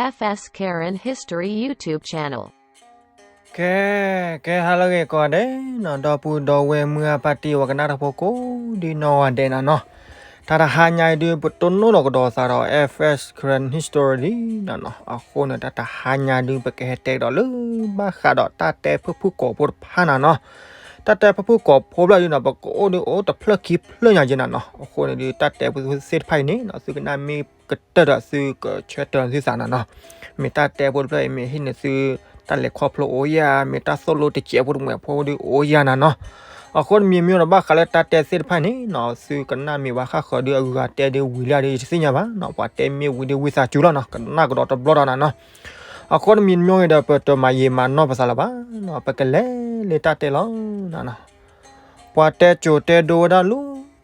F S Karen History YouTube channel. ကဲ ကဲ ဟါလၢအဂ့ၤကိးဂၤဒဲးနီၤ, ဒီပုၢ်ဒီဝဲၢ်မုၢ်အပၢ်တံၤဝဲကနၣ်တၢ်ဖိကိးဒ်နီၢ်ဂၤဒဲးနီၤနီၤ, တၢ်တဟါညါအံၤဒုး ပတိၢ်နီၣ်ဒီးကဒီးသးဒီး F S Karen History နီၤနီၤ, အဃိန့ၣ် တၢ်တဟါညါဒုး ပကဟဲတဲကဒီးလၢ ဘၣ်ဃးဒီးတၢ်တဲဖုၣ်ဖုၣ်ကိာ်ဖိတဖၣ်နီၤနီၤ, တၢ်တဲဖုၣ်ဖုၣ်ကိာ်ဖိဘျီဒုးနီၤ ပကအိၣ်ဒုးအိၣ်တဖျၢၣ်ခံဖျၢၣ်ညါက့နီၤနီၤ, အဃိန့ၣ်ဒုး တၢ်တဲဖုၣ်ဖုၣ်သ့ၣ်တဖၣ်အံၤန့ၣ်နီၤ သုကနၣ်မ့ၢ်ကတၢၢ်ဒီး သုကဆၢတဲာ်သုသးနီၤနီၤ, မ့ၢ်တၢ်တဲဖိတဖျၢၣ်အံၤ မ့ၢ်ဟ့ၣ်န့ၢ်သု တၢ်လဲၤခီဖျိအိၣ်ယၤ, မ့ၢ်တၢ်သိၣ်လိတစဲးဖိတမှဲၤဖိဒုးအိၣ်ယၤနီၤနီၤ, အဃိတမံၤမံၤဒီး ဘၣ်ဃးလၢတၢ်တဲသ့ၣ်တဖၣ်န့ၣ်နီၤ သုကနၣ်မ့ၢ်ဝဲဃၣ်ဃၢၤဒုး အဂုၤအဂၤတဲဒုးဝံၤလံဒုး ယတသ့ၣ်ညါဘၣ်နီၤ, ပှၤတဲမ့ၢ်ဝံၤဒုး ဝံသးစူၤလီၤနီၤ, ကနၣ်ကဒီးတဘျီဒီးနီၤနီၤ, အဃိတမံၤမံၤဒီး ပတမၤယံာ်မၤနီၢ်ပသးလၢၤဘၣ်နီၤ, ပကလဲၤလၢတၢ်တဲလီၤနီၤနီၤ. ပှၤတဲစိၤတဲဒိဝဲဒၣ်လ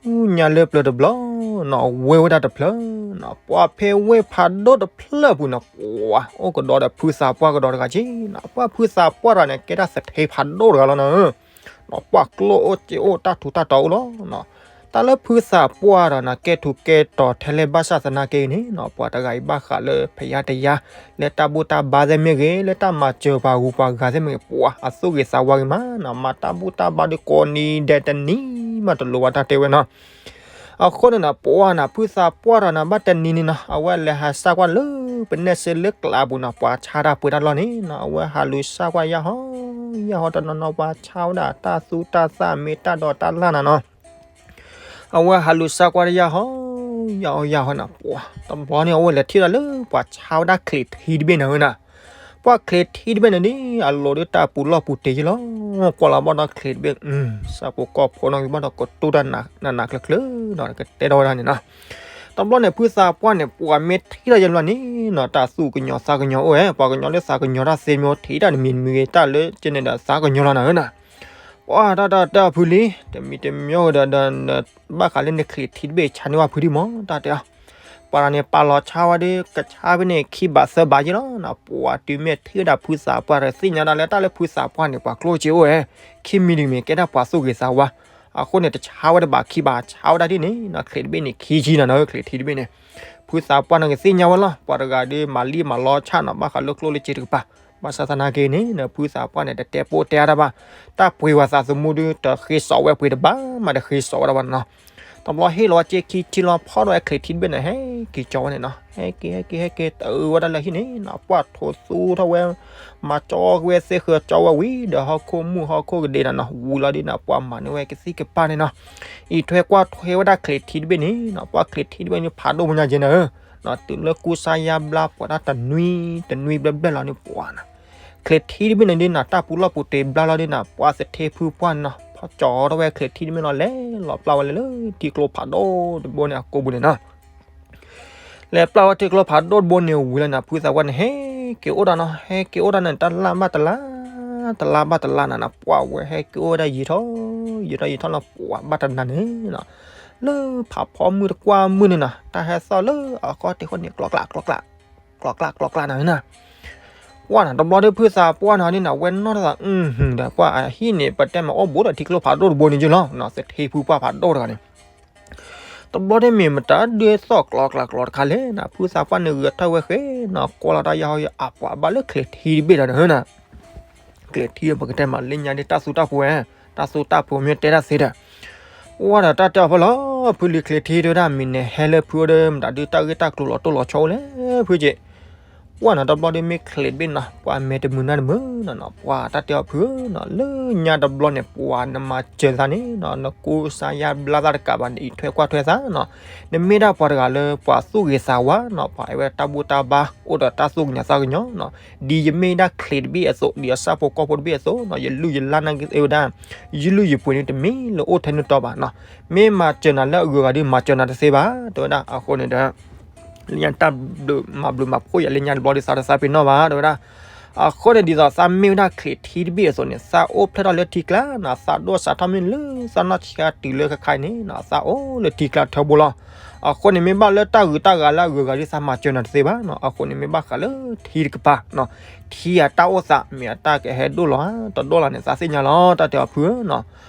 ၢညါလၢပျၢၤတဘျီနီၤ, ဝ့ၢ်ဝဲဒၣ်တဖျၢၣ်နီၤ, ပှၤဖဲဝ့ၢ်ဖးဒိၣ်တဖျၢၣ်အပူၤနီၤ, ပှၤအိၣ်ကဒီးဒီးဖုသးပှၢ်ကဒီးတဂၤက့နီၤ, ပှၤဖုသးပှၢ်တဂၤန့ၣ် ကဲဒၣ်သထ့ဖးဒိၣ်တဂၤလီၤနီၤ, ပှၤကျိၣ်အိၣ်စ့အိၣ်တၢ်ထူးတၢ်တီၤအိၣ်လီၤနီၤ, တၢ်လၢဖုသးပှၢ်တဂၤနီၤ ကဲထူးကဲတီၤထဲလဲၣ်ဘၣ်ဆၣ်သနာ်က့န့ၣ်နီၤ, ပှၤတဂၤအံၤဘၣ်ဃးလၢဖယါတယါ လၢတၢ်ဘူၣ်တၢ်ဘါသ့ၣ်မ့ၢ်ဂ့ၤ, လၢတၢ်မၤစၢၤပှၤဂုၤပှၤဂၤသ့ၣ်မ့ၢ်ဂ့ၤ, ပှၤအသူၣ်ဂ့ၤသးဝါဂ့ၤမးနီၤ, မၤတၢ်ဘူၣ်တၢ်ဘါဒုးကိးနံၤဒဲးတနံၤမးတလိၤဝဲတၢ်တဲဝဲနီၤ, အဃိန့ၣ်နီၤ ပှၤနီၤ ဖုသးပှၢ်တဂၤနီၤ ဘၣ်တနံၤန့ၣ်နီၤ အဝဲလဲၤဟးစၢ်ကွၢ်လၢပနဲၣ်စ့လၢကျးပူၤနီၤ, ပှၤဆါတၢ်ပှ့ၤတၢ်လီၢ်န့ၣ်နီၤ, အဝဲဟးလူၤစၢ်ကွၢ်ယၢ်ဟီ ယၢ်ဟီတနီၤနီၤ ပှၤဆါဝဲဒၣ်တၢ်သူတၢ်သၣ်မ့ၢ်တၢ်ဒိးတၢ်လၢ်နီၤနီၤ အဝဲဟးလူၤစၢ်ကွၢ်တယၢ်ဟီ ယၢ်ဟီယၢ်ဟီနီၤ, ပှၤတဘျီန့ၣ် အဝဲလဲၤထံၣ်ဒၣ်လၢပှၤဆါဝဲဒၣ်ချံးထံတဘ့ၣ်န့ၣ်နီၤ, ပှၤချံးထံတဘ့ၣ်န့ၣ်ဒ် အလိၤဒုးတၢ်ပူၤလီၢ်ပူၤတ့ၢ်ယလီၤ, ကွၢ်လီၤဘၣ်ဒီးချံးတဘ့ၣ်, ဆၣ်ဖိကီၢ်ဖိနီၤ ကဘၣ်ဒီးကတူၢ်တၢ်နးနးကျၢၤကျၢၤနီၤ ကတဲထီၣ်ဝဲဒၣ်န့ၣ်နီၤ, တဘျီန့ၣ် ဖုသးပှၢ်န့ၣ် ပှၤမ့ၢ်ထံၣ်ထီၣ်ယဲဘျီန့ၣ်နီၤ တၢ်သူၣ်ကညီၤသးကညီၤအိၣ်ဝဲ, ပှၤကညီလၢသးကညီၤတၢ်သ့မ့ၢ်အိၣ်ထံၣ်တၢ်တမံၤတမံၤဂ့ၤ တၢ်လၢကဲန့ၣ်ဒီးသးကညီၤလီၤနၤဧၢနီၤ ပှၤတၢ်တၢ်တဲအီၤဖုလံ, တမံၤတမံၤဒီး ဘၣ်ဃးလၢနချံးထံတဘ့ၣ်ဆါန့ၢ်ဝဲဖုဒံးမး တၢ်တဲအီၤ, ပှၤတဂၤန့ၣ် ပာ်လီၤဆါဝဲဒီး ကဆါဖဲန့ၣ်ခံဘးသၢဘးယဲလီၤနီၤ, ပှၤတုၤမ့ၢ်ထံၣ်ဝဲဒၣ်ဖုသးပှၢ်ဒီး သ့ၣ်ညါဒၣ်လၢတၢ်လၢဖုသးပှၢ်န့ၣ် ပှၤကျိၣ်စ့အိၣ်ဝဲ, ခံမံၤတမံၤကဲဒၣ်ပှၤသူၣ်ဂ့ၤသးဝါ, အဃိန့ၣ် တဆါဝဲတဘးခံဘး ဆါဝဲဒၣ်ဒ်န့ၣ်နီၤ, ချံးတဘ့ၣ်န့ၣ် ခံဆံနီၤနီၤ ချံးထံတဘ့ၣ်န့ၣ်, ဖုသးပှၢ်န့ၣ်ကသ့ၣ်ညါဝဲလီၤ, ပှၤတဂၤဒီးမၤလံၣ်မၤလီဆၣ်နီၤ ဘၣ်ဃးလၢကျိၣ်လၢစ့တကပၤ, ဘၣ်ဆၣ်သနာ်က့န့ၣ် ဖုသးပှၢ်န့ၣ် တတဲပိၢ်တဲအါတၢ်ဘၣ်, တၢ်ပှ့ၤဝဲသးသမူဒုး တဃ့စီးဝဲပှ့ၤတဘၣ်မး တဃ့စီးဝဲဒၣ်ဘၣ်နီၤ, တဘျီဟ့ၣ်လီၤဝဲစ့ခံဆံလီၤ ဖီၣ်ဒီးဝဲချံးထံတဘ့ၣ်န့ၣ် ဟဲက့ၤကၠီဝဲန့ၣ်နီၤ, ဟဲက့ၤ ဟဲက့ၤ ဟဲက့ၤ တအုးဝဲဒၣ်လၢဟံၣ်န့ၣ်နီၤ, ပှၢ်ထိးသူထီၣ်ဝဲ မၤကၠီက့ၤဝဲသ့ၣ်ဃၢၤကၠီဝဲဝံၤဒီး ဟီၣ်ခိၣ်မုၣ်ဟီၣ်ခိၣ်ကဒ့နီၤနီၤ ဝံၤလီၤဒ်န့ၣ် ပှၤမၤန့ၢ်ဝဲကသံၣ်ကပၢ်န့ၣ်နီၤ, အံးထွဲကွၢ်ထွဲဝဲဒၣ်ချံးထံတဘ့ၣ်န့ၣ်နီၤ, ပှၤချံးထံတဘ့ၣ်န့ၣ် ဖးဒိၣ်မညါကဲနီၤဧၢ, တုၤလၢကူစါယါဘျါပှၤတၢ်တနွံ တနွံဘျဲၣ်ဘျဲၣ်လီၤန့ၣ် ပှၤနီၤ ချံးထံတဘ့ၣ်န့ၣ်ဒ်နီၤ တၢ်ပူၤလီၢ်ပူၤတ့ၢ်ဘျါလီၤဒ်နီၤ ပှၤသထ့ဖုပှၢ်န့ၣ်နီၤ ဖီၣ်ကၠီထီၣ်ဝဲချံးထံတဘ့ၣ်လီၤ လဲၤလီၤပျၢ်ဝဲလၢထံကျိဖးဒိၣ်တဘိန့ၣ်အကိာ်ပူၤန့ၣ်နီၤ လဲၤပျၢ်ဝဲထံကျိဖးဒိၣ်တဘိန့ၣ်ဝံၤလီၤနီၤ ဖုသးပှၢ်န့ၣ် ဟဲက့ၤအိၣ်တၢ်နီၤ ဟဲက့ၤအိၣ်တၢ်န့ၣ် တလါဘၣ်တလါ တလါဘၣ်တလါနီၤနီၤ ပှၢ်ဝဲဟဲက့ၤအိၣ်ဝဲဒၣ်ယံာ်ထီၣ် ယံာ်ထီၣ်ယံာ်ထီၣ်လီၤ ပှၤဘၣ်တနၤန့ၣ်နီၤ လၢဖးဖီမုၢ်တကွၢ်မုၢ်န့ၣ်နီၤ တၢ်ဟဲသီၣ်လၢအကီၢ်တ့ၢ်ဃီန့ၣ် ကျီကျီ ကျီကျီ ကျီကျီ ကျီကျီနီၤနီၤ ပှၢ်နီၤ တဘျီဒီးဖုသးပှၢ်နီၤန့ၣ်နီၤ ဝဲနီၣ်တၢ်သး အုဟုၤဒီး ပှၢ်အဟံၣ်န့ၣ် ပတဲမၤအိၣ်ဘူးဒီးထံကျိဖးဒိၣ်တဘိန့ၣ်ယလီၤနီၤ သထ့ဖုပှၢ်ဖးဒိၣ်တဂၤန့ၣ် တဘျီဒီးမ့ၢ်မတၤဒုးသီၣ်ကျီကျီကျီတခါလဲၣ်နီၤ ဖုသးပှၢ်န့ၣ်ဂဲၤထီၣ်ဝဲဃဲနီၤ ကွၢ်လီၤတၢ်ယၢ်ဟီယၢ်အပှၤဘၣ်လၢချံးထံတဘ့ၣ်ဒီးနီၤ ချံးထံပကတဲမၤလၢညါဒ်တၢ်သူတၢ်ဖိဝဲ တၢ်သူတၢ်ဖိမ့ၢ်တဲတၢ်သ့ဒီး ပှၢ်ဒီးတၢ်တဲအီၤဖဲလီၤ ဖုလံၤချံးထံတဲဝဲဒၣ်မံၤန့ၣ် ဟဲလၢဖုအိၣ်ဒီး မတၤဒုးတၢ်ဂ့ၢ်တၢ်ကျိၤလီၤတိၢ်လီၤဆီအိၣ်လဲၣ် ဖုက့ၤ ပှၢ်နီၤ တဘျီဒီးမ့ၢ်ချံးတဘ့ၣ်နီၤ ပှၢ်မဲာ်တမုာ်နၢ်တမုာ်နီၤနီၤ ပှၢ်တၢ်တဲအီၤဖုဧၢနီၤ လၢညါတဘျီန့ၣ် ပှၢ်နမၤစၢၤသးန့ၣ်နီၤ နကူစါယါဘျါသးတကးဘၣ်န့ၣ် အံးထွဲကွၢ်ထွဲသးနီၤ နမ့ၢ်ဒၣ်ပှၤတဂၤလၢပှၤသူၣ်ဂ့ၤသးဝါနီၤ ပှၤအဲၣ်ဝဲတၢ်ဘူၣ်တၢ်ဘါ အိၣ်ဒီးတၢ်သူၣ်ကညီၤသးကညီၤနီၤ ဒ်ယမ့ၢ်ဒၣ်ချံးတဘ့ၣ်အသိး ဒ်အဆၣ်ဖိကီၢ်ဖိတဘ့ၣ်အသိးနီၤ ယလုၢ်ယလၢ်နာ်က့ၤဝဲဒၣ် ယလုၢ်ယပှ့ၤန့ၣ်တမ့ၢ်လၢအိၣ်ထဲနုၢ်တီဘၣ်နီၤ မ့ၢ်မၤစၢၤနၤလၢအဂုၤအဂၤဒီး မၤစၢၤနၤတသ့ဘၣ် တဲဝဲဒၣ် အဃိန့ၣ်ဒီး လၢညါတၢ်ဘျုးမၤဖှိၣ်ယၤလၢညါတဘျီဒီး သးတသးပ့ၤနီၣ်ဘၣ် တဲဝဲဒၣ် အဃိန့ၣ် ဒ်သိးသးမ့ၢ်ဝဲဒၣ်ချံးထံတဘ့ၣ်အသိးန့ၣ် သးအိၣ်ဖျဲၣ်ထီၣ်လၢထံကျါနီၤ သးဒိၣ်စးထီၣ်မ့ၢ်လၢသးနီၢ်ဆံးတုၤလၢခဲခါအံၤန့ၣ်နီၤ သးအိၣ်လၢထံကျါထၢဘိလီၤ အဃိန့ၣ် မ့ၢ်ဘၣ်လၢတၢ်ဂုၤတၢ်ဂၤလၢအဂုၤအဂၤဒီး သးမၤစၢၤနၤတသ့ဘၣ်နီၤ အဃိန့ၣ် မ့ၢ်ဘၣ်ဃးလၢထံတကပၤနီၤ ထံအတၢ်အိၣ်သး မ့ၢ်အတၢ်ကဟဲဒိၣ်လီၤဧါ တဒိၣ်လီၤန့ၣ် သးသ့ၣ်ညါလီၤ တၢ်တဲအီၤဖုဧၢနီၤ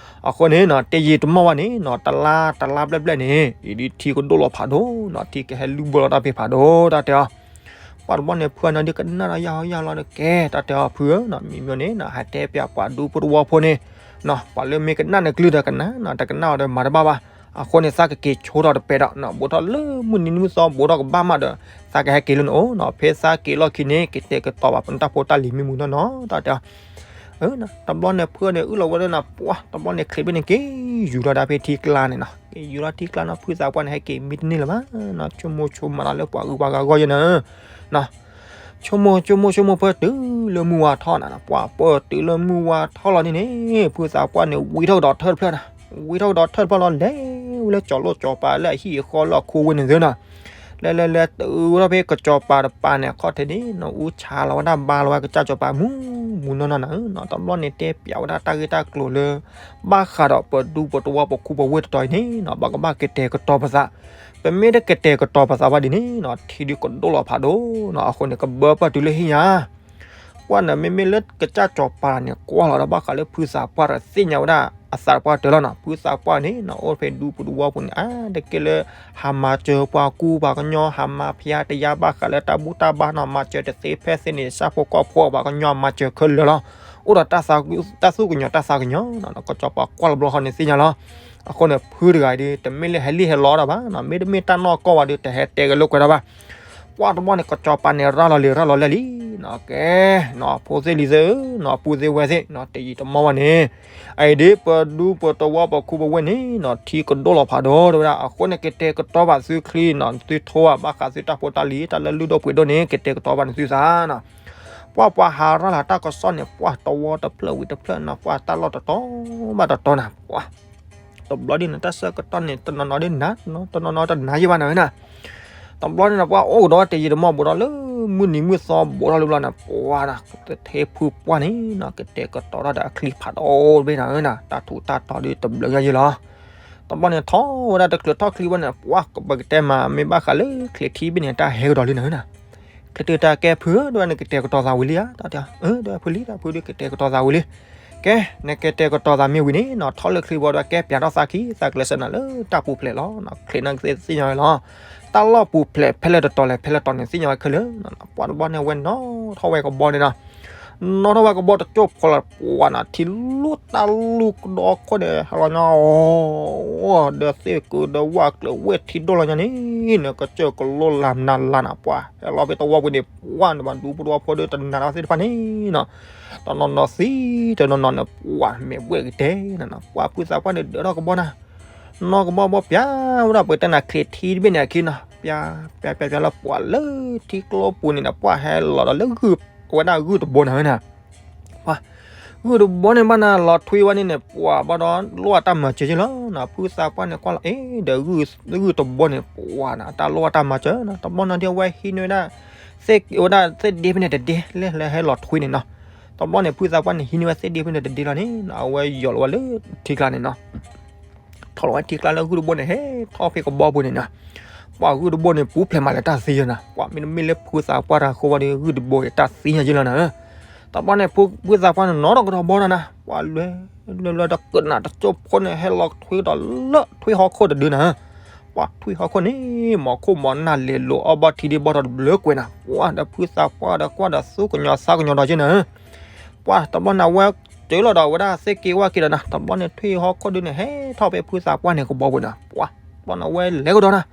အဃိန့ၣ်နီၤ တယံာ်တမီၢ်ဘၣ်န့ၣ်နီၤ တလါ တလါဘျဲၣ်ဘျဲၣ်န့ၣ် အံၤဒ်ထံကဒိၣ်လီၤဖးဒိၣ်နီၤ ထံကဟဲလုၢ်ဘၢလီၤတၢ်ဖဲဖးဒိၣ် တၢ်တဲအီၤ ပှၢ်တဘျီန့ၣ် ဖုအနီၢ်ဒုးကနၣ်ဒီးယၢ်ဟီယၢ်လီၤဒီး ကဲ တၢ်တဲအီၤဖုဧၢနီၤ, မံၤမံၤန့ၣ်နီၤ ဟးတဲပၠးပှၤဒူဖိတဝီဖိန့ၣ်နီၤ, ပှၤလၢမ့ၢ်ကနၣ်နကျုၢ်ဒီးကနၣ်နီၤ, တကနၣ်အီၤဒီးမၤတဘၣ်ဘၣ်. အဃိန့ၣ် သးကက့ၤဆိထီၣ်တပဲာ်ဒီးနီၤ, ဘူးထီၣ်လၢမုၢ်နံၤမုၢ်သီဘူးထီၣ်ကဘၣ်မးဒီး သးကဟဲက့ၤလၢနအိၣ်နီၤ, ဖဲသးက့ၤလီၢ်ခံန့ၣ် ကတဲာ်ကတီၤဘၣ်ပနတၢ်ဖိတၢ်လံၤမံၤမံၤနီၢ်နီၢ် တၢ်တဲအီၤ တဘျီန့ၣ် ဖုန့ၣ် အုၣ်လီၤဝဲဒၣ်နီၤ, ပှၢ် တဘျီန့ၣ် ချံးဘ့ၣ်န့ၣ် က့ၤယူၤလီၤဒၣ်ဖဲထံကျါန့ၣ်နီၤ, က့ၤယူၤလီၤထံကျါနီၤ, ဖုသးပှၢ်န့ၣ် ဟဲက့ၤမံတန့ၢ်လၢၤဘၣ်နီၤ, ဆိကမိၣ်ဆိကမးလီၤလၢပှၤဂုၤပှၤဂၤအဂီၢ်ယဲနီၤ, ဆိကမိၣ်ဆိကမိၣ်ဆိကမိၣ် ပၢၢ်တုၤလၢမုၢ်ဝါထီၣ်နီၤ, ပှၢ် ပၢၢ်တုၤလၢမုၢ်ဝါထီၣ်လီၤန့ၣ်န့ၣ် ဖုသးပှၢ်န့ၣ် ဝံထီၣ်ကဒီးထၢၣ်တဖျၢၣ်နီၤ, ဝံထီၣ်ကဒီးထၢၣ်တဖျၢၣ်လီၤ လဲၤဝဲလၢကၠီၤလိၣ်ကၠီၤပၤလၢအဟံၣ်အဃီလၢအခိဝဲန့ၣ်သ့နီၤ လဲၤလဲၤလဲၤတုၤဝဲဒၣ်ဖဲကစီၤပၤတပၤန့ၣ် အခီၣ်ထံးန့ၣ်နီၤ, အူဆါလီၤဝဲဒၣ်ဘါလီၤဝဲကစၢ်စီၤပၤမူမူနီၢ်နီၢ်နီၤ, တဘျီန့ၣ်တဲပၠးဝဲဒၣ်တၢ်ဂ့ၢ်တၢ်ကျိၤလၢ ဘၣ်ဃးဒီးပဒူပတဝီပခူပဝ့ၢ်တတီၤအံၤန့ၣ်နီၤ, ဘၣ်ကဘၣ်ကတဲာ်ကတီၤပသး, ပမ့ၢ်တကတဲာ်ကတီၤပသးဘၣ်ဒ်န့ၣ်နီၤ, ထံဒုးကဒိၣ်လီၤဖးဒိၣ်နီၤ, အဃိန့ၣ် ကဘၢပၢၢ်တုၤလၢဟံၣ်ညါ ပှၢ်န့ၣ် မ့မ့ၢ်လၢကစၢ်စီၤပၤန့ၣ် ကွၢ်လီၤဒီးဘၣ်ဃးလၢဖုသးပှၢ်ဒီးသ့ၣ်ညါဝဲဒၣ်အသးတပှၢ်တၢၢ်လီၤနီၤ, ဖုသးပှၢ်န့ၣ်နီၤ အိၣ်ဖဲဒူပတဝီပူၤန့ၣ် အါတက့ၢ်လၢ ဟးမၤစၢၤပှၤကူပှၤကညီ ဟးမၤဖျါတယါဘၣ်ဃးလၢတၢ်ဘူၣ်တၢ်ဘါနီၤ, မၤစၢၤတသ့ဖဲသ့န့ၣ် ဆၣ်ဖိကီၢ်ဖိပှၤကညီမၤစၢၤခဲလၢာ်လီၤ, အိၣ်ဒီးတၢ်သူၣ်ကညီၤတၢ်သးကညီၤနီၤ, ကစီၤပၤကွၢ်လီၤဘျီဃီန့ၣ်သ့ၣ်ညါလီၤ, အဃိန့ၣ် ဖုတဂၤအံၤဒုး တမ့ၢ်လၢဟဲလံၣ်ဟဲလီၤဒၣ်ဘၣ်နီၤ, မ့တမ့ၢ်တၢ်နီၢ်ကီၢ်ဝဲဒုး တဟဲတဲက့ၤလိာ်ကွဲဒၣ်ဘၣ် ပှၢ်တဘျီန့ၣ် ကစီၤပၤန့ၣ် ရၤလီၤလံၤရၤလီၤလဲၢ်လံနီၤ, ကဲနီၤ ဖိသ့ၣ်လံၤသ့ၣ်ဧၢနီၤ, ပုၢ်သ့ၣ်ဝဲၢ်သ့ၣ်နီၤ, တယံာ်တမီၢ်ဘၣ်န့ၣ် အအံၤဒ်ပဒူပတဝီပခူပဝ့ၢ်န့ၣ်နီၤ ထံကဒိၣ်လီၤဖးဒိၣ် တဲဝဲဒၣ်, အဃိန့ၣ် ကတဲာ်ကတီၤဘၣ်သုချံနီၤ, သုထိဧါ ဘၣ်ဃးသုတၢ်ဖိတၢ်လံၤ တၢ်လၢလုၢ်ဒိၣ်ပှ့ၤဒိၣ်န့ၣ် ကတဲာ်ကတီၤဘၣ်န့ၣ်သုသးနီၤ, ပှၢ်ပှၤဟးရၤလီၤတၢ်ကစီၣ်န့ၣ် ပှၢ်တဝီတဖျၢၣ်ဝံၤတဖျၢၣ်နီၤ, ပှၢ်တၢ်လီၢ်တတီၤဘၣ်တတီၤနီၤ, ပှၢ် တဘျီဒ်န့ၣ် တၢ်ဆၢကတီၢ်န့ၣ် တနီၤနီၤဒ်နၤ, တနီၤနီၤတနၤယံၢ်ဘၣ်နၤဝဲနၤ, တဘျီန့ၣ်နီၤ ပှၢ်အိၣ်ကဒီးတယံာ်တမီၢ်ဘူးဒီးလၢမုၢ်နံၤမုၢ်သီဘူးထီၣ်လံဘျီန့ၣ် ပှၢ်နီၤ တထ့ဖုပှၢ်န့ၣ်နီၤ ကတဲာ်ကတီၤထီၣ်ဒီးအချံဖးဒိၣ်တဘ့ၣ်နၤဝဲနၤ, တၢ်ထူးတၢ်တီၤဒ်တဘျုးညါယံၢ်လီၤ, တဘျီန့ၣ် ထီၣ်ဝဲဒၣ်တချုးထီၣ်ချံဘၣ်န့ၣ် ပှၢ်ကဘၣ်ကတဲမး မ့ၢ်ဘၣ်ဃးလၢချံးထံးဘ့ၣ်န့ၣ် တၢ်ဟဲကဒီးလံနၤဝဲနၤ ချ့တုၤတၢ်ကဲဖုဧၢ ဒ်ဝဲန့ၣ်ကတဲာ်ကတီၤသးဝံၤလံဧါ, တၢ်တဲအီၤ အၢ ဒ်ဝဲဖုလံ တၢ်ဖုဒ်ကတဲာ်ကတီၤသးဝံၤလံ, ကဲ နကတဲာ်ကတီၤသးမ့ၢ်ဝံၤန့ၣ်နီၤ ထီၣ်လၢချံဘီဒ်ဝဲကဲပၠးထီၣ်သးခံ သးကလဲၤဆၢနၤလၢတၢ်ပူၤဖျဲးလီၤ, ချ့နၢ်ကသ့ၣ်သ့ၣ်ညါဝဲလီၤ, တၢ်လီၢ်ပူၤဖျဲးဖဲလဲၣ်တတီၤလဲၣ် ဖဲလဲၣ်တီၤန့ၣ်သ့ၣ်ညါဝဲခဲလၢာ်, ပှၢ်တဘျီန့ၣ် အဝဲနီၣ်ထီၣ်ဝဲကဘီန့ၣ်နီၤ နီၣ်ထီၣ်ဝဲကဘီတကၠိၢ်ဖိလီၤ ပှၢ်နၤ ထံလူၢ်တၢ်လူၢ်ကဒီခိၣ်န့ၣ် ဟဲလီၤညီ ဒီးသ့ၣ်ကုာ်ဒီးဝၣ်ကျၢၤဝဲၢ်ထံဒိၣ်လီၤညါန့ၣ် နကစၢၢ်ကလိလၢ်နၤလၢ်နၤ ပှၢ်ဟဲလီၤဖဲတဝီပူၤန့ၣ် ပှၢ်နဘၣ်ဒူဖိတဝီဖိဒီးတနာ်တၢ်သ့ၣ်တဖၣ်န့ၣ်နီၤ တနီၤနီၤသံ တနီၤနီၤန့ၣ် ပှၢ်မဲာ်ဘှဲၣ်ကတဲာ်နၤနီၤ ပှၢ်ဖုသးပှၢ်န့ၣ်ဒၢးထီၣ်ကဘီနၤ နီၢ်ကဘီဘီပၠးဝဲဒၣ်ပှဲၤတၢ်နၤချ့ထံတဘ့ၣ်န့ၣ်အခံနီၤ ပၠး ပၠး ပၠး ပၠးလၢပှၢ်လၢ ထံကျိပူၤန့ၣ်နီၤ ပှၢ်ဟဲလီၤဒီးလၢဂုၢ် အဝဲဒၣ်ဂုၢ်တဘိနၤဝဲနၤ ပှၢ် ဂုၢ်တဘိန့ၣ်ဘၣ်နၤ လီၤထွံဝဲန့ၣ်န့ၣ် ပှၢ်ဘၣ်ဒီးလိၣ်အတၢ်မၤစၢၤက့လီၤနီၤ ဖုသးပှၢ်န့ၣ်ကွၢ်လီၤ အ့ ဒီးဂုၢ်တဘိန့ၣ် ပှၢ်နၤ တၢ်လိၣ်အတၢ်မၤစၢၤနီၤ တဘျီနီၤဒ်အဝဲဟံးန့ၢ်ဝဲဒၣ် သ့ၣ်ဝဲဒၣ်သ့ၣ်ဒ့ဖဲန့ၣ်တဒ့ လၢလၢဟဲလီၤထွံန့ၣ်နီၤ တဘျီန့ၣ် ဖုသးပှၢ်န့ၣ်ဟံးန့ၢ်ဝဲသ့ၣ်ဒ့ဖဲန့ၣ်တဒ့လီၤန့ၣ်နီၤ အဝဲယိာ်လီၤဝဲလၢထံကျါန့ၣ်နီၤ ထီၣ်လီၤဝဲထံကျါလၢဂုၢ်တဘိန့ၣ် ဟဲထီၣ်ဖဲကဘီပူၤန့ၣ်နီၤ ပှၢ်ဂုၢ်တဘိန့ၣ် ပူၤဖျဲးမးလဲၤတၢ်သံယဲနီၤ ပှၢ်မ့တမ့ၢ်လၢဖုသးပှၢ်တၢ်ဃိဘၣ်ဒီး ဂုၢ်တဘိအံၤတၢ်သံညါက့လီၤနၤ တဘျီန့ၣ် ဖုသးပှၢ်န့ၣ် နီၣ်ထီၣ်ကဒီးဘီနၤနၤ ပှၢ်လွဲ လွဲလွဲဒီးကနၣ်တကၠိၢ်ဖိန့ၣ် ဟဲလီၤထွံကဒီးလၢထွံဟီၣ်ခိၣ်တဒုနၤ ပှၢ်ထွံဟီၣ်ခိၣ်န့ၣ် မီၤခိၣ်မီၤနၢ်လဲၤလိာ်အီၣ်ဘၣ်ထံဒ့ဘီထီၣ်တဘျုးကွဲးနၤ ပှၢ်ဒီးဖုသးပှၢ်ဒီးကွၢ်ဒီးသူၣ်ကညီၤသးကညီၤဒီးက့နၤ ပှၢ်တဘျီန့ၣ် အဝဲတုၤလီၤဒီးဝဲဒၣ်သ့ၣ်က့ဝၣ်က့ဒီးနၤ တဘျီန့ၣ် ထွံဟီၣ်ခိၣ်ဒုန့ၣ် ဟဲထီၣ်ဖဲဖုသးပှၢ်န့ၣ်ကဘီပူၤနၤ ပှၢ်တဘျီန့ၣ် အဝဲလဲၤကဒီးနၤ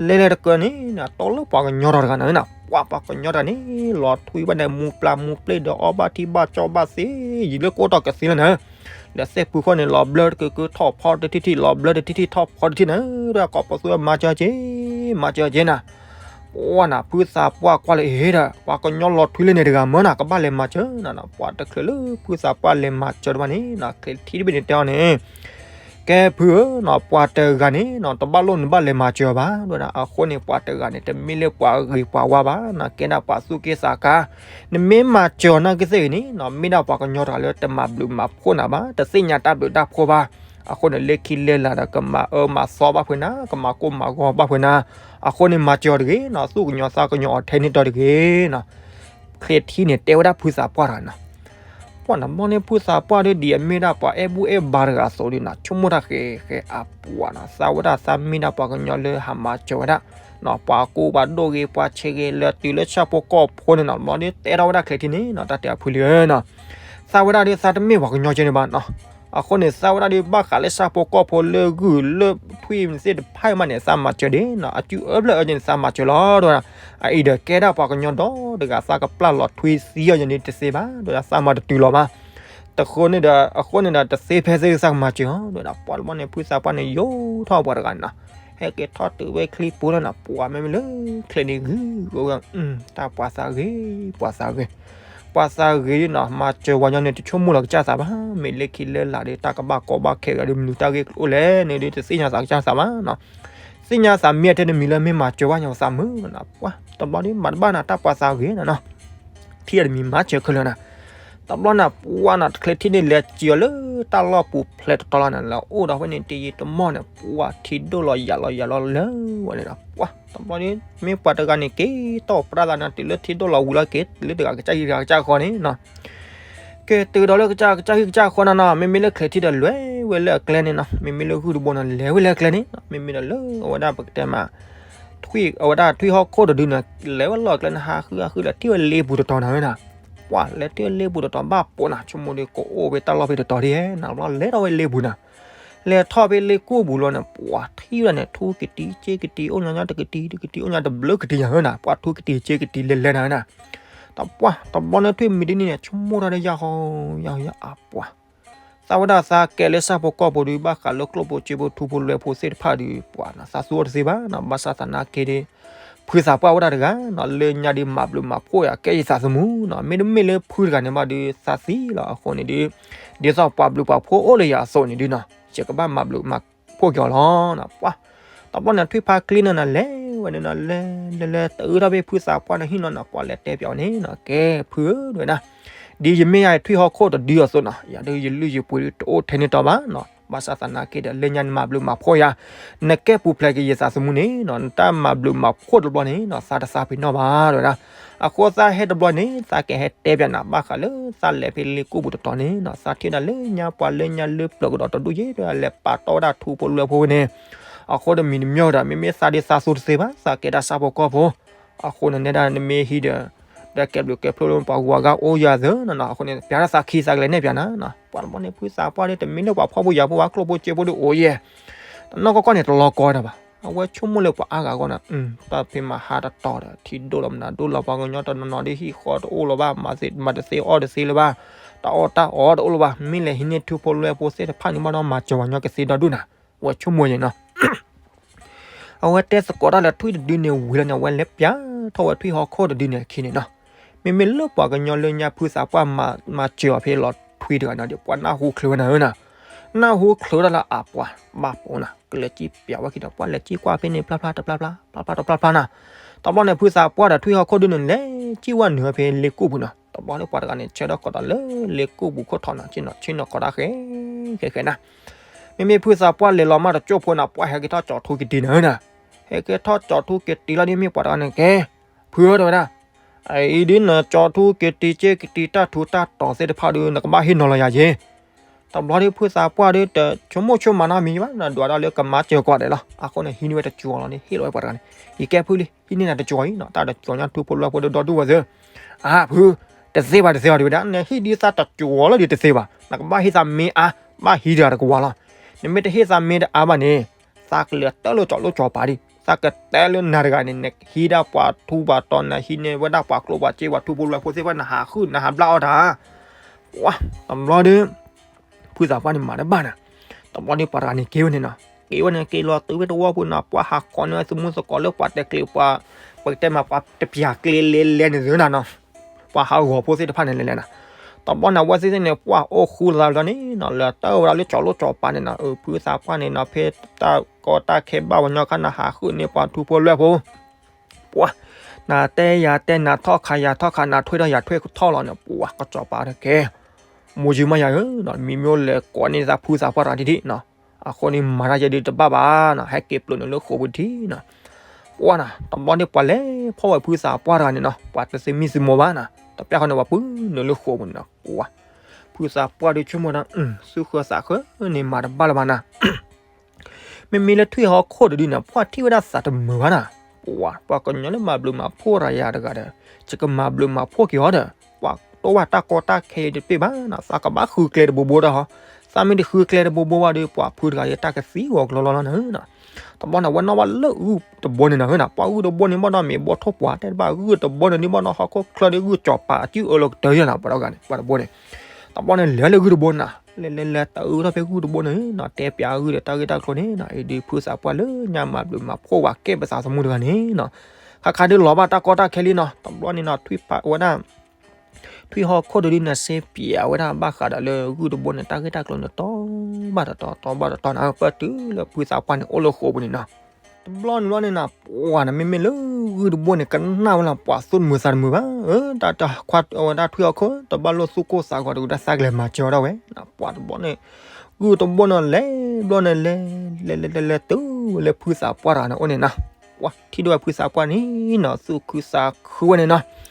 လဲၤလဲၤတကၢန့ၣ်နၤ တိလၢပှၤကညီတဂၤနၤနၤ ပှၢ်ပှၤကညီတဂၤန့ၣ် လီၤထွံဘၣ်န့ၣ် မူပျၢ်မူပျ့ၢ်ဒီးအီၣ်ဘၣ်ထံဘၣ်ကၠီဘၣ်သ့ ယံာ်လၢကိးတီၢ်ကသ့လၢနၤ ဒီးသ့ၣ်ဖုခိၣ်န့ၣ် လီၤဘျၢတကၢကၢထီၣ်ဖီတထံၣ်ထံၣ် လီၤဘျၢတထံၣ်ထံၣ်ထီၣ်ဖီတထံၣ်နၤ ဒီးကိးပသူမၤစၢၤက့ မၤစၢၤက့နၤ ပှၢ်နၤ ဖုသးပှၢ်ကွၢ်လၢအဟ့ဒီး ပှၤကညီလီၤထွံလၢန့ၣ်တဂၤမၢနၤ ကဘၣ်လဲၤမၤစၢၤနၤ ပှၢ်တချုးလၢဖုသးပှၢ်လဲၤမၤစၢၤတဘၣ်န့ၣ်နၤ ချ့ထံတဘ့ၣ်န့ၣ်တဲအီၤန့ၣ် ကဲဖုဧၢနၤ ပှၤတဂၤန့ၣ်နၤ တဘၣ်လိၣ်နဘၣ်လဲၤမၤစၢၤအီၤဘၣ် ဒ်ဝဲဒၣ် အဃိန့ၣ် ပှၤတဂၤန့ၣ် တမ့ၢ်လၢပှၤဂ့ၤပှၤဝါဘၣ်နၤ ကဲဒၣ်ပှၤသူၣ်က့သးကါ နမ့ၢ်မၤစၢၤအီၤနာ်က့သ့ၣ်ဂ့ၤန့ၣ်နၤ မ့ၢ်ဒၣ်ပှၤကညီတဂၤလၢတမၤဘျုးမၤဖှိၣ်နၤဘၣ် တသ့ၣ်ညါတၢ်ဘျုးတၢ်ဖှိၣ်ဘၣ် အဃိန့ၣ် လၢခံလဲၤလၢတၢ်ကမၤအၢမၤသီဘၣ်ဖဲနၤ ကမၤကိၢ်မၤဂီၤဘၣ်ဖဲနၤ အဃိန့ၣ် မၤစၢၤအီၤတဂ့ၤနၤ သူၣ်ကညီၤသးကညီၤအီၤထဲန့ၣ်တီတဂ့ၤနၤ ချ့ထံန့ၣ် တဲဝဲဒၣ်ဖုသးပှၢ်တဂၤနၤ ပှၢ်နၤ ဘျီန့ၣ်ဖုသးပှၢ်ဒီးဒ်အမ့ၢ်ဒၣ်ပှၤအဲၣ်ဘူၣ်အဲၣ်ဘါတဂၤအသိးဒုနၤ ဆိကမိၣ်တၢ်ဃဲၤဃဲၤအပှၢ်နၤ သးဝဲဒၣ်သးမ့ၢ်ဒၣ်ပှၤကညီလၢဟးမၤစၢၤဝဲဒၣ် ပှၤကူပှၤဒိၣ်ဂ့ၤ ပှၤဆဲးဂ့ၤ လဲၤတုၤလၢဆၣ်ဖိကီၢ်ဖိန့ၣ်နီၤ, တဘျီဒီးတဲထီၣ်ဝဲဒၣ်ချံးထံးန့ၣ်နီၤ, တၢ်တဲအဖုလံဧၢနီၤ, သးဝဲဒၣ်ဒီးသးတမ့ၢ်ပှၤကညီကဲန့ၣ်ဘၣ်နီၤ, အဃိန့ၣ် သးဝဲဒၣ်ဒီးဘၣ်ဃးလၢဆၣ်ဖိကီၢ်ဖိလၢဂုၢ်လၢထွံၣ်သ့ၣ်တဖၣ်မးန့ၣ် သးမၤစၢၤဒၣ်နီၤ, အစုအၢဖျၢၣ်အၢကဲန့ၣ် သးမၤစၢၤလီၤဒီး, အအံၤဒီးကဲဒၣ်ပှၤကညီဒီတဂၤ သးကပျၢ်လီၤထွံၣ်သံအီၤယန့ၣ်တသ့ဘၣ်, ဒီးသးမၤတတုၤလီၤဘၣ် တဃိန့ၣ်ဒီး အဃိန့ၣ်ဒီး တသ့ဖဲသ့သးကမၤစၢၤအီၤ, ဒီးပှၤတဘျီန့ၣ် ဖုသးပှၢ်န့ၣ် ယိၤထီၣ်ပှၤတဂၤန့ၣ်နီၤ, ဟဲက့ၤထီၣ်တုၤဝဲချံပူၤလီၤနီၤ, ပှၤမ့မ့ၢ်လၢချံးန့ၣ်ဂ့ၤ, တၢ်ပှၤသးဂ့ၤ, ပှၤသးဂ့ၤ, ပှၤသးဂ့ၤနီၤ, မၤစၢၤဝဲညီန့ၣ် တဆိကမိၣ်လီၤကစၢ်သးဘၣ်, မ့ၢ်လၢခံလၢလာ်ဒီး တၢ်ကဘၣ်ကီဘၣ်ခဲဂၤဒီး မနုၤတၢ်ဂ့ၢ်ကျိၤလဲၣ်န့ၣ်ဒီး တသ့ၣ်ညါသးကစၢ်သးဘၣ်နီၤ, သ့ၣ်ညါသးမ့ၢ်ထဲတမံၤလၢမ့ၢ်မၤစၢၤဘၣ်ညီသးမုာ်နီၤ, ပှၤတဘျီဒီးမၤတဘၣ်နီၤ, တၢ်ပှၤသးဂ့ၤနီၤနီၤ ထံၣ်တမံၤမၤစၢၤခဲလၢာ်နီၤ, တဘျီန့ၣ် ပှၤနီၤ တချံးထံးန့ၣ် လဲၤစံၣ်အီၤလၢတၢ်လီၢ်ပူၤဖျဲးတတီၤလီၤန့ၣ် လဲၤအိၣ်ဒီးဖဲန့ၣ် တယံာ်တမီၢ်န့ၣ် ပှၤထံဒိၣ်လီၤယၢ်လီၤယၢ်လီၤလၢဝဲန့ၣ်ဒီး ပှၤတဘျီန့ၣ် မ့ၢ်ပှၤတဂၤန့ၣ် က့ၤတီၢ်ပြၢသးန့ၣ် တုၤလၢထံဒိၣ်လီၤဝံၤလီၤ က့ၤတုၤလၢတဂၤကစၢ်ဟံၣ်တဂၤကစၢ်ဃီန့ၣ်နီၤ က့ၤတုၤဒီးလၢကစၢ်ကစၢ်ဟံၣ်ကစၢ်ဃီန့ၣ်နီၤ မ့မ့ၢ်လၢချံးထံးဒီးလဲၤဝဲလၢအကျဲန့ၣ်နီၤ မ့မ့ၢ်လၢဂုၢ်တဘိန့ၣ် လဲၤဝဲလၢအကျဲန့ၣ်နီၤ မ့မ့ၢ်ဒီးလၢအဝဲဒၣ်ပကတဲမး ထွံၣ်အဝဲဒၣ်ထွံၣ်ဟီၣ်ခိၣ်တဒုန့ၣ် လဲၤဝဲလီၢ်အကျဲန့ၣ် ဟးဃုအဃုဒီးထံၣ်ဝဲလ့ပူၤတတီၤန့ၣ်ဝဲနီၤ ပှၤလဲၤထံၣ်ဝဲလ့ပူၤတတီၤဘၣ်ပိာ်နီၤ ဆိကမိၣ်ဒီးကအိၣ်ဖဲတၢ်လီၢ်ဖဲတတီၤဒ်နီၤ ဘျီလဲၤထီၣ်ဝဲလ့ပူၤနီၤ လဲၤထီၣ်ဖဲလ့ကိၣ်ပူၤလီၤန့ၣ် ပှၤထံၣ်ဝဲဒၣ်န့ၣ် ထူက့ၤတံၤ စ့က့ၤတံၤ အိၣ်ညီညီတက့ၤတံၤ တက့ၤတံၤ အိၣ်ညီတဘျုးက့ၤတံၤယၤဝဲနီၤ ပှၤထူက့ၤတံၤ စ့က့ၤတံၤ လဲၤလဲၤနၤဝဲနီၤ တပှၢ် တဘျီန့ၣ်ထွံၣ်မံၤဒ်န့ၣ်န့ၣ် ဆိကမိၣ်တၢ်ဒီးယၤဃီ ယၤယၤအပှၤ သးဝဲဒၣ်သးကဲလၢဆၣ်ဖိကီၢ်ဖိဒီး ဘၣ်ဃးလၢကျိၣ်ဖိစ့ဖိထူဖိလွဲဖိသ့ၣ်တဖၣ်ဒီး ပှၤနီၤ သးသူအီၤတသ့ဘၣ်နီၤ ဘၣ်ဆၣ်သနာ်က့ဒီး ဖုသးပှၢ်ဝဲဒၣ်တဂၤနီၤ လၢညါဒီးမၤဘျုးမၤဖှိၣ်ယၤ ကဲယသးသမူနီၤ မ့တမ့ၢ်လၢဖုတဂၤန့ၣ်ဘၣ်ဒီး သးသံလီၤ အဃိန့ၣ်ဒီး ဒ်သိးပှၤဘျုးပှၤဖှိၣ်အိၣ်လၢယၤအသိးန့ၣ်ဒုနီၤ ယကဘၣ်မၤဘျုးမၤဖှိၣ်က့ၤအီၤလီၤနီၤ ပှၤ တဘျီန့ၣ်ထွံၣ်ဖါကျံန့ၣ်နီၤ လဲၤဝဲန့ၣ်နီၤ လဲၤလဲၤလဲၤ တအၢထီၣ်ဖဲဖုသးပှၢ်န့ၣ်ဟံၣ်နီၤနီၤ ပှၤလဲၤတဲပၠးအီၤန့ၣ်နီၤ ကဲဖုဧၢ တဲဝဲဒၣ် ဒ်ယမ့ၢ်ယါထွံၣ်ဟီၣ်ခိၣ်တဒုအသိးနီၤ ယၤဒုးယလုၢ်ယပှ့ၤတအိၣ်ထဲန့ၣ်တီဘၣ်နီၤ ဘၣ်ဆၣ်သနာ်က့ဒီး လၢညါနမၤဘျုးမၤဖှိၣ်ယၤ နကဲပူၤဖျဲးက့ၤယသးသမူန့ၣ်နီၤ နတၢ်မၤဘျုးမၤဖှိၣ်တဘျီန့ၣ်နီၤ သးတသးပ့ၤနီၣ်ဘၣ် တဲဝဲဒၣ် အဃိသးဟဲတဘျီန့ၣ် သးကဟဲတဲပၠးနၤ ဘၣ်ဃးလၢသးလဲၤဖဲလ့ကိၣ်ပူၤတတီၤန့ၣ်နီၤ သးထံၣ်ဝဲဒၣ်လၢညါပှၤလၢညါလၢပျၢၤကဒီးတဒူၣ်ယဲၢ် လဲၤပာ်တီၢ်ဝဲဒၣ်ထူဖိလွဲဖိဝဲန့ၣ် အဃိတမံၤတမံၤဒီး မ့မ့ၢ်သးဒ်သးသူတသ့ဘၣ် သးကဲဒၣ်ဆၣ်ဖိကီၢ်ဖိ အဃိန့ၣ်နဲဒၣ်နမ့ၢ်ဟံးဒီး ဒီးကဲဘျုးကဲဖှိၣ်လၢပှၤဂုၤပှၤဂၤအိၣ်ယၤသ့နီၤနီၤ အဃိန့ၣ် ပၠးတၢ်သးခံသးကလဲၤနဲၣ်ပၠးနၤနီၤ ပှၤတဘျီန့ၣ် ဖုသးပှၢ်ဒီးတမ့ၢ်လၢပှၤဖှီၣ်ဖိယာ်ဖိဘၣ် ကျိၣ်ဖိစ့ဖိဒီးအိၣ်ယဲၢ် တနီၢ်ကီၢ်ကီၢ်န့ၣ် တလီၤကီဒၣ်ဘၣ် အဝဲဆိကမိၣ်လၢပှၤအါဂၤအဂီၢ်န့ၣ် တၢ်ဖံးမၤဟးတတီၤဒီး ထံဒိၣ်လီၤမနုၤဒိၣ်လီၤ ပှၤကညီတနီၤနီၤဒီးဟံၣ်ဃီတအိၣ်လၢၤဘၣ် မၤတသ့အီၣ်တသ့လၢၤဘၣ် တၢ်အီၣ်တၢ်အီတအိၣ်လၢၤဘၣ် မ့ၢ်လဲၤဟံးန့ၢ်ထူဖိလွဲဖိသ့ၣ်တဖၣ်န့ၣ်ဘၣ်ဒီး မၤစၢၤပှၤကညီကသ့ဒီဒူၣ်နၤ အဝဲဆိကမိၣ်ယဲၢ်နီၤ အဝဲတဲသကိးတၢ်လၢထွံၣ်တဒုန့ၣ်ဝံၤလီၤန့ၣ် အဝဲလဲၤပၠးထီၣ်ဝဲထွံၣ်ဟီၣ်ခိၣ်တဒုန့ၣ်အခံန့ၣ်နီၤ မ့မ့ၢ်လၢပှၤကညီလၢညါဖုသးပှၢ်မၤစၢၤအီၤဖဲလီၤထွံၣ်တဂၤန့ၣ်ဒီး ပှၤနၢ်ဟူချုးဝဲနၤဧၢနီၤ နၢ်ဟူချုးဝဲဒၣ်လၢအပှၤဘၣ်ပိာ်နၤ ကလဲၤစံၣ်ပၠးဝဲခံဒီး ပှၤလဲၤစံၣ်ကွၢ်ဖဲန့ၣ် ဖျါဖျါတဖျါဖျါ ဖျါဖျါတဖျါဖျါနၤ တဘျီန့ၣ် ဖုသးပှၢ်ဒီးထွံၣ်ဟီၣ်ခိၣ်ဒုန့ၣ် လဲၤစံၣ်ဝဲနုာ်ဝဲဖဲလ့ကိၣ်ပူၤနီၤ တဘျီန့ၣ်ပှၤတဂၤန့ၣ် ဆၢထၢၣ်ကိးဒီးလၢလ့ကိၣ်ပူၤခိၣ်ထီၣ်နီၤ ဆ့ၣ်နီၤဆ့ၣ်နီၤကိးတၢ်ဃဲ ဃဲဃဲနၤ မ့မ့ၢ်ဖုသးပှၢ်လဲၤလီၤမးတကၠိၢ်ဖိန့ၣ် ပှၤဟဲက့ၤထီၣ်ကၠီထူက့ၤတံၤနၤဧၢနီၤ ဟဲက့ၤထီၣ်ကၠီထူက့ၤတံၤလီၤဒ်မ့ၢ်ပှၤတဂၤန့ၣ်ကဲ ဖုဧၢ တဲဝဲဒၣ် အံၤဒ်နကၠီထူက့ၤတံၤ စ့က့ၤတံၤ တၢ်ထူးတၢ်တီၤသ့ၣ်တဖၣ်ဒီး နကဘၣ်ဟ့ၣ်နီၤလီၤယၤယ့ၢ် တဘျီဒ်ဖုသးပှၢ်ဒီး တဆိကမိၣ်ဆိကမးနီတမံၤဘၣ် ဒွးတၢ်လၢကမၤစၢၤကွၢ်ဒဲးလီၤ အဃိန့ၣ် ဟံးန့ၢ်ဝဲတကၠိလီၤန့ၣ် ဟ့ၣ်လီၤဝဲပှၤတဂၤန့ၣ် ယကဲဖုလံ ဟံးန့ၢ်နၤတကၠိအံၤနီၤ တၢ်တကၠိညါထူဖိလွဲဖိဒီဒူၣ်ဝဲသ့ၣ် အါဖု တသ့ဘၣ်တသ့ဘၣ် တဲဝဲဒၣ် နဟံးဒ်သးတကၠိလီၤဒ်တသ့ဘၣ် နကဘၣ်ဟ့ၣ်သးမ့ၢ်အါ ဘၣ်ဟံးတဂၤတကဝၤလီၤ နမ့ၢ်တဟ့ၣ်သးမ့ၢ်တအါဘၣ်န့ၣ် သးကလဲၤတၢ်လၢကၠီၤလိၣ်ကၠီၤပၤဒံး သးကတဲလၢနၤတဂၤန့ၣ် နဟံးဒၣ်ပှၤထူပှၤတီၤ နဟံးန့ၢ်ဝဲဒၣ်ပှၤကျိၣ်ပှၤစ့ပှၤထူဖိလွဲဖိသ့ၣ်တဖၣ် နဟးဃု နဟးဘျါအီၣ်တၢ် ပှၤ တဘျီဒီး ဖုသးပှၢ်န့ၣ်မၤတဘၣ်နၤ တဘျီဒီးပှၤတဂၤန့ၣ်က့ၤဝဲန့ၣ်နီၤ က့ၤဝဲန့ၣ်က့ၤလီၤတုၤဝဲတဝီပူၤနီၤ ပှၤဟးကိးန့ၢ်ဝဲသမူသကိးလၢပှၤတဲကျဲၤပှၤ ပကတဲမးပှၤတပျၢ်ကျဲလဲၤလဲၤန့ၣ်သ့နီၤ ပှၤဟးဂီၤဖိသ့ၣ်တဖၣ်န့ၣ်လဲၤလဲၤနၤ တဘျီန့ၣ် အဝဲသ့ၣ်သ့ၣ်န့ၣ် ပှၤအိၣ်ဃူလိာ်သးလီၤန့ၣ်နီၤ လဲၤတၢ်ဝဲဒၣ်လၢကၠီၤလိၣ်ကၠီၤပၤန့ၣ်နီၤ ဖုသးပှၢ်န့ၣ်နီၤ ဖဲတၢ်ကီတၢ်ခဲဘၣ်ဝဲညီခါန့ၣ် ဟးဃုန့ၢ်ပှၤထူဖိလွဲဖိ ပှၤ နၤတဲယၤတဲ နၤထီၣ်ခးယၤထီၣ်ခး နၤထွဲထီၣ်ယၤထွဲထီၣ်လီၤန့ၣ် ပှၤကစီၤပၤတကဲ မိၢ်ယုမးယၤဧၢနီၤ မ့မ့ၢ်အိၣ်လဲၤကိးန့ၢ်သးဖုသးပှၢ်တဂၤဒ်ဒ်နီၤ အဃိန့ၣ်မၤတၢ်ယဲဒ်တဘၣ်ဘၣ်နီၤ ဟဲက့ၤပျိာ်နုာ်လၢဃိာ်ပူၤတထံၣ်နီၤ ပှၤနီၤ တဘျီန့ၣ်ပှၤလဲၤဖီၣ်ဝဲဖုသးပှၢ်တဂၤန့ၣ်နီၤ ပှၤတသ့မံသ့မိၢ်ဘၣ်နီၤ တပျၢ်ဃီန့ၣ် ပှၤပှ့ၤနုာ်လၢဃိာ်ပူၤန့ၣ်နီၤ ပှၤ ဖုသးပှၢ်ဒုးဆိကမိၣ်ဒီး သူၣ်ဃၢသးဃၢန့ၣ်မၤတဘၣ်လၢၤဘၣ်နီၤ မ့မ့ၢ်လၢထွံၣ်ဟီၣ်ခိၣ်တဒုန့ၣ် ပှၤထံၣ်ဝဲဒၣ်သးတမုာ်ဘၣ်နီၤ ပှၤ ပှၤကညီလၢမၤဘျုးမၤဖှိၣ်ရၤယၤတဂၤဒီး ယကမၤဘျုးမၤဖှိၣ်က့ၤအီၤဒီး ပှၤတိၢ်ဘၣ်တၢ်ကီတၢ်ခဲအံၤတဘ့ၣ်ဘၣ်နီၤ, သးကဘၣ်ဃုကျဲတဘိဘိဒီးဟီ, သးမ့ၢ်တဃုကျဲတဘိဘိဘၣ်ဒီး ပှၤဖုတဂၤအံၤတၢ်ကသံဂီၤကလီလီၤလီၤန့ၣ်နီၤ. တဘျီန့ၣ် အဝဲနီၣ်ဘၣ်လၢဂုၢ်တဘိန့ၣ်နီၤ, ပှၤဂုၢ်တဘိန့ၣ်ဘၣ်ဒီး မ့ၢ်ဘီၣ်ထိၣ်ပှၤတဲတဘၣ် ဂုၢ်တဘိန့ၣ်ဒ်ဘၣ်ဒီး ဟီၣ်ခိၣ်ချၢဒ်ဂုၢ်ကၠီၤပၤ အစုၣ်အၢလီၤကတၢၢ်ယဲနီၤ, ပှၤတဂၤန့ၣ် ပှၤတဘိန့ၣ် တဘျီန့ၣ် လဲၤလၢဂုၢ်တဘိန့ၣ်နီၤ, လဲၤလဲၤလဲၤတၢ်အုၣ်ထီၣ်ဖဲဂုၢ်တဘိန့ၣ်နီၤ, တဲပၠးဂုၢ်ဒီးတၢ်ဂ့ၢ်တၢ်ကျိၤန့ၣ်နီၤ, အံၤဒ်ဖုသးပှၢ်လၢညါမၤဘျုးမၤဖှိၣ်ဝဲ ကဲပသးသမူတဂၤန့ၣ်နီၤ, ခါခါဒ်လီၤဘၣ်တၢ်ကီတၢ်ခဲလံနီၤ, တဘျီန့ၣ်နီၤ ထွံၣ်ဖးဝဲဒၣ် ထွံၣ်ဟီၣ်ခိၣ်တဒုန့ၣ် စ့ပၠးဝဲဒၣ်ဘၣ်ဃးဒီးလၢဂုၢ်တဘိန့ၣ် တၢ်ဂ့ၢ်တၢ်ကျိၤန့ၣ် တီဘၣ်တတီ တီဘၣ်တတီန့ၣ် ပၢၢ်တုၤလၢဖုသးပှၢ်န့ၣ် အိၣ်လၢဃိာ်ပူၤန့ၣ်နီၤ. တဘျီန့ၣ်ဘျီန့ၣ်နီၤ ပှၤန့ၣ် မ့မ့ၢ်လၢဂုၢ်တဘိန့ၣ် ကနၣ်ဝဲလီၤ ပှၤသူၣ်တမုာ်သးတမုာ်ဘၣ်, တၢ်ခွါဝဲဒၣ်ထွံၣ်ဟီၣ်ခိၣ် တဘၣ်လိၣ်သူၣ်ကိၢ်သးဂီၤတဂၤ တၢ်သးကလဲၤမၤစၢၤဝဲဒၣ်ဝဲ, ပှၤတဘျီန့ၣ် ဂုၢ်တဘိန့ၣ် လဲၤဘျီန့ၣ် လဲၤ လဲၤလဲၤလဲၤလဲၤတုၤဝဲလၢဖုသးပှၢ်တဂၤန့ၣ်အိၣ်န့ၣ်နီၤ, ပှၤထံၣ်ဒိၣ်ဝဲဖုသးပှၢ်န့ၣ်နီၤ သူၣ်ခုသးခုဝဲန့ၣ်နီၤ.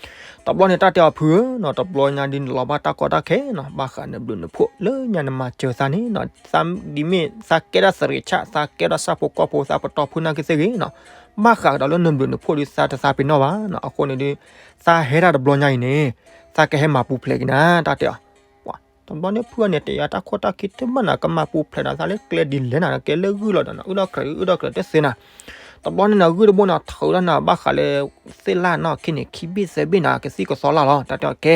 တဘျီန့ၣ် တၢ်တဲအီၤဖုဧၢနီၤ, တဘျီညါဒ်နလီၤဘၣ်တၢ်ကီတၢ်ခဲနီၤ, ဘၣ်ဃးနဘျုးနဖှိၣ်လၢညါနမၤစၢၤသးန့ၣ်နီၤ, သးဒ်မ့ၢ်သးကဲဒၣ်သရ့းဆၣ် သးကဲဒၣ်ဆၣ်ဖိကီၢ်ဖိ သးပတီၢ်ဖုနၢ်က့သ့ၣ်ဂ့ၤနီၤ, ဘၣ်ဃးကဒီးလၢနဘျုးနဖှိၣ်ဒီး သးတသးပ့ၤနီၣ်ဘၣ်နီၤ, အဃိန့ၣ်ဒီး သးဟဲဒၣ်တဘျီညါအံၤန့ၣ် သးကဟဲမၤပူၤဖျဲးက့ၤနၤ တၢ်တဲအီၤ ပှၤ တဘျီန့ၣ်ဖုအီၤန့ၣ် တယာ်တၢ်ခိၣ်တၢ်ခံတမၣ်နီၤ, ကမၤပူၤဖျဲးဒီးသးလၢကျဲဒ်လဲၣ်နီၤ, ကဲလၢဂုၢ်လီၤဒီးနီၤ, အုၣ်ဒီးကြၢးအုၣ်ဒီးကြၢးတသ့နီၤ. တဘျီန့ၣ်နီၤ ဂုၢ်တဘိန့ၣ် ထုးလီၤနီၤ ဘၣ်ဃးလၢ သ့ၣ်လၣ်နီၢ်ခံန့ၣ် ခံဘ့ၣ်သၢဘ့ၣ်နီၤ ကသံၣ်ကသီလၣ်လီၤ. တၢ်တဲအီၤကဲ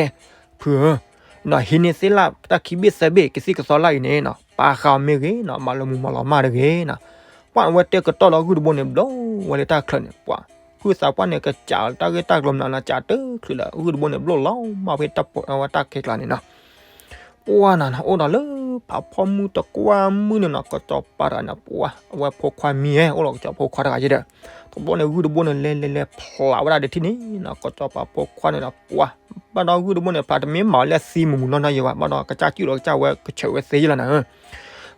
ဖုဧၢ, ဟံးန့ၢ်သ့ၣ်လၣ်တၢ်ခံဘ့ၣ်သၢဘ့ၣ် ကသံၣ်ကသီလၣ်အံၤန့ၣ်နီၤ ပာ်ဃာ်အီၤမ့ၢ်ဂ့ၤနီၤ, မၤလီၤမုၢ်မၤလီၤမၢ်တဂ့ၤနီၤ. ပှၤအဝဲတဲကတီၢ်လီၤဂုၢ်တဘိန့ၣ် ဘျီဝဲလၢတၢ်ချၢန့ၣ် ပှၤ ဖုသးပှၢ်န့ၣ် ကစးတၢ်ဂ့ၢ်တၢ်ကျိၤမနုၤလီၤ စးတချုးလၢ ဂုၢ်တဘိန့ၣ် ဘျီလီၤမၢ်ဖဲတၢ်ပဝဲတၢ်ခဲကျါန့ၣ်နီၤ. ပှၤနီၤ အိၣ်ဒီးလၢဖးဖီမုၢ်တကွၢ်မုၢ်န့ၣ်နီၤ ကစီၤပၤတဂၤန့ၣ် ပှၤ အဝဲဖိခွါမံၤဧဲ အိၣ်လီၤကစီၤဖိခွါတဂၤယဲဒီး တဘျီန့ၣ် ဂုၢ်တဘိန့ၣ် လဲၤလဲၤလဲၤဖျးဝဲဒၣ်ဒီးထံၣ်န့ၣ်နီၤ ကစီၤပၤဖိခွါန့ၣ်ဒီး ပှၤ ဘၣ်ဒီးဂုၢ်တဘိန့ၣ် ဖျးတမ့ၢ်မၤဝဲလၢသံမုၢ်မုၢ်နီၢ်နီၢ်ယဲဘၣ် ဘၣ်ဒီးကစၢ်ကၠူၣ်လီၤကစၢ်ဝဲကဆၢးဝဲသ့ယဲလီၤနၤဧၢ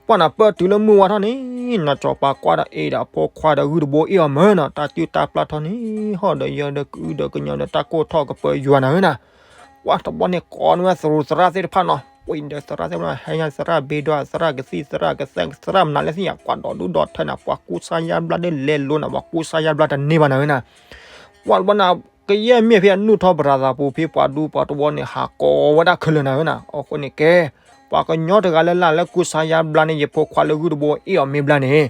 ပှၤနီၤ ပၢၢ်တုၤလၢမုၢ်ဝါထီၣ်န့ၣ်နီၤ စီၤပၤကွၢ်ဒီးအ့ၣ်ဒီးအဖိခွါဒီးဂုၢ်တဘိအ့ၣ်အီၤမၢ်နီၤ တၢ်စုၣ်တၢ်ပျၢ်ထီၣ်န့ၣ် ဟီၣ်ဒီးယၢၤဒီးကအုဒီးကညီဒီးတၢ်ကိၢ်ထီၣ်ကပၢၤယွၤနၤဧၢနီၤ ပှၤတဘျီန့ၣ် ကိးန့ၢ်ဝဲသရူးသရၣ်သ့ၣ်တဖၣ်နီၤ ပှၤဒီးသရၣ်သ့ၣ်တဖၣ် ဟဲညါသရၣ်ဘ့ဒွဲ သရၣ်ကသံၣ် သရၣ်ကသဲ သရၣ်မနုၤလဲၣ်သ့ၣ်ညါ ပှၤဒီးဒူၣ်ဒီးထၢနီၤ ပှၤကူစါယါဘျါဒီးလဲၤလိၤနီၤ ပှၤကူစါယါဘျါတန့ၢ်ဘၣ်နၤဧၢနီၤ ပှၤတဘျီန့ၣ် ကယဲၢ်မ့ၢ်ဖဲအနုာ်ထီၣ်ပရၤသးပူၤဖဲပှၤဒူပှၤတဝီန့ၣ် ဟးကိးဝဲဒၣ်ခဲလၢာ်နၤဧၢနီၤ အဃိန့ၣ်ကဲ ပှၤကညီတဂၤလၢ်လၢ်လၢကူစါယါဘျါန့ၣ် ယဖိခွါလၢဂုၢ်တဘိအ့ၣ်အီၤမ့ၢ်ဘျါန့ၣ်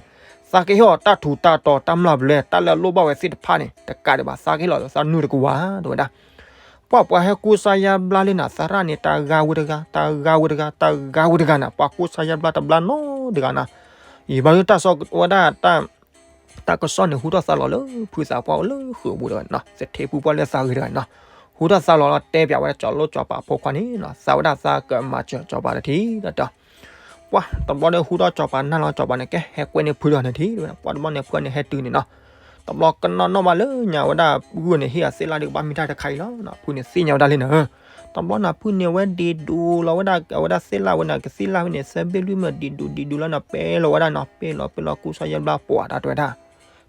သးကဟ့ၣ်အီၤတၢ်ထူးတၢ်တီၤတၢ်မျၢ်ဘျဲ တၢ်လၢအလိၣ်ဘၣ်ဝဲသ့ၣ်တဖၣ်န့ၣ် တကးဒံးဘၣ် သးကဟ့ၣ်လီၤသးနုာ်တကဝၤ တဲဝဲဒၣ် ပှၤပှၤဟဲကူစါယါဘျါလံနီၤ သရၣ်န့ၣ် တၢ်ဂၤဝဲတဂၤ တၢ်ဂၤဝဲတဂၤ တၢ်ဂၤဝဲတဂၤနီၤ ပှၤကူစါယါဘျါတဘျါနီတဂၤနီၤ ယံာ်ဘျီဒုးတၢ်စီၤဝဲဒၣ် တၢ်ကစီၣ်န့ၣ် ဟူထီၣ်သါလီၤလၢဖုသးပှၢ်အိၣ်လၢဃုာ်ပူၤတဂၤနီၤ သထ့ဖုပှၢ်လၢသးဂ့ၤတဂၤနီၤ ဟူထီၣ်သါလီၤလီၤတဲပၠးဝဲဒၣ်စီၤလိၣ်စီၤပၤဖိခွါန့ၣ်နီၤ သးဝဲဒၣ်သးကမၤစၢၤစီၤပၤတထံၣ်ဒီး ပှၤ တဘျီဒီးဟူထီၣ်စီၤပၤနၢ်လီၤစီၤပၤန့ၣ် ကဲဟဲကွဲန့ၢ်ဖုတဂၤန့ၣ်ထံၣ် ပှၤတဘျီန့ၣ်ဖုန့ၣ်ဟဲတုၤန့ၣ်နီၤ တဘျီကနီၣ်နီၣ်ဘၣ်လၢညါဝဲဒၣ်ဂုၢ်န့ၣ် ဟ့ၣ်အသ့ၣ်လၣ်ဒုးကဘၣ်မ့ၢ်တၢ်တခါအံၤလီၤ ဖုန့ၣ်သ့ၣ်ညါဝဲဒၣ်လံနၤ တဘျီန့ၣ်ဖုန့ၣ် အဝဲဒ့ဒိးလီၤဝဲဒၣ် အဝဲဒၣ်သ့ၣ်လၣ်ဝဲန့ၣ် ကသံၣ်လၣ်ဝဲန့ၣ် သၢဘ့ၣ်လွံၢ်မၢ ဒ့ဒိးဒ့ဒိးလီၤန့ၣ် ပဲလီၤဝဲဒၣ်နီၤ ပဲလီၤပဲလီၤကူစါယါဘျါပှၤတၢ်တဲဝဲဒၣ်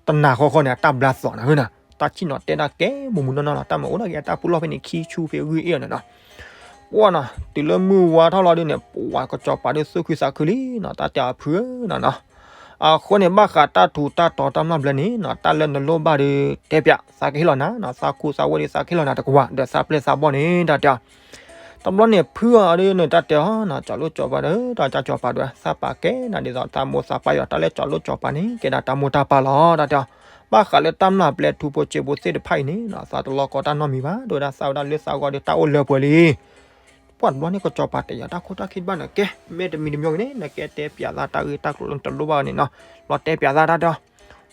တနၤဃီဃီန့ၣ် အတၢ်ဘျါသီၣ်နၤဧၢနီၤ တၢ်ဆံၣ်နီၤတဲဒၣ်ကဲမုၢ်မုၢ်နီၢ်နီၢ်လီၤ တၢ်မၤအိၣ်ဒၣ်က့ၤအတၢ်ပူၤလီၢ်ဖဲန့ၣ် ခံဆူဖဲဂုၢ်အ့ၣ်အီၤန့ၣ်နီၤ ပှၤနီၤ တုၤလၢမုၢ်ဝါထီၣ်လီၤဒုးန့ၣ် ပှၤကစီၤပၤဒုးသူၣ်ခုသးခုလံနီၤ တၢ်တဲအီၤဖုဧၢနီၤနီၤ အဃိန့ၣ် ဘၣ်ဃးတၢ်ထူးတၢ်တီၤတၢ်မျၢ်ဘျဲန့ၣ်နီၤ တၢ်လၢနလိၣ်ဘၣ်ဒီး တဲပၠး သးကဟ့ၣ်လီၤနၤနီၤ သးခူသးဝဲဒီး သးကဟ့ၣ်လီၤနၤတကဝၤ ဒီးသးပျဲၢ်သးဘီၣ်န့ၣ် တၢ်တဲအီၤ တဘျီန့ၣ် ဖုအီၤဒုးန့ၣ် တၢ်တဲအီၤနီၤ စီၤလိၣ်စီၤပၤဒီး တၢ်ကၢ်စီၤပၤဒုး သးပာ်ကဲနၤဒ်သိး တၢ်မိၢ်သးပၢ်ယွၤ တၢ်လၢစီၤလိၣ်စီၤပၤန့ၣ် ကဲဒၣ်တၢ်မိၢ်တၢ်ပၢ်လီၤ တၢ်တဲအီၤ ဘၣ်ဃးလၢတၢ်မျၢ်ဘျဲထူဖိစ့ဖိသ့ၣ်တဖၣ်အံၤန့ၣ်နီၤ သးတလီၢ်ကီတၢ်နီတမံၤဘၣ် တဲဝဲဒၣ်သးဝဲဒၣ်လၢသးဂီၢ်ဒီးတၢ်အိၣ်လၢပှဲၤလံ ပှၤတဘျီန့ၣ် ကစီၤပၤတဲယၤတၢ်ခိၣ်တၢ်ခံတဘၣ်န့ၣ် ကဲ မ့ၢ်တမံၤတမံၤဂ့ၤန့ၣ် နကဲတဲပၠးသးတၢ်ဂ့ၢ်တၢ်ကျိၤလၢနတလိၣ်ဘၣ်န့ၣ်နီၤ လီၤတဲပၠးသးတၢ်တဲအီၤ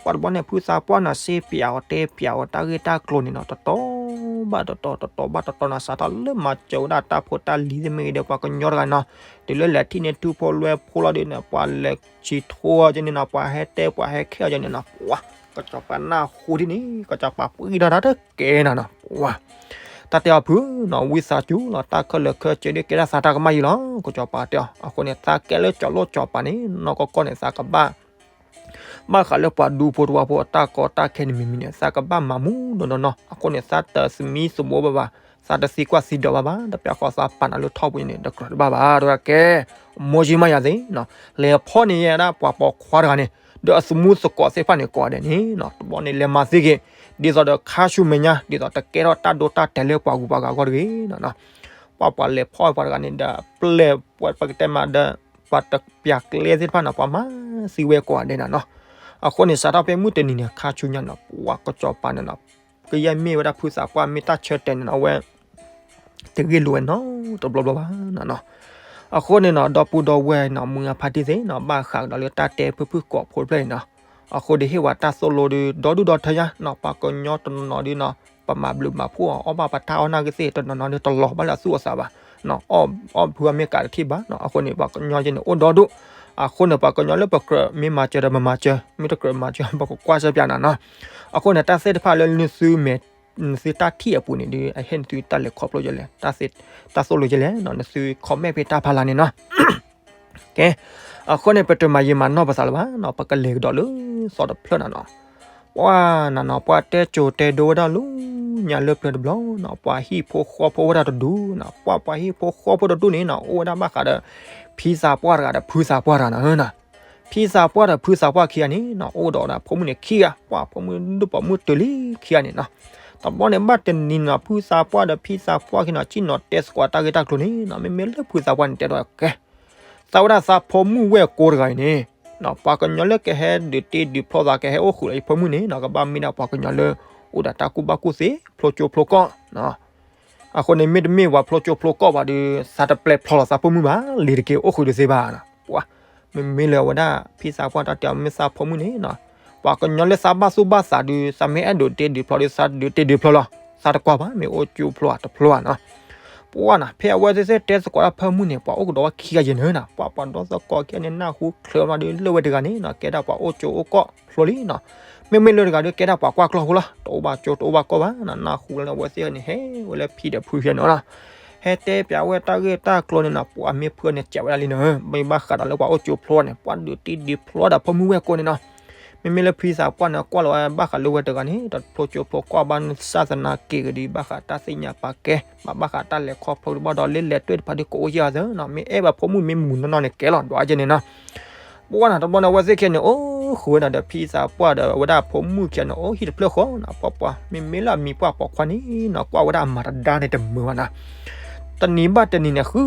ပှၤတဘျီန့ၣ် ဖုသးပှၢ်နီၤ စ့ပၠးအီၤတဲပၠးအီၤတၢ်ဂ့ၢ်တၢ်ကျိၤန့ၣ်နီၤ တတီၤဘၣ်တတီၤ တတီၤဘၣ်တတီၤနီၤ စးထီၣ်လၢမၤစၢၤဝဲဒၣ်တၢ်ဖိတၢ်လံၤသ့ၣ်မ့ၢ်ဂ့ၤဒီး ပှၤကညီတဂၤနီၤ တုၤလၢလဲၤထံၣ်န့ၢ်ထူဖိလွဲဖိလီၤဒုးန့ၣ် ပှၤလဲၤဆံးထိအီၤကန့ၣ်နီၤ ပှၤဟဲတဲပှၤဟဲခဲအီၤကန့ၣ်နီၤ ပှၤ ကစီၤပၤနၢ်ဟူဒ်န့ၣ် ကစီၤပၤပှံၢ်ထီၣ်တၢ်တကဲနီၤနီၤ ပှၤ တၢ်တဲအီၤဖုနီၤ ဝံသးစူၤလီၤ တၢ်ခဲလၢာ်ခဲဆ့ဒုးကဲဒၣ်သးတၢ်ကမၣ်ယံလီၤ ကစီၤပၤတဲအီၤ အဃိန့ၣ် သးကဲလၢစီၤလိၣ်စီၤပၤန့ၣ် နီၢ်ကီၢ်ကီၢ်န့ၣ် သးကဘၣ် ဘၣ်ဃးလၢပှၤဒူဖိတဝီဖိအတၢ်ကီတၢ်ခဲန့ၣ်မံၤမံၤန့ၣ် သးကဘၣ်မၤမူနီၢ်နီၢ်နီၢ် အဃိန့ၣ် သးတသမံသမိးဘၣ်ဘၣ် သးတသံကွၢ်သံဒိးဘၣ်ဘၣ် တပျၢ်ဃီသးပာ်နၤလၢထီၣ်ပူၤန့ၣ် တကြၢးတဘၣ်ဘၣ် တဲဝဲဒၣ်ကဲ မိၢ်ယံမးယၤသ့နီၤ လဲၤဖီၣ်န့ၢ်ယဲဒၣ်ပှၤပိာ်ခွါတဂၤန့ၣ် ဒီးအသမူသကိးသ့ၣ်တဖၣ်န့ၣ်ကိးဂၤဒဲးန့ၣ်နီၤ တဘျီန့ၣ် လဲၤမၤသ့ဂ့ၤ ဒ်သိးဒီးခါဆူမဲာ်ညါ ဒ်သိးတကဲထီၣ်တၢ်ဒိတၢ်တဲာ်လၢပှၤဂုၤပှၤဂၤအဂီၢ်တဂ့ၤနီၤနီၤ. ပှၤပှၤလဲၤဖီၣ်ပှၤတဂၤန့ၣ်ဒီး ပျဲၢ်ပှၤပကတဲမးဒီး ပှၤတပျၢ်ကျဲသ့ၣ်တဖၣ်နီၤ ပှၤမၤသံဝဲကိးဂၤဒဲးနီၤနီၤ. အဃိန့ၣ် စးထီၣ်ဖဲမုၢ်တနံၤန့ၣ် ခါဆူညါနီၤ ပှၤကစီၤပၤန့ၣ်နီၤ ကယဲၢ်မ့ၢ်ဝဲဒၣ်ဖုသးပှၢ်မ့ၢ်တၢ်ဆၢတဲာ်န့ၣ်နီၤ အဝဲ တဂ့ၢ်လိာ်ဝဲနီတဘျီဘျီဘၣ်နီၤနီၤ. အဃိန့ၣ်နီၤ ဒီပုၢ်ဒီဝဲၢ်နီၤ မုၢ်အဖါတံၢ်သ့ၣ်နီၤ ဘၣ်ဃးကဒီးလၢတၢ်တဲဖုဖုကိးဖိတဖျၢၣ်အံၤနီၤ. အဃိဒီးဟ့ၣ်ဝဲတၢ်သိၣ်လိဒုး ဒီဒူၣ်ဒီထၢညါနီၤ ပှၤကညီတနီၤနီၤဒုးနီၤ ပမၤဘျုးမၤဖှိၣ်အီၤ အီၣ်ဘၣ်ပတၢ်အီၣ်နၢ်ဂ့ၤသ့ၣ် တနီၤနီၤဒုးတလီၤဘၣ်လၢအသူၣ်အသးဘၣ်နီၤ အီၣ်ဖုအီၣ်မ့ၢ်ကးတထံၣ်ဘၣ်နီၤ. အဃိန့ၣ် ပှၤကညီယဲန့ၣ်အိၣ်ဒီဒူၣ် အဃိန့ၣ် ပှၤကညီလၢပကြၢးမ့ၢ်မၤစၢၤဒီးမၤစၢၤ မ့ၢ်တကြၢးမၤစၢၤ ပကကွၢ်စၢ်ပၠးနၤနီၤ. အဃိန့ၣ် တၢ်သ့ၣ်တဖၣ်လၢနသုမဲာ် နသုတၢ်ထံၣ်အပူၤန့ၣ်ဒုး အဟ့ၣ်နသုတၢ်လဲၤခီဖျိယဲလဲၣ် တၢ်သိၣ်လိယဲလဲၣ်နီၤ နသု comment ဖဲတၢ်ဖးလၢ်န့ၣ်နီၤ. ကဲ အဃိန့ၣ် ပတမၤယံာ်မၤနီၢ်ပသးလၢၤဘၣ်နီၤ ပကလဲၤကဒီးလၢသီတဖျၢၣ်နၤနီၤ. ပှၤနၤနီၤ ပှၤတဲစိၤတဲဒိဝဲဒၣ်လၢညါလၢပျၢၤတဘျီနီၤ ပှၤဟံၣ်ဖိဃီဖိဝဲဒၣ်တဒူၣ်နီၤ ပှၤပှၤဟံၣ်ဖိဃီဖိတဒူၣ်န့ၣ်နီၤ အိၣ်ဝဲဒၣ်ဘၣ်ဃးဒီး ဖံသးပှၢ်တဂၤဒီးဖုသးပှၢ်တဂၤနီၤ. ဖံသးပှၢ်ဒီးဖုသးပှၢ်ခံဂၤန့ၣ်နီၤ အိၣ်ဒီးဖိမုၣ်န့ၣ်ခံဂၤ ပှၤဖိမုၣ်ဒိၣ်ပိာ်မုၣ်တုၤလံခံဂၤန့ၣ်နီၤ. တဘျီန့ၣ်ဘၣ်တနံၤနီၤ ဖုသးပှၢ်ဒီးဖံသးပှၢ်ခံနီၤ စံၣ်နီၤတဲသကိးတၢ်ဂ့ၢ်တၢ်ကျိၤန့ၣ်နီၤ မ့မ့ၢ်လၢဖုသးပှၢ်န့ၣ်တဲဒီးကဲ သးဝဲဒၣ်သးဖိမုၣ်ဝဲၢ်ကိတဂၤအံၤန့ၣ် ပှၤကညီလၢကဟဲဒုးတ့ဒုးဖျီသး ကဟဲအိၣ်ဃုာ်လၢယဖိမုၣ်န့ၣ်နီၤ ကဘၣ်မ့ၢ်ဒၣ်ပှၤကညီလၢ အိၣ်ဒီးတၢ်ကူၣ်ဘၣ်ကူၣ်သ့ ဖျိကၠိဖျိကီၢ်နီၤ. အဃိန့ၣ် မ့တမ့ၢ်ပှၤဖျိကၠိဖျိကီၢ်ဘၣ်ဒီး သးတပျဲၢ်ဖျီလီၤသးဖိမုၣ်ဘၣ် လံၤတက့ၤအိၣ်ဃုာ်ဒုးသ့ဘၣ်နီၤ. ပှၤ မ့မ့ၢ်လၢအဝဲဒၣ် ဖံသးပှၢ်တၢ်တဲအီၤ မ့ၢ်သးဖိမုၣ်န့ၣ်နီၤ ပှၤကညီလၢသးဘၣ်သူၣ်ဘၣ်သးဒီး သးမ့ၢ်အဲၣ်ဒိးတ့ဒုးဖျီဒီး သးဒုးတ့ဒုးဖျီလီၤ. သးတကွၢ်ဘၣ် မ့ၢ်အိၣ်ကၠိဖျိဧါတဖျိဧါနီၤ. ပှၤနီၤ ဖဲအဝဲသ့ၣ်သ့ၣ်တဲသကိးတၢ်ဖၢမုၢ်န့ၣ် ပှၤအိၣ်ကဒီးဝဲခံဂၤယဲၢ်န့ၣ်နီၤ ပှၤပှၤဒီသကိးခံဂၤန့ၣ် နၢ်ဟူချၢမးဒီး လၢဝဲတဂၤန့ၣ်နီၤ ကဲဒၣ်ပှၤအိၣ်ကၠိအိၣ်ကီၢ်ဖျိလံနီၤ. မ့မ့ၢ်လၢတဂၤဒီး ကဲဒၣ်ပှၤကွၢ်ကျီၢ်ဖိလီၤ တအိၣ်ဘၣ်ကၠိတအိၣ်ဘၣ်ကီၢ်ဘၣ်နီၤ. နၢ်ဟူလၢအဝဲသ့ၣ်န့ၣ် ဟဲဝဲလၢဖံဒီးဖုယဲၢ်န့ၣ်နီၤ ဟဲတဲပၠးဝဲတၢ်ဂ့ၢ်တၢ်ကျိၤန့ၣ်နီၤ ပှၤမ့ၢ်ဖုန့ၣ် ကးဝဲဒၣ်လံနီၤ မ့ၢ်ဘၣ်ဃးဒီးလၢပှၤအိၣ်ကၠိဖျိန့ၣ် ပှၤဒုးတ့ဒုးဖျီဒီးဖိမုၣ်ဝဲၢ်ကိန့ၣ်နီၤ. မ့မ့ၢ်လၢဖံသးပှၢ်န့ၣ် ကွၢ်လီၤဝဲဘၣ်ဃးလၢဝဲတဂၤန့ၣ် တဖျိကၠိဖျိကီၢ်ဘၣ်န့ၣ် စၢ်သနာ်က့ဂ့ၤဒီး ဘၣ်ဃးတၢ်သ့ၣ်ညါပာ်ကဲ ဘၣ်ဘၣ်ဃးတၢ်လဲၤခီဖျိတဘၣ်ဒီး လၢလဲၤတွဲၣ်တဖၣ်ဒီး ကအိၣ်ယၢ်သၢနီၤ မ့ၢ်အဲၣ်ဘၣ်ဖိမုၣ်မ့ၢ်မုာ်နီၢ်နီၢ်န့ၣ် ကဲလီၤ ဒွးယဲၢ်န့ၣ်နီၤ. ပှၤနီၤ တဘျီန့ၣ် အဝဲသ့ၣ်ခံဂၤန့ၣ် အိၣ်ဃုာ်ဝဲဒၣ်ဒီးဖံသးပှၢ်ဒီး အဝဲဒၣ်ဖိမုၣ်ခံဂၤန့ၣ် အိၣ်ဟံၣ်တဖျၢၣ်ဃီနီၤ ပှၤပှၤ မ့မ့ၢ်လၢအမံၤပှၢ်ပိာ်ခွါန့ၣ်နီၤ ကွၢ်ဝဲဒၣ်အမၤတဒါန့ၣ်တမုာ်ဘၣ်နီၤ တနံၤဘၣ်တနံၤန့ၣ် ဃု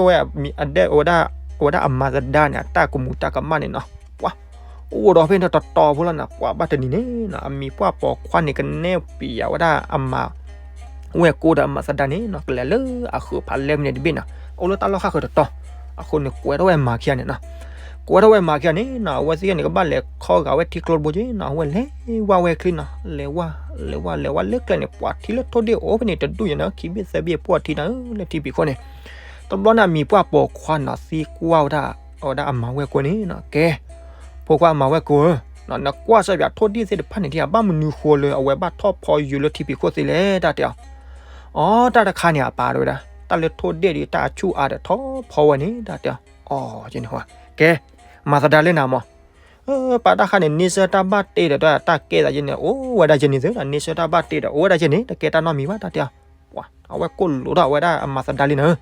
ဝဲ အဒဲ အဝဲဒၣ် အဝဲဒၣ်အမၤသဒါန့ၣ် အတၢ်ကမူၤတၢ်ကမၣ်န့ၣ်နီၤ ပှၤ အိၣ်ဒီးဖဲန့ၣ်တတီၤဖိလီၤနီၤ ပှၤဘၣ်တနံၤန့ၣ်နီၤ အမံၤပှၢ်ပိာ်ခွါန့ၣ် ကနဲၣ်ပျးဝဲဒၣ်အမၤဝဲၢ်ကိဒီးအမၤသဒါန့ၣ်နီၤ ကလဲၤလၢအဃုာ်ဖးလဲၢ်မံၤန့ၣ်တဘ့ၣ်နီၤ အိၣ်လၢတၢ်လီၢ်ဃၣ်ဃၢၤတတီၤ အဃိန့ၣ် ကွဲးထီၣ်ဝဲအမၤခံဂၤန့ၣ်နီၤ ကွဲးထီၣ်ဝဲအမၤခံဂၤန့ၣ်နီၤ အဝဲသ့ၣ်န့ၣ် ကဘၣ်လဲၤခီဂာ်ဝဲထံကျိတဘိက့နီၤ အဝဲလဲၤဝဲဝဲချံနီၤ လဲၤဝဲ လဲၤဝဲ လဲၤဝဲလၢကျဲန့ၣ် ပှၤထံလၢထိၣ်ဒ့ၣ်အိၣ်ဖဲန့ၣ် တဒူၣ်ယဲၢ်နီၤ ခံဘ့ၣ်သၢဘ့ၣ်ပှၢ်ထံနီၤ လၢထံဖံးခိၣ်န့ၣ် တဘျီန့ၣ် အမံၤပှၢ်ပိာ်ခွါနီၤ သံကွၢ်ဝဲဒၣ် အဝဲဒၣ်အမၤဝဲၢ်ကိန့ၣ်နီၤ ကဲ ဖိခွါအမၤဝဲၢ်ကိဧၢ နကွၢ်စၢ်ပၠးထိၣ်ဒ့ၣ်သ့ၣ်တဖၣ်န့ၣ် ဒ်ဘၣ်မနုၤဃိလၢအဝဲဘၣ်ထီၣ်ဖီယိာ်လၢထံဖံးခိၣ်သ့လဲၣ် တၢ်တဲအီၤ အီ တၢ်တခါန့ၣ် အပာ်တဝဲဒၣ် တၢ်လၢထိၣ်ဒ့ၣ်ဒီးတၢ်အဆူၣ်အါဒီးထီၣ်ဖီဝဲန့ၣ် တၢ်တဲအီၤ အီ ကဲ မၤသဒါလၢနၤမး ပာ်တၢ်ခါန့ၣ် န့ဆၢၣ်တၢ်ဘၣ်တ့ဒီး တၢ်ကဲသးယဲန့ၣ် အိၣ်ဝဲဒၣ်ယဲန့ၣ်သ့ န့ဆၢၣ်တၢ်ဘၣ်တ့ဒီး အိၣ်ဝဲဒၣ်ယဲန့ၣ် တကဲတၢ်နီတမံၤဘၣ် တၢ်တဲအီၤ ပှၤ အဝဲကိၢ်လိာ်ထီၣ်ဝဲဒၣ်အမၤသဒါလံနၤ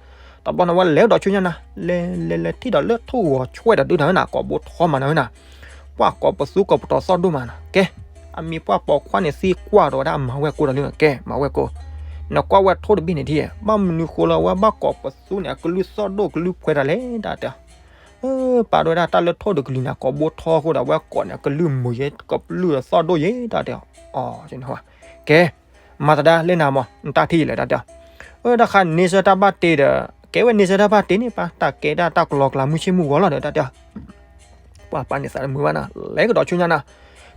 တဘျီန့ၣ် အဝဲလဲၤဒီးဆူညါနၤ လဲၤလဲၤလဲၤထံၣ်ဒီးလၢထိၣ်ဂီၤဆွဲဒီးဒုနၤ ကိာ်ဘိထီမးနၤ ပှၤကိးပသူကိးပတီၤသီၣ်ဒိၣ်မးနီၤ ကဲ အမံၤပှၢ်ပိာ်ခွါန့ၣ် သံကွၢ်ဒီးဝဲဒၣ်အမၤဝဲၢ်ကိဒီးလံ ကဲ မၤဝဲၢ်ကိ နကွၢ်ဝဲထိၣ်တဘ့ၣ်န့ၣ်ထံၣ် ဘၣ်မနုၤဃိလၢအဝဲဘၣ်ကိးပသူန့ၣ် အကလုၢ်သီၣ်ဒိၣ်ကလုၢ်ဖှဲးတၢ်လဲၣ် တၢ်တဲအီၤ ပာ်တဝဲဒၣ်တၢ်လၢထိၣ်ဒီးကလံၤန့ၣ် ကိာ်ဘိထီအဃိဒီး အဝဲကိးန့ၣ် အကလုၢ်မုာ်ယဲ ကလုၢ်သီၣ်ဒိၣ်ယဲ တၢ်တဲအီၤ ကဲ မၤသဒါလၢနၤမး နတၢ်ထံၣ်ယဲလဲၣ် တၢ်တဲအီၤ တၢ်ခါန့ဆၢၣ်တၢ်ဘၣ်တ့ဒီး ကဲဝဲန့ဆၢၣ်တၢ်ဘၣ်တ့န့ၣ် ပာ်တၢ်ကဲဒၣ်တၢ်ကလီကလီမုၢ်ဆ့ၣ်မုၢ်ဂီၤလီၤဒီး တၢ်တဲအီၤ ပှၤပာ်န့ၢ်သးတမုာ်ဘၣ်နၤ လဲၤကဒီးဆူညါနၤ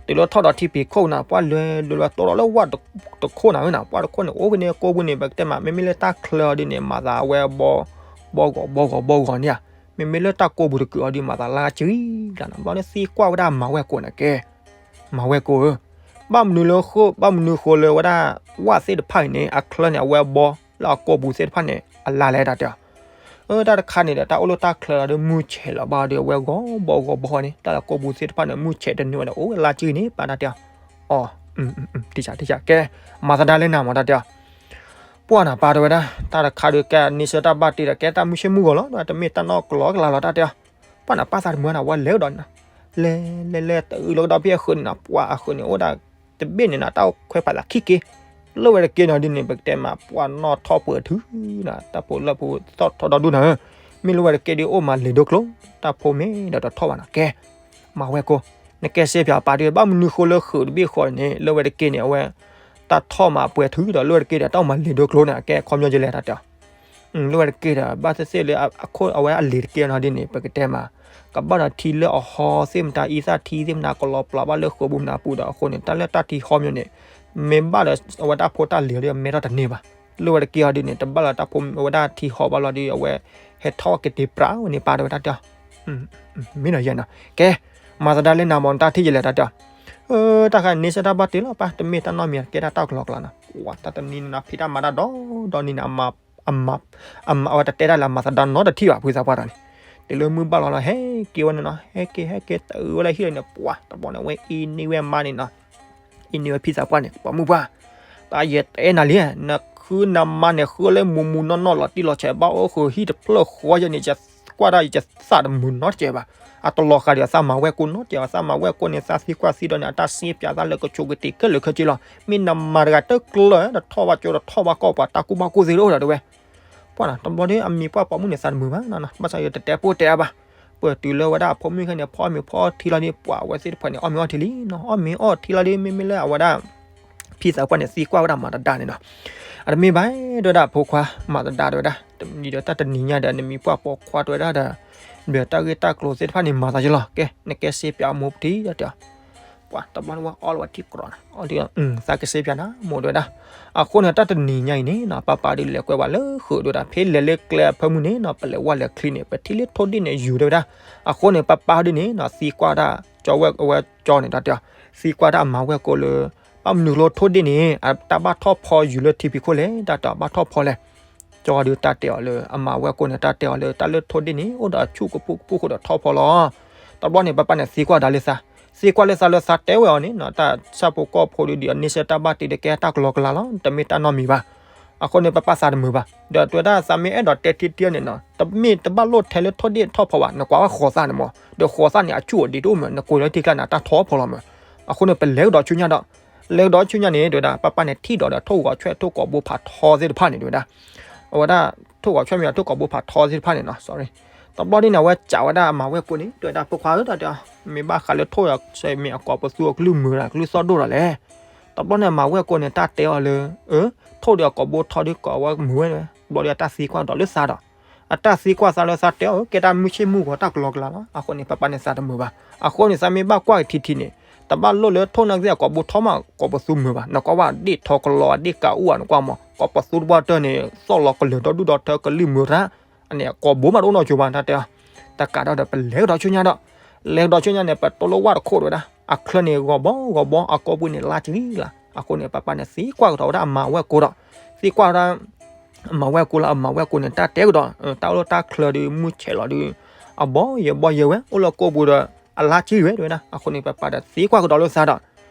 တုၤလၢထီၣ်ဒီးထံဖံးခိၣ်နၤ ပှၤလဲၤဒုးလီၤတိၢ်ဒီးလၢဝၣ်တခိၣ်နၤဧၢနၤ ပှၢ်တခိၣ်န့ၣ် အိၣ်ဖဲန့ၣ်ကိးပူၤန့ၣ် ပကတဲမး မ့မ့ၢ်လၢတၢ်ချၢအီၤဒ်န့ၣ် မၤသးအဝဲဘီ ဘီဂီၤဘီဂီၤဘီဂီၤန့ၣ်ဧါ မ့မ့ၢ်လၢတၢ်ကိးပူၤတကုာ်အီၤဒ် မၤသးလါကံလီၤနၤ ဘျီန့ၣ်သံကွၢ်ဝဲဒၣ်မၤဝဲၢ်ကိန့ၣ် ကဲ မၤဝဲၢ်ကိဧၢ ဘၣ်မနုၤလၢဃိ ဘၣ်မနုၤဃိလၢဝဲဒၣ် ဝၣ်သ့ၣ်တဖၣ်အံၤန့ၣ် အချၢန့ၣ် အဝဲဘီ လၢအကိးပူၤသ့ၣ်တဖၣ်န့ၣ် အလါလဲၣ် တၢ်တဲအီၤ အၢ တၢ်တခါန့ၣ်ဒီး တၢ်အိၣ်လၢတၢ်ချၢလီၤဒီး မုၢ်ဆဲးလီၤဘၣ်ဒီး အဝဲဂီၤဘီဂီၤဘီန့ၣ် တၢ်လၢကိးပူၤသ့ၣ်တဖၣ်န့ၣ် မုၢ်ဆဲးတနုာ်ဝဲဒီး အိၣ်ဝဲလါကံန့ၣ် ပာ်တၢ်တဲအီၤ အီ တံၢ်စၢ်တံၢ်စၢ် ကဲ မၤသဒါလၢနၤမး တၢ်တဲအီၤ ပှၢ်နၤပာ်တဝဲဒၣ် တၢ်တခါဒီး ကဲန့ဆၢၣ်တၢ်ဘၣ်တ့ဒီး ကဲတၢ်မုၢ်ဆ့ၣ်မုၢ်ဂီၤလီၤ တမ့ၢ်တၢ်နီၣ်ကလီကလီလီၤ တၢ်တဲအီၤ ပှၢ်နၤပာ်သးတမုာ်နၤ ဝဲလဲၤကဒီးနၤ လဲၤလဲၤလဲၤတအုးလီၤကဒီးဖဲအဃုာ်န့ၣ်နၤ ပှၢ်အဃုာ်န့ၣ် အိၣ်ဒၣ် တဘ့ၣ်န့ၣ်နီၤ တၢ်အိၣ်ခွဲးဖးသးခံက့ၤ, လၢဝဲတက့ၢ်နီၤဒ်န့ၣ် ပကတဲမး ပှၤနီၣ်ထီၣ်ပှဲၤထုနီၤ တၢ်ဖိလၢဖိသီၣ်ထီၣ်ဒီဒူၣ်နၤဧၢ, မ့ၢ်လၢဝဲတက့ၢ်ဒ်အိၣ်မးလ့ၤဒိကျိ တၢ်ဖိမ့ၢ်ဒီးတထီၣ်ဘၣ်နီၤ ကဲ မၤဝဲၢ်ကိၢ်, နကဲစ့ပၠးပာ်ဒ် ဘၣ်မနုၤဃိလၢဃုာ်တဘ့ၣ်ဃီန့ၣ် လၢဝဲတက့ၢ်န့ၣ် အဝဲ တၢ်ထီၣ်မးပှဲၤထုဒီး လၢဝဲတက့ၢ်ဒီး တၢ်အိၣ်မးလ့ၤဒိကျိန့ၣ် အကဲခီပညီယလဲၣ်တၢ်တဲအီၤ လၢဝဲတက့ၢ်ဒီး ဘၣ်သ့ၣ်သ့ၣ်လၢအခိၣ်အဝဲအလ့ၤတက့ၢ်နီၤဒ်န့ၣ် ပကတဲမး ကဘၣ်ဒီးထံလၢအဟီသ့ၣ်မတၤ အံသၣ်ထံသ့ၣ်မတၤ ကလီၤပျၢၤဘၣ်လၢဃုာ်ပူၤမနၤပူၤဒီး အဃိန့ၣ် တၢ်လၢတၢ်ထံဟီမ့ၢ်န့ၣ် မ့ၢ်ဘၣ်ဒီးအဝဲဒၣ်ဖိတၢ်လ့ၤဒီး မဲထီၣ်တန့ၢ်ဘၣ်, လၢဝဲတက့ၢ်အီၤဒ်န့ၣ် တဘၣ်လၢတၢ်ဖိအဝဲဒၣ်ထံဟီဘၣ်လီၤဒီး အဝဲဟဲထီၣ်က့ၤတ့ၤပြးဝဲန့ၣ် ပာ်ဒီးဝဲဒၣ်တဲအီၤ မ့ၢ်နီၤယဲနီၤ ကဲ မၤသဒါလၢနၤမ့ၢ်နတၢ်ထံၣ်ယလဲၣ်တၢ်တဲအီၤ, တၢ်ဃးန့ဆၢၣ်တၢ်ဘၣ်တ့လီၤပၢ် တမ့ၢ်တၢ်နီတမံၤ ကဲဒၣ်တၢ်ကလီကလီနီၤ, ကွၢ်တၢ်တနံၤန့ၣ်နီၤ ဖံးတၢ်မၤတၢ်ဒီး ဒီနံၤန့ၣ် အမၤ အဝဲတတဲတၢ်လၢအမၤသဒါနီတထံၣ်ဘၣ် ဖုသးပှၢ်တၢ်န့ၣ်, တုၤလၢမုၢ်ဘၣ်လီၤလီၤ ဟဲက့ၤဝဲန့ၣ်နီၤ ဟဲက့ၤ ဟဲက့ၤ တအုးဝဲလၢဟံၣ်လၢန့ၣ် ပှၤတဘျီန့ၣ် အဝဲအံၤန့ၢ်ဝဲအမါန့ၣ်နီၤ အံၤန့ၢ်ဝဲဖံသးပှၢ်န့ၣ် ပှၤမုၣ်ပှၢ်, တၢ်ယတဲနၤလံ, နဃုနမါန့ၣ် ဃုလၢမူးမူးနီၢ်နီၢ်လီၤတံၢ်လီၤဆဲး ဘၣ်အိၣ်ဃုာ်ဟံၣ်တဖျၢၣ်ဃီယဲန့ၣ် ယကွၢ်ဒၣ်ယ ယသးတမုာ်နီတစဲးဘၣ်, အတလီၤဃာ်ဒီးသးမၤဝဲၢ်ကိၢ်နီတစဲးဘၣ်, သးမၤဝဲၢ်ကိၢ်န့ၣ် သးသံကွၢ်သံဒီးန့ၣ် အတၢ်စ့ပၠးသးလၢကဆိးကတ့ၤခဲလၢာ်ခဲဆ့လီၤ, မ့ၢ်နမၤတဂၤတကျၢၤ တထီၣ်ဘၣ်ကၠိ တထီၣ်ဘၣ်ကီၢ် ပှၤတၢ်ကူၣ်ဘၣ်ကူၣ်သ့တအိၣ်ဒီးတဲဝဲ ပှၤနီၤ တဘျီဒီး အမံၤပှၢ်ပိာ်မုၣ်န့ၣ် သးတမုာ်ဘၣ်နီၤ, ဘၣ်ဆၣ်ယတတဲပိၢ်တဲအါဘၣ်, ပတုၤလၢဝဲဒၣ်အဖိမုၣ်ခဲန့ၣ် ဖီအီၣ်မ့ၤဖီအီထံလီၤဒီး ပှၤအဝဲသ့ၣ်တဖၣ်န့ၣ် အီၣ်မ့ၤအီထံလံနီၤ, အီၣ်မ့ၤအီထံလီၤဒီး မ့မ့ၢ်လၢအဝဲဒၣ် ဖံသးပှၢ်န့ၣ် သံကွၢ်ဝဲဒၣ်မၤသဒါန့ၣ်နီၤ, အတမ့ၢ်ဘၣ် တဲဝဲဒၣ်အဖိခွါ မၤသဒါတဲဝဲဒၣ်, တနံၤဒီးတၢ်တနံၤညါဒီး နမံၤပှၢ်ပိာ်ခွါတဲဝဲဒၣ်ဒီး ဒီးတၢ်ဂ့ၢ်တၢ်ကျိၤသ့ၣ်တဖၣ်န့ၣ် မၤသးယလီၤ, ကဲ နကဲစ့ပၠးအမိၢ်ပထံၣ်ဒီးတဲအီၤ ပှၤတဘျီန့ၣ်ဝဲအီၣ်လီၤဝဲထံကရီးနီၤ, အီၣ်ဒ် သးကစ့ပၠးနၤမိၢ်တဲဝဲဒၣ်, အဃိန့ၣ် တၢ်တနံၤညါအံၤန့ၣ်နီၤ ပၢ်ပၢ်ဒုးလဲၤကွဲးဝဲလၢဃုာ်တဲဝဲဒၣ် ဖဲလဲၤလၢကျဲအဖၢမုၢ်န့ၣ်နီၤ ပလဲၤဝဲလဲၤချံန့ၣ် ပထံၣ်လၢထိၣ်ဒ့ၣ်န့ၣ် ယူၤတဲဝဲဒၣ်, အဃိန့ၣ် ပၢ်ပၢ်ဒုးန့ၣ်နီၤ သံကွၢ်ဒၣ် ကၠီဝဲၢ်အဝဲကၠီန့ၣ် တၢ်တဲအီၤ, သံကွၢ်ဒၣ်အမၤဝဲၢ်ကိၢ်လၢ ဘၣ်မနုၤလၢထိၣ်ဒ့ၣ်န့ၣ် အတၢ်ဘၣ်ထီၣ်ဖီယူၤလၢထံဖံးခိၣ်လဲၣ် တၢ်တဲအီၤ ဘၣ်ထီၣ်ဖီလဲၣ် ကၠီဒုးတၢ်တဲအီၤလၢ အမၤဝဲၢ်ကိၢ်န့ၣ် တၢ်တဲအီၤလၢ တၢ်လၢထိၣ်ဒ့ၣ်န့ၣ် အိၣ်ဒီးအဆူၣ်ကပူၣ်ကပူၣ်ဃိဒီးထီၣ်ဖီလီၤ. တဘျီန့ၣ် ပၢ်ပၢ်န့ၣ် သံကွၢ်ဒၣ်လၢသး, သံကွၢ်လၢသးလၢသးတဲဝဲအီၤန့ၣ်နီၤ တၢ်ဆၣ်ဖိကီၢ်ဖိဒုးဒ်အန့ဆၢၣ်တၢ်ဘၣ်တ့ဒီး ကဲတၢ်ကလီကလီလီၤ တမ့ၢ်တၢ်နီတမံၤဘၣ်. အဃိန့ၣ် ပၢ်ပၢ်သးတမုာ်ဘၣ် ဒီးတဲဝဲဒၣ် သးမ့ၢ်အဲၣ်ဒိးတဲထံထံန့ၣ်နီၤ တမ့ၢ်တဘၣ်လိၣ်ထဲလၢထိၣ်ဒ့ၣ်ထီၣ်ဖီဘၣ် နကွၢ်ဝဲဃီၤသၣ်န့ၣ်မး ဒီးဃီၤသၣ်န့ၣ် အဆူၣ်အဒံးတအိၣ်မး နကိးလၢထံကျါန့ၣ် အတၢ်ထီဖီလီၤမး. အဃိန့ၣ် ပလဲၤကဒီးဆူညါဒီး လဲၤကဒီးဆူညါန့ၣ် တဲဝဲဒၣ် ပၢ်ပၢ်န့ၣ် ထံၣ်ဒီးဒီးထိၣ်ဂီၤဆွဲၣ်ထိၣ်ကိာ်ဘိဖးထီသ့ၣ်တဖၣ်န့ၣ် တဲဝဲဒၣ် အဝဲဒၣ် ထိၣ်ဂီၤဆွဲၣ်မ့ၢ်အထိၣ်ကိာ်ဘိဖးထီသ့ၣ်တဖၣ်န့ၣ်နီၤ sorry တဘျီဒ်န့ၣ် အဝဲစံးဝဲဒၣ်အမၤဝဲၢ်ကိၢ်န့ၣ် တဲဝဲဒၣ် ဖိခွါဧၢ တၢ်တဲအီၤ မ့ၢ်ဘၣ်ဃးလၢထိၣ်ဒီးမ့ၢ်အကိာ်ပသူအကလုၢ်မုာ်ဒီး ကလုၢ်သီၣ်ဒိၣ်ဒီးလဲၣ်. တဘျီန့ၣ် အမၤဝဲၢ်ကိၢ်န့ၣ် တၢ်တဲအီၤလၢ အၢ ထိၣ်ဒီးအကိာ်ဘိထီဒီး ကိးဝဲမုာ်ဝဲန့ၣ် တဘျီဒီး အတၢ်သံကွၢ်ဒီးလၢသးဒီး အတၢ်သံကွၢ်သးလၢသးတဲအီၤ ကဲတၢ်မုၢ်ဆ့ၣ်မုၢ်ဂီၤတၢ်ကလီကလီလီၤ. အဃိန့ၣ် ပၢ်ပၢ်န့ၣ်သးတမုာ်ဘၣ်. အဃိန့ၣ် သးမ့ၢ်ဘၣ်ကွၢ်က့ၤထံထံန့ၣ် တဘၣ်လိၣ်လၢထိၣ်နာ်က့အကိာ်ဘိထီမး ကိာ်ပသူမုာ်ဘၣ်. နကွၢ်ဝဲဒ့ၣ်ထီကလီအဒ့ၣ်ကးအိၣ်ဧါ နကွၢ်မး ကိာ်ပသူတဘျီတၢၢ်န့ၣ် သီၣ်လီၤကလၢၤဒီဒူၣ်ဒီထၢကလုၢ်မုာ်တၢ် အန့ၣ် ကိာ်ဘိမးတအိၣ်နီတစိၤဘၣ် တၢ်တဲအီၤ. တကးဒီး ပလဲၤကဒီးဆူညါဒီး လဲၤကဒီးဆူညါန့ၣ် ပတိၢ်လၢဝၣ်တခိၣ် တဲဝဲဒၣ် အချၢန့ၣ် ဂီၤဘီဂီၤဘီ အကိာ်ပူၤန့ၣ် လါကဂံၢ်လါ. အဃိန့ၣ် ပၢ်ပၢ်န့ၣ် သံကွၢ်ကဒီးဝဲဒၣ်အမၤဝဲၢ်ကိၢ်ဒီး သံကွၢ်ဝဲဒၣ် အမၤဝဲၢ်ကိၢ်လၢ အမၤဝဲၢ်ကိၢ်န့ၣ် တၢ်တဲကဒီး တၢ်အိၣ်လၢတၢ်ချၢဒီး မုၢ်ဆဲးလီၤဒီး အဘီယဲၢ်ဘီယဲၢ်ဝဲ အိၣ်လၢကိာ်ပူၤဒီး အလါကဂံၢ်ဝဲ တဲဝဲဒၣ်. အဃိန့ၣ် ပၢ်ပၢ်ဒီး သံကွၢ်ကဒီးလၢသး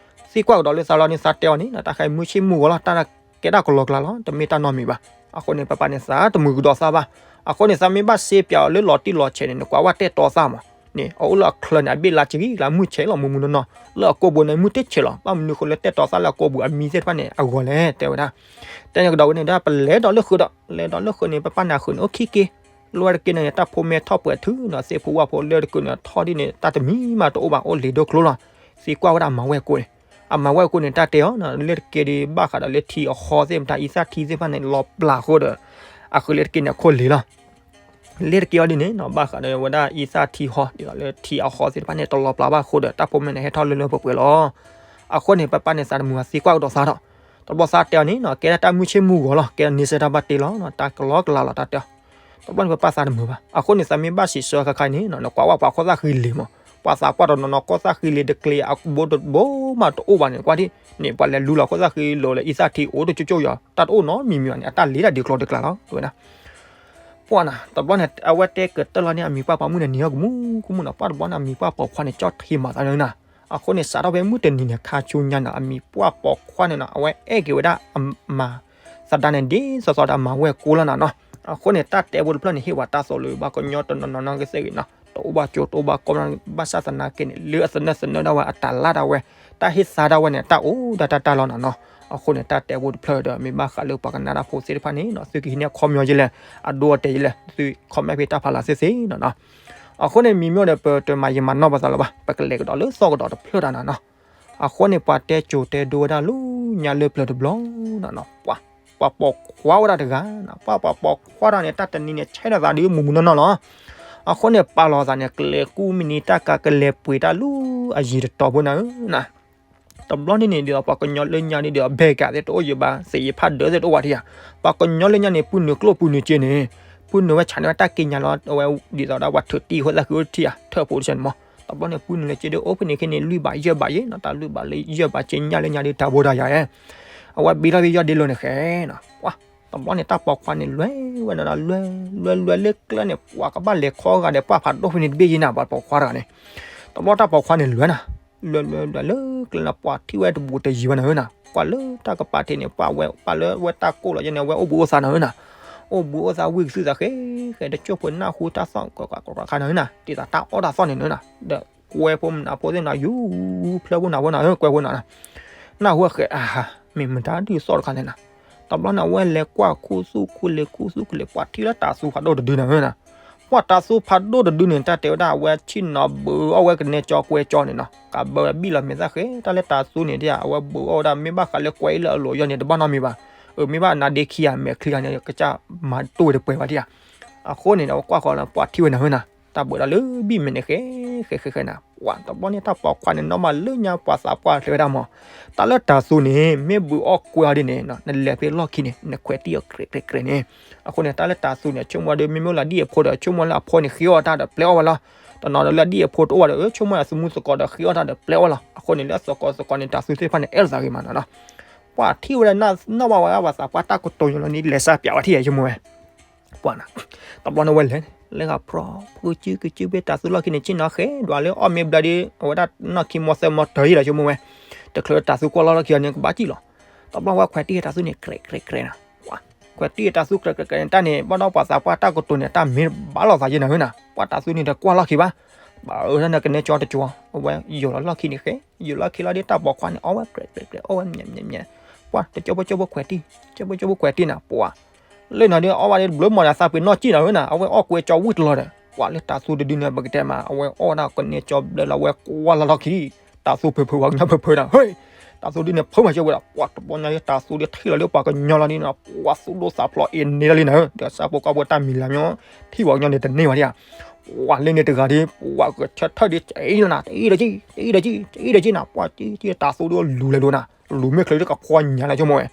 ဒီး သံကွၢ်ကဒီးလၢသးလီၤန့ၣ် သးတဲအီၤန့ၣ် တၢ်ဃးမုၢ်ဆ့ၣ်မုၢ်ဂီၤလီၤ တၢ်ကဲတၢ်ကလီကလီလီၤ တမ့ၢ်တၢ်နီတမံၤဘၣ်. အဃိန့ၣ် ပၢ်ပၢ်န့ၣ် သးတမုာ်ကဒီးသးဘၣ်. အဃိန့ၣ် သးမ့ၢ်ဘၣ်စ့ပၠးအီၤလၢလီၤတံၢ်လီၤဆဲးန့ၣ် နကွၢ်ဝဲတဲတီသးမး န့ၣ် အအိၣ်လၢအချၢန့ၣ် အဘ့ၣ်လါကဂံၢ်လါ မုၢ်ဆဲးလီၤမုၢ်မုၢ်နီၢ်နီၢ် လၢအကိာ်ပူၤန့ၣ် မုၢ်တ့ဆဲးလီၤ ဘၣ်မနုၤဃိလၢတဲတီသးလၢအကိာ်ပူၤအမံၤသ့ၣ်တဖၣ်န့ၣ် အဂီၢ်လဲၣ် တဲဝဲဒၣ်. တဲန့ၣ်ကဒီးဝဲန့ၣ်ဒီး ပလဲၤဒီးလၢဃုာ်ဒီး လဲၤဒီးလၢဃုာ်န့ၣ် ပၢ်ပၢ်န့ၣ် အဃုာ်န့ၣ် အိၣ်ခံက့ၤ လၢဝဲတက့ၢ်န့ၣ် တၢ်ဖိမဲထီၣ်ပှဲၤထုနီၤ သ့ၣ်ဖိဝၣ်ဖိလၢတက့ၢ်န့ၣ် ထီၣ်ဒ်န့ၣ် တၢ်တမံၤမးတအိၣ်ဘၣ် အိၣ်လ့ၤဒိၣ်ကျိလီၤ. သံကွၢ်ဝဲဒၣ်အမၤဝဲၢ်ကိၢ်န့ၣ် အမၤဝဲၢ်ကိၢ်န့ၣ် တၢ်တဲအီၤ လၢတက့ၢ်ဒ်ဘၣ်ဃးဒီးလၢထံအဟီသ့ၣ်မတၤ အံသၣ်ထံသ့ၣ်တဖၣ်န့ၣ် လီၤပျၢ်ဃိဒီး အဃုာ်လၢတက့ၢ်န့ၣ် အခိၣ်လ့ၤလီၤ. လၢတက့ၢ်အီၤဒ်န့ၣ်နီၤ ဘၣ်ဃးဒီးဝဲဒၣ်အံသၣ်ထံဟီ ဒ်သိးလၢထံအဟီသ့ၣ်တဖၣ်န့ၣ် တလီၤပျၢ်ဘၣ်ဃိဒီး တၢ်ဖိမဲန့ၣ် ဟဲထီၣ်လၢလၢပှဲၤပှဲၤလီၤ. အဃိန့ၣ် ပၢ်ပၢ်န့ၣ် သးတမုာ်ဘၣ် သံကွၢ်ကဒီးသးဒီး တဘျီသးတဲအီၤန့ၣ်နီၤ ကဲဒၣ်တၢ်မုၢ်ဆ့ၣ်မုၢ်ဂီၤလီၤ ကဲဒၣ်န့ဆၢၣ်တၢ်ဘၣ်တ့လီၤ တၢ်ကလီကလီလီၤ တၢ်တဲအီၤ. တဘျီန့ၣ် ပၢ်ပၢ်သးတမုာ်ဘၣ်. အဃိန့ၣ် သးမ့ၢ်ဘၣ်စံးဆၢခါခါန့ၣ်နီၤ နကွၢ်ဝဲပှၤခိၣ်သၣ်ဃံလ့ၤမး ပှၤသးပှၢ်တနီၤနီၤ ခိၣ်သၣ်ဃံလ့ၤတကျ့ၤ အဘိတဘိမးတအိၣ်ဘၣ်န့ၣ် ကွၢ်ဒ်န့ၣ် ပှၤလဲၤလူလီၤခိၣ်သၣ်ဃံလ့ၤလၢအံသၣ်ထံအိၣ်တကၠိကၠိယီၤ တၢ်တအိၣ်နီတမံၤမံၤဘၣ်န့ၣ် အတၢ်လ့ၤတၢ်ဒ့ကျီတကျါလီၤ တဲဝဲဒၣ်. ပှၢ်နၤ တဘျီန့ၣ် အဝဲတဲကတၢၢ်လီၤန့ၣ် အမံၤပှၢ်ပိာ်မုၣ်န့ၣ်နံၤဟီၣ်ကမူကမူနီၤ ပှၢ်တဘျီန့ၣ် အမံၤပှၢ်ပိာ်ခွါန့ၣ် ကၠီထံမၤသးန့ၣ်နၤ. အဃိန့ၣ် စးထီၣ်ဖဲမုၢ်တနံၤန့ၣ် ခါဆူညါန့ၣ် အမံၤပှၢ်ပိာ်ခွါန့ၣ်နီၤ အဝဲအဲၣ်က့ၤဝဲဒၣ်အမၤသဒါန့ၣ် ဒ်သိးသိးဒီးအမၤဝဲၢ်ကိၢ်လီၤနၤနီၤ. အဃိန့ၣ် တၢ်တဲဖိတဖျၢၣ်န့ၣ် ဟ့ၣ်ဝဲတၢ်သိၣ်လၢဘၣ်ကညီတနီၤနီၤနီၤကသ့ၣ်ဂ့ၤနီၤ. တအိၣ်ဘၣ်ကၠိတအိၣ်ဘၣ်ကီၢ် ဘၣ်ဆၣ်သနာ်က့န့ၣ် လၢအသနၢၣ်သနၢၣ်ဒၣ်ဝဲ အတၢ်လၢ်ဒၣ်ဝဲ တၢ်ဟ့ၣ်သါဒၣ်ဝဲန့ၣ် တၢ်အိၣ်ဒၣ်တၢ်တၢ်လီၤနီၤနီၤ. အဃိန့ၣ် တၢ်တဲဖိတဖျၢၣ်ဒီး မ့ၢ်ဘၣ်ဃးလၢပှၤကနၣ်တၢ်ဖိသ့ၣ်တဖၣ်န့ၣ်နီၤ သုကဟံးန့ၢ်အခီပညီယဲလဲၣ်, အဒိအတဲာ်ယဲလဲၣ်, သု comment ဖဲတၢ်ဖးလၢ်သ့ၣ်သ့ၣ်နီၤနီၤ. အဃိန့ၣ် မံၤမ့ၢ်ဒီး ပတမၤယံာ်မၤနီၢ်ဘၣ်သးလၢၤဘၣ်, ပကလဲၤကဒီးလၢသီၣ်ကဒီးတဖျၢၣ်တၢ်နီၤနီၤ. အဃိန့ၣ် ပှၤတဲစိၤတဲဒိဝဲဒၣ်လၢညါလၢပျၢၤတဘျီနီၤနီၤ, ပှၤပိာ်ခွါဝဲဒၣ်တဂၤနီၤ, ပှၤပိာ်ခွါတဂၤန့ၣ် တၢ်တနံၤန့ၣ် ဆဲးနီၤသးဒ်မုၢ်မုၢ်နီၢ်နီၢ်လီၤ. အဃိန့ၣ် ပာ်လီၤသးန့ၣ် ကလဲၤကူၣ်မံၤနံၤတၢ်ကၤ ကလဲၤပှ့ၤတၢ်လၢအယံၤတတီၤဖိနၤဧၢနီၤ. တဘျီန့ၣ်န့ၣ် ဒ်သိးပှၤကညီလၢညါဒ်ဒီး အဘဲကးသ့ၣ်တအိၣ်ယံၤဘၣ်, သ့ၣ်ယဖးဒၢးသ့ၣ်တအိၣ်ဝဲထံဧါ, ပှၤကညီလၢညါန့ၣ် ပုၢ်နုာ်ကျိၣ်ပုၢ်နုာ်စ့န့ၣ်, ပုၢ်နုာ်ဝဲဆးန့ၢ်ဝဲတၢ်က့ညါလီၤ, အဝဲဒ်သိးဒီးပှၤထုးတံၢ်အဃိသတးဃုထံၣ်ဧါ, ထၢၣ်ဖိတဆၢန့ၣ်မး. တဘျီန့ၣ် ပုၢ်နုာ်လၢစ့ဒီး အိၣ်ဖဲန့ၣ်ခဲန့ၣ် လွံၢ်ဘးယဲၢ်ဘးယဲၢ်နီၤ, တၢ်လွံၢ်ဘးလၢယဲၢ်ဘးစ့ညၣ်လၢညါဒ်တၢ်ဘိတၢ်ယၤဧဲ, အဝဲဘံထီၣ်ဖဲယီၢ်ဒ့လိၤန့ၣ်ဃဲနီၤ. ပှၤ တဘျီန့ၣ် တၢ်ပိာ်ခွါန့ၣ် လွဲဝဲနီၤ, လွဲ လွဲ လွဲလၢကျဲန့ၣ် ပှၤကဘၣ်လဲၤခီဂာ်ဒီး ပှၤဖးဒိၣ်ဖဲန့ၣ်တဘ့ၣ်ယဲၢ်နၤ, ပှၤပိာ်ခွါတဂၤန့ၣ်. တဘျီတၢ်ပိာ်ခွါန့ၣ်လွဲနၤ, လွဲ လွဲ လွဲလၢကျဲန့ၣ် ပှၤထံၣ်ဝဲတဘူးတယံၤဝဲနၤဧၢနီၤ. ပှၤလၢတၢ်ကပၤထံးန့ၣ် ပှၤဝဲ ပှၤလၢဝဲတၢ်ကိၢ်လီၤယဲန့ၣ် အဝဲအိၣ်ဘှံးအိၣ်သါနၤဧၢနီၤ. အိၣ်ဘှံးအိၣ်သါဝံၣ်ကသုၣ်သးဃဲဃဲ တကၠိၢ်ဖိနၢ်ဟူတၢ်သီၣ်ကီးကီးခါနၤဧၢနီၤ, ဒ်သိးတၢ်အီၣ်တၢ်သီၣ်န့ၣ်နၤ, ဒီးကွဲဖိမနုၤဖိသ့ၣ်နီၤ, ယူၤဖျၢၣ်ဖိနၤဖိနီၤဧၢ, ကွဲဖိနၤ, နၢ်ဟူဃဲ အဟါ မ့ၢ်မတၤဒုးသီၣ်တခါန့ၣ်နၤ. တဘျီန့ၣ် အဝဲလဲၤကွၢ်ခူသူၣ်ခူလ့ၤ ခူသူၣ်ခူလ့ၤ ပှၤထံၣ်လၢတၤသူဖးဒိၣ်တဒုနၤဧၢနီၤ. ပှၤတၤသူဖးဒိၣ်တဒုန့ၣ် တၢ်တဲဝဲဒၣ် အဝဲဆ့ၣ်နီၤဘုးအီၣ်ဝဲကနဲကၠီကွဲကၠီန့ၣ်နီၤ, ကးဘၢဝဲဘံၣ်လီၤမဲာ်သၣ်ဃဲ, တၢ်လၢတၤသူန့ၣ်ဒ် အဝဲဘုးအီၣ်ဝဲဒၣ် မ့ၢ်ဘၣ်ဃးလၢကွဲအံၤလၢအလိၤယီၢ်န့ၣ် တဘၣ်နီတမံၤဘၣ်. အမ့ၢ်ဘၣ်နါဒ့ခံဂၤ မဲာ်ချံဂၤန့ၣ် ကစၢ်မၤတိၢ်ဝဲတပှဲၤဘၣ်ဒံဧါ. အဃိန့ၣ်ဒီး ကွၢ်ဃီလၢပှၤထံၣ်ဝဲနၤဧၢနီၤ, တၢ်ဘုးဒၣ်လၢဘံၣ်မဲာ်န့ၣ်ဃဲ ဃဲ ဃဲ ဃဲနၤ. ပှၤတဘျီန့ၣ် တၢ်ပိာ်ခွါန့ၣ် နီၢ်မးလၢညါ ပှၤသးပှၢ်တဲဝဲဒၣ်မး, တၢ်လၢတၤသူန့ၣ် မ့ၢ်ဘုးအီၣ်ကွဲအီၤဒ်န့ၣ် နလဲၤဖဲလီၢ်ခံန့ၣ် နခွဲးတံၢ်အီၤကြဲးကြဲးန့ၣ်. အဃိန့ၣ် တၢ်လၢတၤသူန့ၣ် ဆိကမိၣ်ဒီး မ့မ့ၢ်လၢဒ်အဖိဒီး ဆိကမိၣ်လၢအဖိန့ၣ် ဃ့အီၣ်တၢ်ဒီးပျဲအီၣ်ဝဲလီၤ. တနီၤဒီးလၢဒ်အဖိတအိၣ်ဘၣ်ဒီး ဆိကမိၣ်အသမူသကိးဒီးဃ့အီၣ်တၢ်ဒီးပျဲအီၣ်လီၤ. အဃိန့ၣ် လၢအသကိးသကိးန့ၣ် တၤသူသ့ၣ်တဖၣ်န့ၣ် အဲၣ်လိာ်သးဂ့ၤမးနီၤနီၤ. ပှၤထံၣ်ဝဲဒၣ်နီၢ်ဘၣ်ဝဲ ပှၤသးပှၢ်တၢ်ကတိၤညါလီၤန့ၣ် လဲၤစၢ်ပျးဝဲထံၣ်ယဲ ဆိကမိၣ်ဝဲ ပှၤနီၤ, တဘျီန့ၣ်ဝဲလဲၤ လဲၤဂၤဖြီ ဖုကစုကစုဖဲတၤသူလီၢ်ခံန့ၣ် ဆ့ၣ်နီၤဃဲ ဒွးလၢအီၣ်မ့ၢ်ဘျါဒီး အဝဲဒၣ်နီၢ်ခံမီသၢမီတၢၤယဲလီၤ ဆိကမိၣ်ဝဲ, တချုးလၢတၤသူကွၢ်လီၤလီၢ်ခံအီၤန့ၣ် ကဘၣ်စံၣ်လီၤ. တဘျီဝဲခွဲးတံၢ်တၤသူန့ၣ် ကြဲးကြဲးကြဲးနၤ, ပှၤ ခွဲးတံၢ်တၤသူကြဲးကြဲးကြဲးန့ၣ် တၢ်န့ၣ် ဘၣ်ဒီးပှၤသးပှၢ်တၢ်ကတိၤန့ၣ် တၢ်မ့ၢ်ဘၣ်လိာ်သးယဲနၤဧၢနၤ, ပှၤတၤသူန့ၣ်တကွၢ်လီၢ်ခံဘၣ်, ဘၣ်အၢနၤကနဲကၠီတကၠီ, အဝဲယိာ်လီၤလီၢ်ခံန့ၣ်ဃဲ ယိာ်လီၢ်ခံလီၤဒီးတၢ်ပိာ်ခွါန့ၣ် အီၣ်ဝဲကြဲးကြဲးကြဲး အီၣ်ဝဲမံၤမံၤမံၤ, ပှၤတကၠိဖိကၠိဖိခွဲးတံၢ်, ကၠိဖိကၠိဖိခွဲးတံၢ်နၤ ပှၤ လၢနၤဒီးအီၣ်ဘၣ်ဒီးတဘျုးမီၢ်ဒီးသးပ့ၤနီၣ်စံၣ်နၤဧၢနၤ, အဝဲအီၣ်ကွဲကၠီဝံၣ်တလီၤဒီး ပှၤလၢတၤသူတဒုန့ၣ် ပကတဲမး အဝဲအီၣ်ဝဲဒၣ်ကနဲကၠီဘျဲလီၤ အဝဲကွၢ်လီၤလီၢ်ခံ, တၤသူဖုးဖုး ပှၤကညီဖုးဖုးနၤ, ဟဲ, တၤသူဒုန့ၣ် ဖုးမၤစၢၤဝဲဒီး ပှၤတဘျီညါလၢတၤသူဒီးထံၣ်လီၤလၢပှၤကညီလီၤန့ၣ် ပှၤသူၣ်ဒိၣ်သးဖျိးအ့ၣ်န့ၢ်လီၤလံနၤဧၢ, ဒီးဆၣ်ဖိကီၢ်ဖိတၢ်မံၤလၢမ့ၢ် ထံၣ်ပှၤကညီန့ၣ်တန့ၢ်ဘၣ်ဒံးဧါ, ပှၤလၢန့ၣ်တဂၤဒီး ပှၤကဆၢထၢၣ်ဒီး တအံၤလီၤနၤ တအံၤဒီးကံ တအံၤဒီးကံ တအံၤဒီးကံနၤ, ပှၤကံကံတၤသူဒီးလူၤလဲၤလိာ်နၤ လူၤမ့ၢ်ချုးလၢကခွါညါလၢဆိကမိၣ်ဝဲ,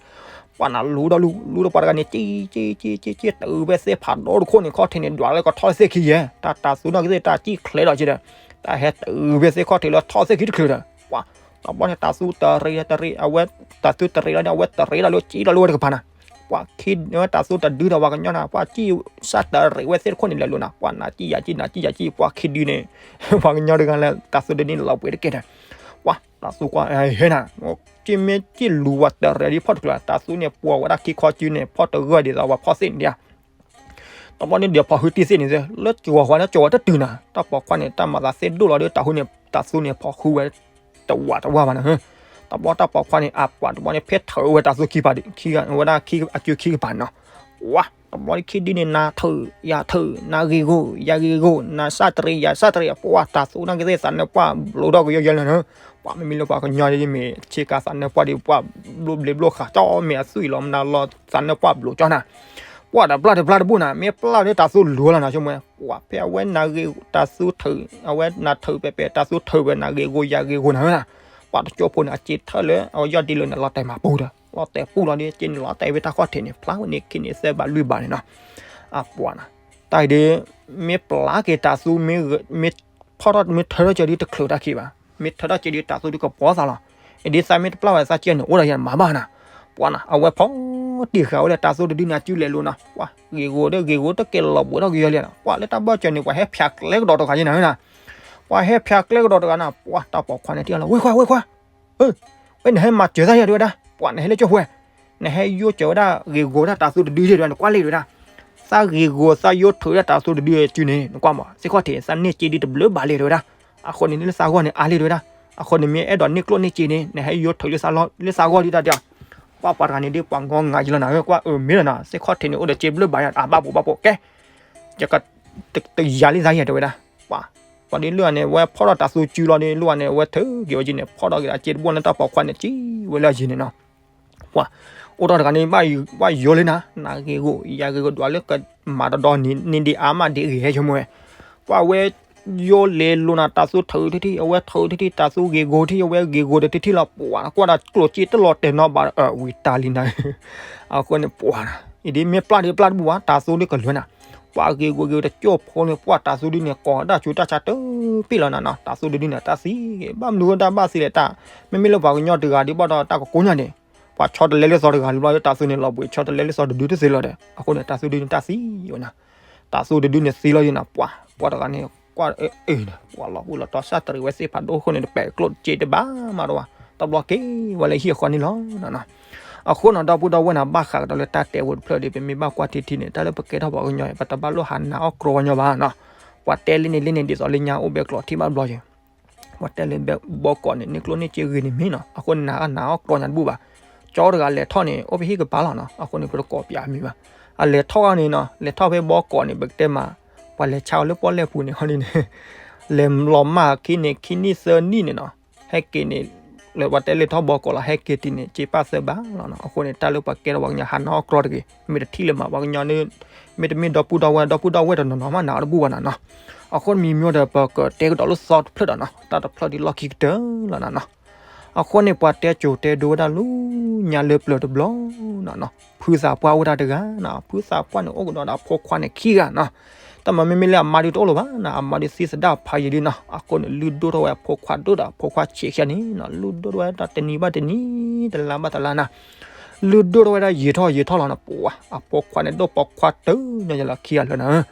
ပှၤနၤလူၤဒီးလူၤ လူၤဒီးပှၤတဂၤန့ၣ် ကံကံကံကံ တုၤဖဲသ့ၣ်ဖးဒိၣ်တခိၣ်န့ၣ် ခီၣ်ထံးန့ၣ် ဒွးလၢကထီၣ်သ့ၣ်ခံယဲၢ်, တၢ်တၤသူနီၢ်ကသ့ၣ်တၢ်ကံၣ်ချဲဒီးက့ဒီး, တၢ်ဟဲတုၤဖဲသ့ၣ်ခီၣ်ထံးလၢထီၣ်သ့ၣ်ခံတချုးဒီး, ပှၤ တဘျီန့ၣ် တၤသူတရံးတရံး အဝဲ တၤသူတရံးလီၤန့ၣ် အဝဲတရံးလီၤလၢကံလီၤလၢဝဲတကပၤနၤ, ပှၤခံ ဝဲတၤသူတဒုဒီးပှၤကညီနၤ ပှၤကံၣ် စၢ်တရံးဝဲသ့ၣ်တခိၣ်န့ၣ်လဲၤလိာ်နၤ, ပှၤနၤကံၣ်ယၤကံၣ် နၤကံၣ်ယၤကံၣ် ပှၤခံဒုန့ၣ် ပှၤကညီတဂၤလၢတၤသူတဒုန့ၣ် လီၤပှဲၤတက့ၢ်ဒီး, ပှၤ တၤသူကွၢ် ဟဲနၤ က့မ့ၢ်က့ၣ်လူၤဝဲတရံးဒ်ဖီၣ်တချုး, တၤသူန့ၣ် ပှၤဝဲဒၣ်ခံခီစုန့ၣ် ဖီၣ်တဂၢၢ်ဒ်သိးဝဲဖီၣ်သ့ၣ်န့ၣ်ဒံးဧါ, တဘျီန့ၣ်ဒီးဖီၣ်ဃုတံၢ်သ့ၣ်န့ၣ် လၢကဝၤဃီလၢကဝၤတတုၤနၤ, တၢ်ပိာ်ခွါန့ၣ် တၢ်မၤသးသ့ၣ်ဒိၣ်လီၤဒီး တၤဟူန့ၣ် တၤသူန့ၣ် ဖီၣ်ဃုဝဲ တဝးတဝးဘၣ်နၤ, တဘျီတၢ်ပိာ်ခွါန့ၣ် အပှၤတဘျီန့ၣ် ဖဲထုးဝဲတၤသူခံပၤ ခံဂၤဝဲဒၣ်ခံ အစုခံကပၤန့ၣ်နီၤ, ဝါ တဘျီခံဒုန့ၣ် နၤထုး ယၤထုး နၤဂ့ၤဂီၤ ယၤဂ့ၤဂီၤ နၤစၢ်တရံး ယၤစၢ်တရံး ပှၤတၤသူနီၢ်ကသ့ၣ်သးနၢပှၢ်ဘျိးထီၣ်ကယီယဲလၢနၤ, ပှၤမ့မ့ၢ်လၢပှၤကညီဒ်မ့ၢ်ဆ့ကၤသးနၢပှၢ်ဒီး ပှၤဘျိဘျ့ဘျိဃာ်ကၠီမ့ၢ်အသွံၣ်လီၤမနုၤလီၤ သးနၢပှၢ်ဘျိးကၠီနၤ ပှၤတဘျီတဘျီတဘိနၤ မ့ၢ်ပျၢ်လၢတၤသူလိၤလီၤနၤ ဆိကမိၣ်ဝဲ ပှၤဖဲအဝဲနၤဂ့ၤ တၤသူထုး အဝဲနၤထုးပဲပဲ တၤသူထုးဝဲနၤဂ့ၤဂီၤ ယၤဂ့ၤဂီၤနၤဧၢနၤ, ပှၤတကၠိဖိန့ၣ် အစ့ထၢၣ်လၢ အဝဲယီၢ်ဒ့လၢန့ၣ် လီၤတဲာ်မၤပူၤဒီး လီၤတဲာ်ပူၤလီၤဒီး က့န့ၣ်လီၤတဲာ်ဝဲတၢ်ခီၣ်ထံးန့ၣ် ဖျါဝဲန့ၣ်ခံန့ၣ်သၢဘးလွံၢ်ဘးန့ၣ်နီၤ, အပှၤနီၤ, တၢ်အံၤဒီး မ့ၢ်ပျၢ်က့ၤတၤသူ မ့ၢ်ဖီၣ်ထီၣ်မ့ၢ်ထၢထီၣ်က့ၤဒီးတချုးတၢ်ခံဘၣ်, မ့ၢ်ထၢထီၣ်က့ၤဒီးတၤသူဒုးကပီၤသးလီၤ, အဒ်သးမ့ၢ်တပျၢ်ဘၣ်သးကဲန့ၣ် အိၣ်ဒီးယၤမၤဘၣ်နၤ, ပှၤနီၤ အဝဲဖီၣ်တံၢ်ဃာ်ဝဲလၢတၤသူတဒုန့ၣ် အစုလဲၤလိာ်နီၤ, ပှၤဂ့ၤဂီၤဒီးဂ့ၤဂီၤတကဲလီၤဘှံးထီၣ်ကယီယဲလီၤနီၤ, ပှၤလၢတၢ်ဘၢၣ်စၢၤန့ၣ် ပှၤဟဲဖျါကျဲကဒီးတဂၤယဲနၤဧၢနၤ, ပှၤဟဲဖျါကျဲကဒီးတဂၤနၤ, ပှၤတၢ်ပိာ်ခွါန့ၣ်တ့ၢ်လီၤ ဝဲခွါ ဝဲခွါ ဝဲနဟဲမၤစၢၤတၢ်ယဲဒ်ဝဲဒၣ် ပှၤနဟဲလၢကၠိဖိဝဲ, နဟဲယိၣ်စၢၤဝဲဒၣ်ဂ့ၤဂီၤဝဲဒၣ်တၤသူတဒုယဲဒ်ဝဲ နကွၢ်လံဒ်ဝဲဒၣ်, သးဂ့ၤဂီၤသးယိထုးဒၣ်တၤသူတဒုအစုန့ၣ် နကွၢ်မး သ့ၣ်ခီၣ်ထံးန့ၣ် သးန့ၢ်စ့ဒုတဘျုးဘၣ်လံတဲဝဲဒၣ်. အဃိန့ၣ်လၢသးဂီၢ်န့ၣ်အါလံတဲဝဲဒၣ်. အဃိန့ၣ်မ့ၢ်အဲၣ်ဒိးန့ၢ်ကျိၣ်န့ၢ်စ့န့ၣ် နဟဲယိထုးလၢသးဂီၢ်ဒုတၢ်ဒုး. ပှၤပှၤတဂၤန့ၣ်ဒ်ပှၤငီငၤယလီၤနၤဧၢ ကွၢ်အၢမ့ၢ်လီၤနၤ သ့ၣ်ခီၣ်ထံးန့ၣ် အိၣ်ဒီးစ့ဘျုးဘၣ်ယၤ အဘၣ်ပိာ်ဘၣ်ပိာ်ကဲ ယက တယၤလံသးယၤတဲဝဲဒၣ်. ပှၤ ပှၤဒ်လၢအန့ၣ် အဝဲဖီၣ်ထီၣ်တၤသူစုလီၤဒ်လၢအန့ၣ် အဝဲထုးက့ၤဝဲက့ၤန့ၣ် ဖီၣ်ထီၣ်က့ၤဒီးအစ့တဘိန့ၣ် တၢ်ပိာ်ခွါန့ၣ် စံးဝဲလၢအယံၤန့ၣ်နီၤ. ပှၤ အိၣ်ထီၣ်တဂၤန့ၣ် ဘၣ်ယိၤလံနၤ နဂ့ၤဂီၤ ယၤဂ့ၤဂီၤဒွးလၢကမၤတဒီန့ၣ်ဒ်အါမးဒ်ဂ့ၤဟဲဆိကမိၣ်ဝဲ. ပှၤဝဲ ယိၤလဲၤလိာ်နၤတၤသူထုးထံထံ အဝဲထုးထံထံ တၤသူဂ့ၤဂီၤထံ အဝဲဂ့ၤဂီၤဒီးထံထံလီၤ ပှၤကွၢ်ဒီးကျိၣ်စ့တလီၤတဲာ်နီတဘျီဒီး အဝံၤတၢ်လံနၤ အဃိန့ၣ်ပှၤနၤ အံၤဒ်မ့ၢ်ပျၢ်ဒ်ပျၢ်တဘူၣ်ဘၣ် တၤသူဒ်ကလွဲနၤ ပှၤဂ့ၤဂီၤဂ့ၤတကၠိၢ်ဖိန့ၣ် ပှၤတၤသူဒ်န့ၣ် ကိးဒၣ်ဆူတၢ်ဆါတပ့ၢ်လီၤနၤနီၤ တၤသူဒ်န့ၣ် တၢ်သံဂ့ၤ ဘၣ်မနုၤဃိတၢ်ဘၣ်သံလဲၣ်တၢ် မ့မ့ၢ်လၢပှၤကညီတဂၤဒ်ဘၣ်ဒီးတၢ်ကကိးညါန့ၣ် ပှၤဆီတလဲလၢသီတဂၤလံဘျီ တၤသူန့ၣ် လီၤဘှံးဆီတလဲလၢသီတဒုတသ့လီၤဒီး အဃိန့ၣ် တၤသူဒုန့ၣ် တၢ်သံဝဲနၤ တၤသူတဒုန့ၣ်သံလီၤယံၤနၤ ပှၤ ပှၤတဂၤန့ၣ် ကွၢ်အၢအၢနၤ ပှၤလီၤဘှံးလီၤတီၤစၢ်တရံးဝဲသ့ၣ်ဖးဒိၣ်အဃိန့ၣ် တပဲာ်ကျိၣ်စ့တဘၣ်မးတဝဲ တဘျီက့ၤဝဲလၢဟံၣ်အဃီန့ၣ်လီၤနီၤ. အဃိနီၤ ဒီပုၢ်ဒီဝဲၢ်နၤ ဘၣ်ဃးကဒီးလၢတၢ်တဲဝဲတဖျၢၣ်ဒီး ပမ့ၢ်ဘၣ်ကွၢ်ထံထံန့ၣ် တၢ်လၢပကဲထီၣ်ပှၤကညီ ပတဘၣ်လိၣ်ဟးနာ်အီၣ်ကြီပှၤကညီဘၣ်နီၤ. ပှၤတဲလံန့ၣ်လံန့ၣ် ဒ်သိးလၢညါအိၣ်ဘဲကျိးထံၣ်ဘၣ်ဘျီက့ၤ ပှၤတဲလၢဘဲဘီကီးန့ၣ် န့ၢ်ကျိၣ်န့ၢ်စ့ဂ့ၤန့ၣ်မ့ၢ်နီၤ အဃိန့ၣ် နၤနာ်အီၣ်ကြီညါတဘူၣ်ဘၣ်. ကၠီတဂၤလဲၤထီၣ်န့ၣ် အိၣ်ဖဲဟံၣ်ကပၤလီၤနီၤ အဃိန့ၣ် ပတကိးပၠးမံၤဘၣ်. အလဲၤထီၣ်န့ၣ်နီၤ လဲၤထီၣ်ဖဲဘီကီးန့ၣ် ပကတဲမး ပှၤလဲၤဆါအီၤလၢပီၣ်လဲၣ်ပူၤန့ၣ် ခီန့ၣ် လဲၤလီၤမၢ်ခံန့ၣ် ခံနံၣ်သၢနံၣ်န့ၣ်နီၤ ဟဲက့ၤန့ၣ် လၢပှၤတဲလဲၤထီၣ်ဘီကီးလီၤ ဟဲက့ၤတံၢ်န့ၣ် စ့ပာ်သၢဘၣ်လီၤနီၤ. အဃိန့ၣ် တၢ်လၢပှၤကဲထီၣ်ပှၤကညီ ဟးနာ်အီၣ်ကြီတဂ့ၤ မ့ၢ်တထံၣ်လၢၤမး ပှၤကညီ မ့တမ့ၢ်ဒီပုၢ်ဒီဝဲၢ် ဒီပုၢ်ဒီဝဲၢ်တနီၤနီၤမး နာ်အီၤတဘူၣ်ဘၣ်နၤနီၤ. အဃိန့ၣ်မံၤမ့ၢ်ဒီး ပကတဲကဒီးလၢသီတဖျၢၣ်ဒီးနီၤ တၢ်တဖျၢၣ်ဒ်လီၢ်ခံကတၢၢ်လီၤနၤနီၤ. အဃိန့ၣ် ပှၤတဲကိၤတဲဒိဝဲဒၣ်လၢညါလၢပျၢၤတဘျီနီၤနီၤ ဖုသးပှၢ်အိၣ်တၢ်တဂၤနီၤ ဖုသးပှၢ်န့ၣ် အိၣ်ကဒီးဒီးအဖိခွါန့ၣ်ခံဂၤနီၤ. တၢ်မၤမ့မ့ၢ်လၢအမါဒုးတအိၣ်လၢၤဘၣ်နီၤ အမါဒုးသံသဒၣ်ဖးယံာ်ဒုနီၤ အဃိန့ၣ် လုၢ်ဒိၣ်ထီၣ်ဝဲအဖိခွါဒိၣ်ဒီးအဖိခွါဆံးခံဂၤန့ၣ်နီၤ လုၢ်ဒိၣ်ထီၣ်ဝဲတၢ်တနံၤဘၣ်တနံၤ တလါဘၣ်တလါနၤ လုၢ်ဒိၣ်ထီၣ်ဝဲဒၣ်ယံာ်ထီၣ်ယံာ်ထီၣ်လီၤနီၤ ပှၤ အဖိခွါန့ၣ် ဒိၣ်ပိာ်ခွါတုၤညါယလီၤခံဂၤလၢနၤ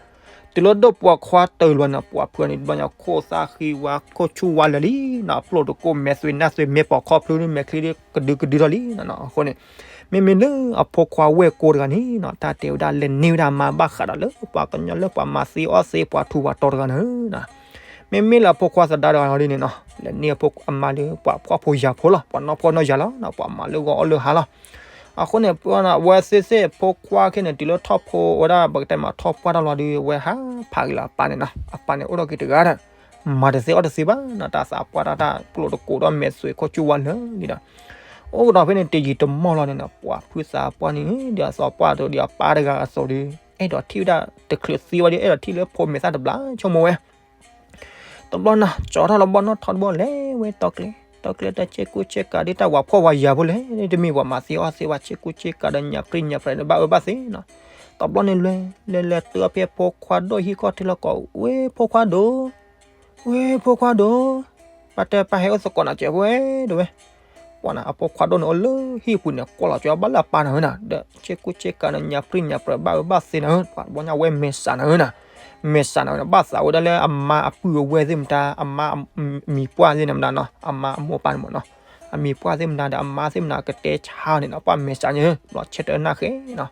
တုၤလၢဒိၣ်ပိာ်ခွါတုၤလီၤန့ၣ် ပှၤဖုန့ၣ် ဘျီညါခိၣ်သၣ်ဃံဝါ ခိၣ်ဆူၣ်ဝါလၢာ်လံနီၤ အပျိၢ်တကိး မဲာ်သွံးနၢ်သွံး မဲာ်ပိာ်ခီဖျိ မဲာ်ချံကဒုကဒုထီၣ်လံနီၤနီၤ. အဃိန့ၣ် မ့မ့ၢ်လၢအဖိခွါဝဲၢ်ကိတဂၤန့ၣ်နီၤ တၢ်တဲဝဲဒၣ်လဲၤန့ၢ်ဝဲဒၣ်အမါဘၣ်ဃးဒီးလၢပှၤကညီလၢပှၤမၤသ့အီၣ်သ့ ပှၤထူးပှၤတီၤတဂၤန့ၣ်နီၤ မ့မ့ၢ်လၢအဖိခွါသဒါတဂၤန့ၣ်နီၤ လဲၤန့ၢ်အမါလၢပှၤဖှီၣ်ဖိယာ်ဖိလီၤ ပှၤနီၢ်ဖှီၣ်နီၢ်ယာ်လီၤနီၤ ပှၤမၤလၢဂီၤအီၣ်လၢဟါလီၤ. အဃိန့ၣ် အဝဲသ့ၣ်သ့ၣ်ဖိခွါခဲန့ၣ် တုၤလၢထီၣ်ဖိဝဲဒၣ် ပကတဲမးထီၣ်ပှၢ်တၢ်လီၤဒီး အဝဲဟးဖးက့ၤလီၤအပၢ်န့ၣ်နီၤ အပၢ်န့ၣ်အိၣ်ထီၣ်က့ၤတဂၤဒီး မၤတသ့အီၣ်တသ့ဘၣ်နီၤ တၢ်သးပှၢ်တၢ်တၢ်ပျိၢ်တကိးဒီး မဲာ်သွံးခိၣ်ဆူၣ်ဝါလၢာ်လံဒီး အိၣ်ကဒီးဖဲန့ၣ် တယံာ်တမီၢ်လီၤန့ၣ်နီၤ ပှၤဖုသးပှၢ်န့ၣ် ဒ်အသးပှၢ်ဒီးဒ်အပၢ်တဂၤအသိးဒီး အဲၣ်ဒိးထံၣ်ဝဲဒၣ်တချုးသံဝဲဒီး အဲၣ်ဒိးထံၣ်လၢဖိမဲာ်သၣ်တဘျီဆိကမိၣ်ဝဲ တဘျီနီၤ ကၠီထီၣ်လၢဘီၣ်နီၣ်ထီတဘီလဲၤဝဲတီကျဲ တီကျဲတၢ်ဆ့ကူဆ့ကၤ ဒ်တၢ်ဝၤဖှီၣ်ဝၤယာ်ဖိလဲၣ် တမ့ၢ်ပှၤမၤသ့အီၣ်သ့ ပှၤဆ့ကူဆ့ကၤဒီးညၣ်ပြံညၣ်ပြဲးန့ၣ် ဘၣ်အၢဘၣ်သီနီၤ. တဘျီန့ၣ်လဲၤ လဲၤလဲၤတုၤဖဲဖိခွါဒိၣ်ဟံၣ်ခီၣ်ထံးလီၤကီး ဝဲဖိခွါဒိၣ် ဝဲဖိခွါဒိၣ် ပၢ်တဲပၢ်ဟဲအိၣ်သကိးနၤစဲးဖိဝဲ တဲဝဲ ပှၤနၤ အဖိခွါဒိၣ်န့ၣ်အိၣ်လၢဟံၣ်ပူၤန့ၣ် ကွၢ်လီၤကၠီဘၣ်လၢအပၢ်နၤဧၢနၤ ဒီးဆ့ကူဆ့ကၤန့ၣ် ညၣ်ပြံညၣ်ပြဲး ဘၣ်အၢဘၣ်သီနၤဧၢ ပှၤတဘျီညါဝဲမဲာ်ဆှးနၤဧၢနၤ မဲာ်ဆှးနၤဧၢနၤ ဘၣ်သးဝဲဒၣ်လၢအမါအပုၢ်အဝဲၢ်သ့ၣ်မတၤ အမါအမံၤပှၢ်သ့ၣ်န့ၣ်မတၤနီၤ အမါအမိၢ်အပၢ်န့ၣ်မ့ၢ်နီၤ အမံၤပှၢ်သ့ၣ်မတၤဒီးအမါသ့ၣ်မတၤကတဲဆါန့ၣ်နီၤ ပှၤမဲာ်ဆှးန့ၣ် ဘျီဆဲတၢ်နၢ်ဃဲနီၤ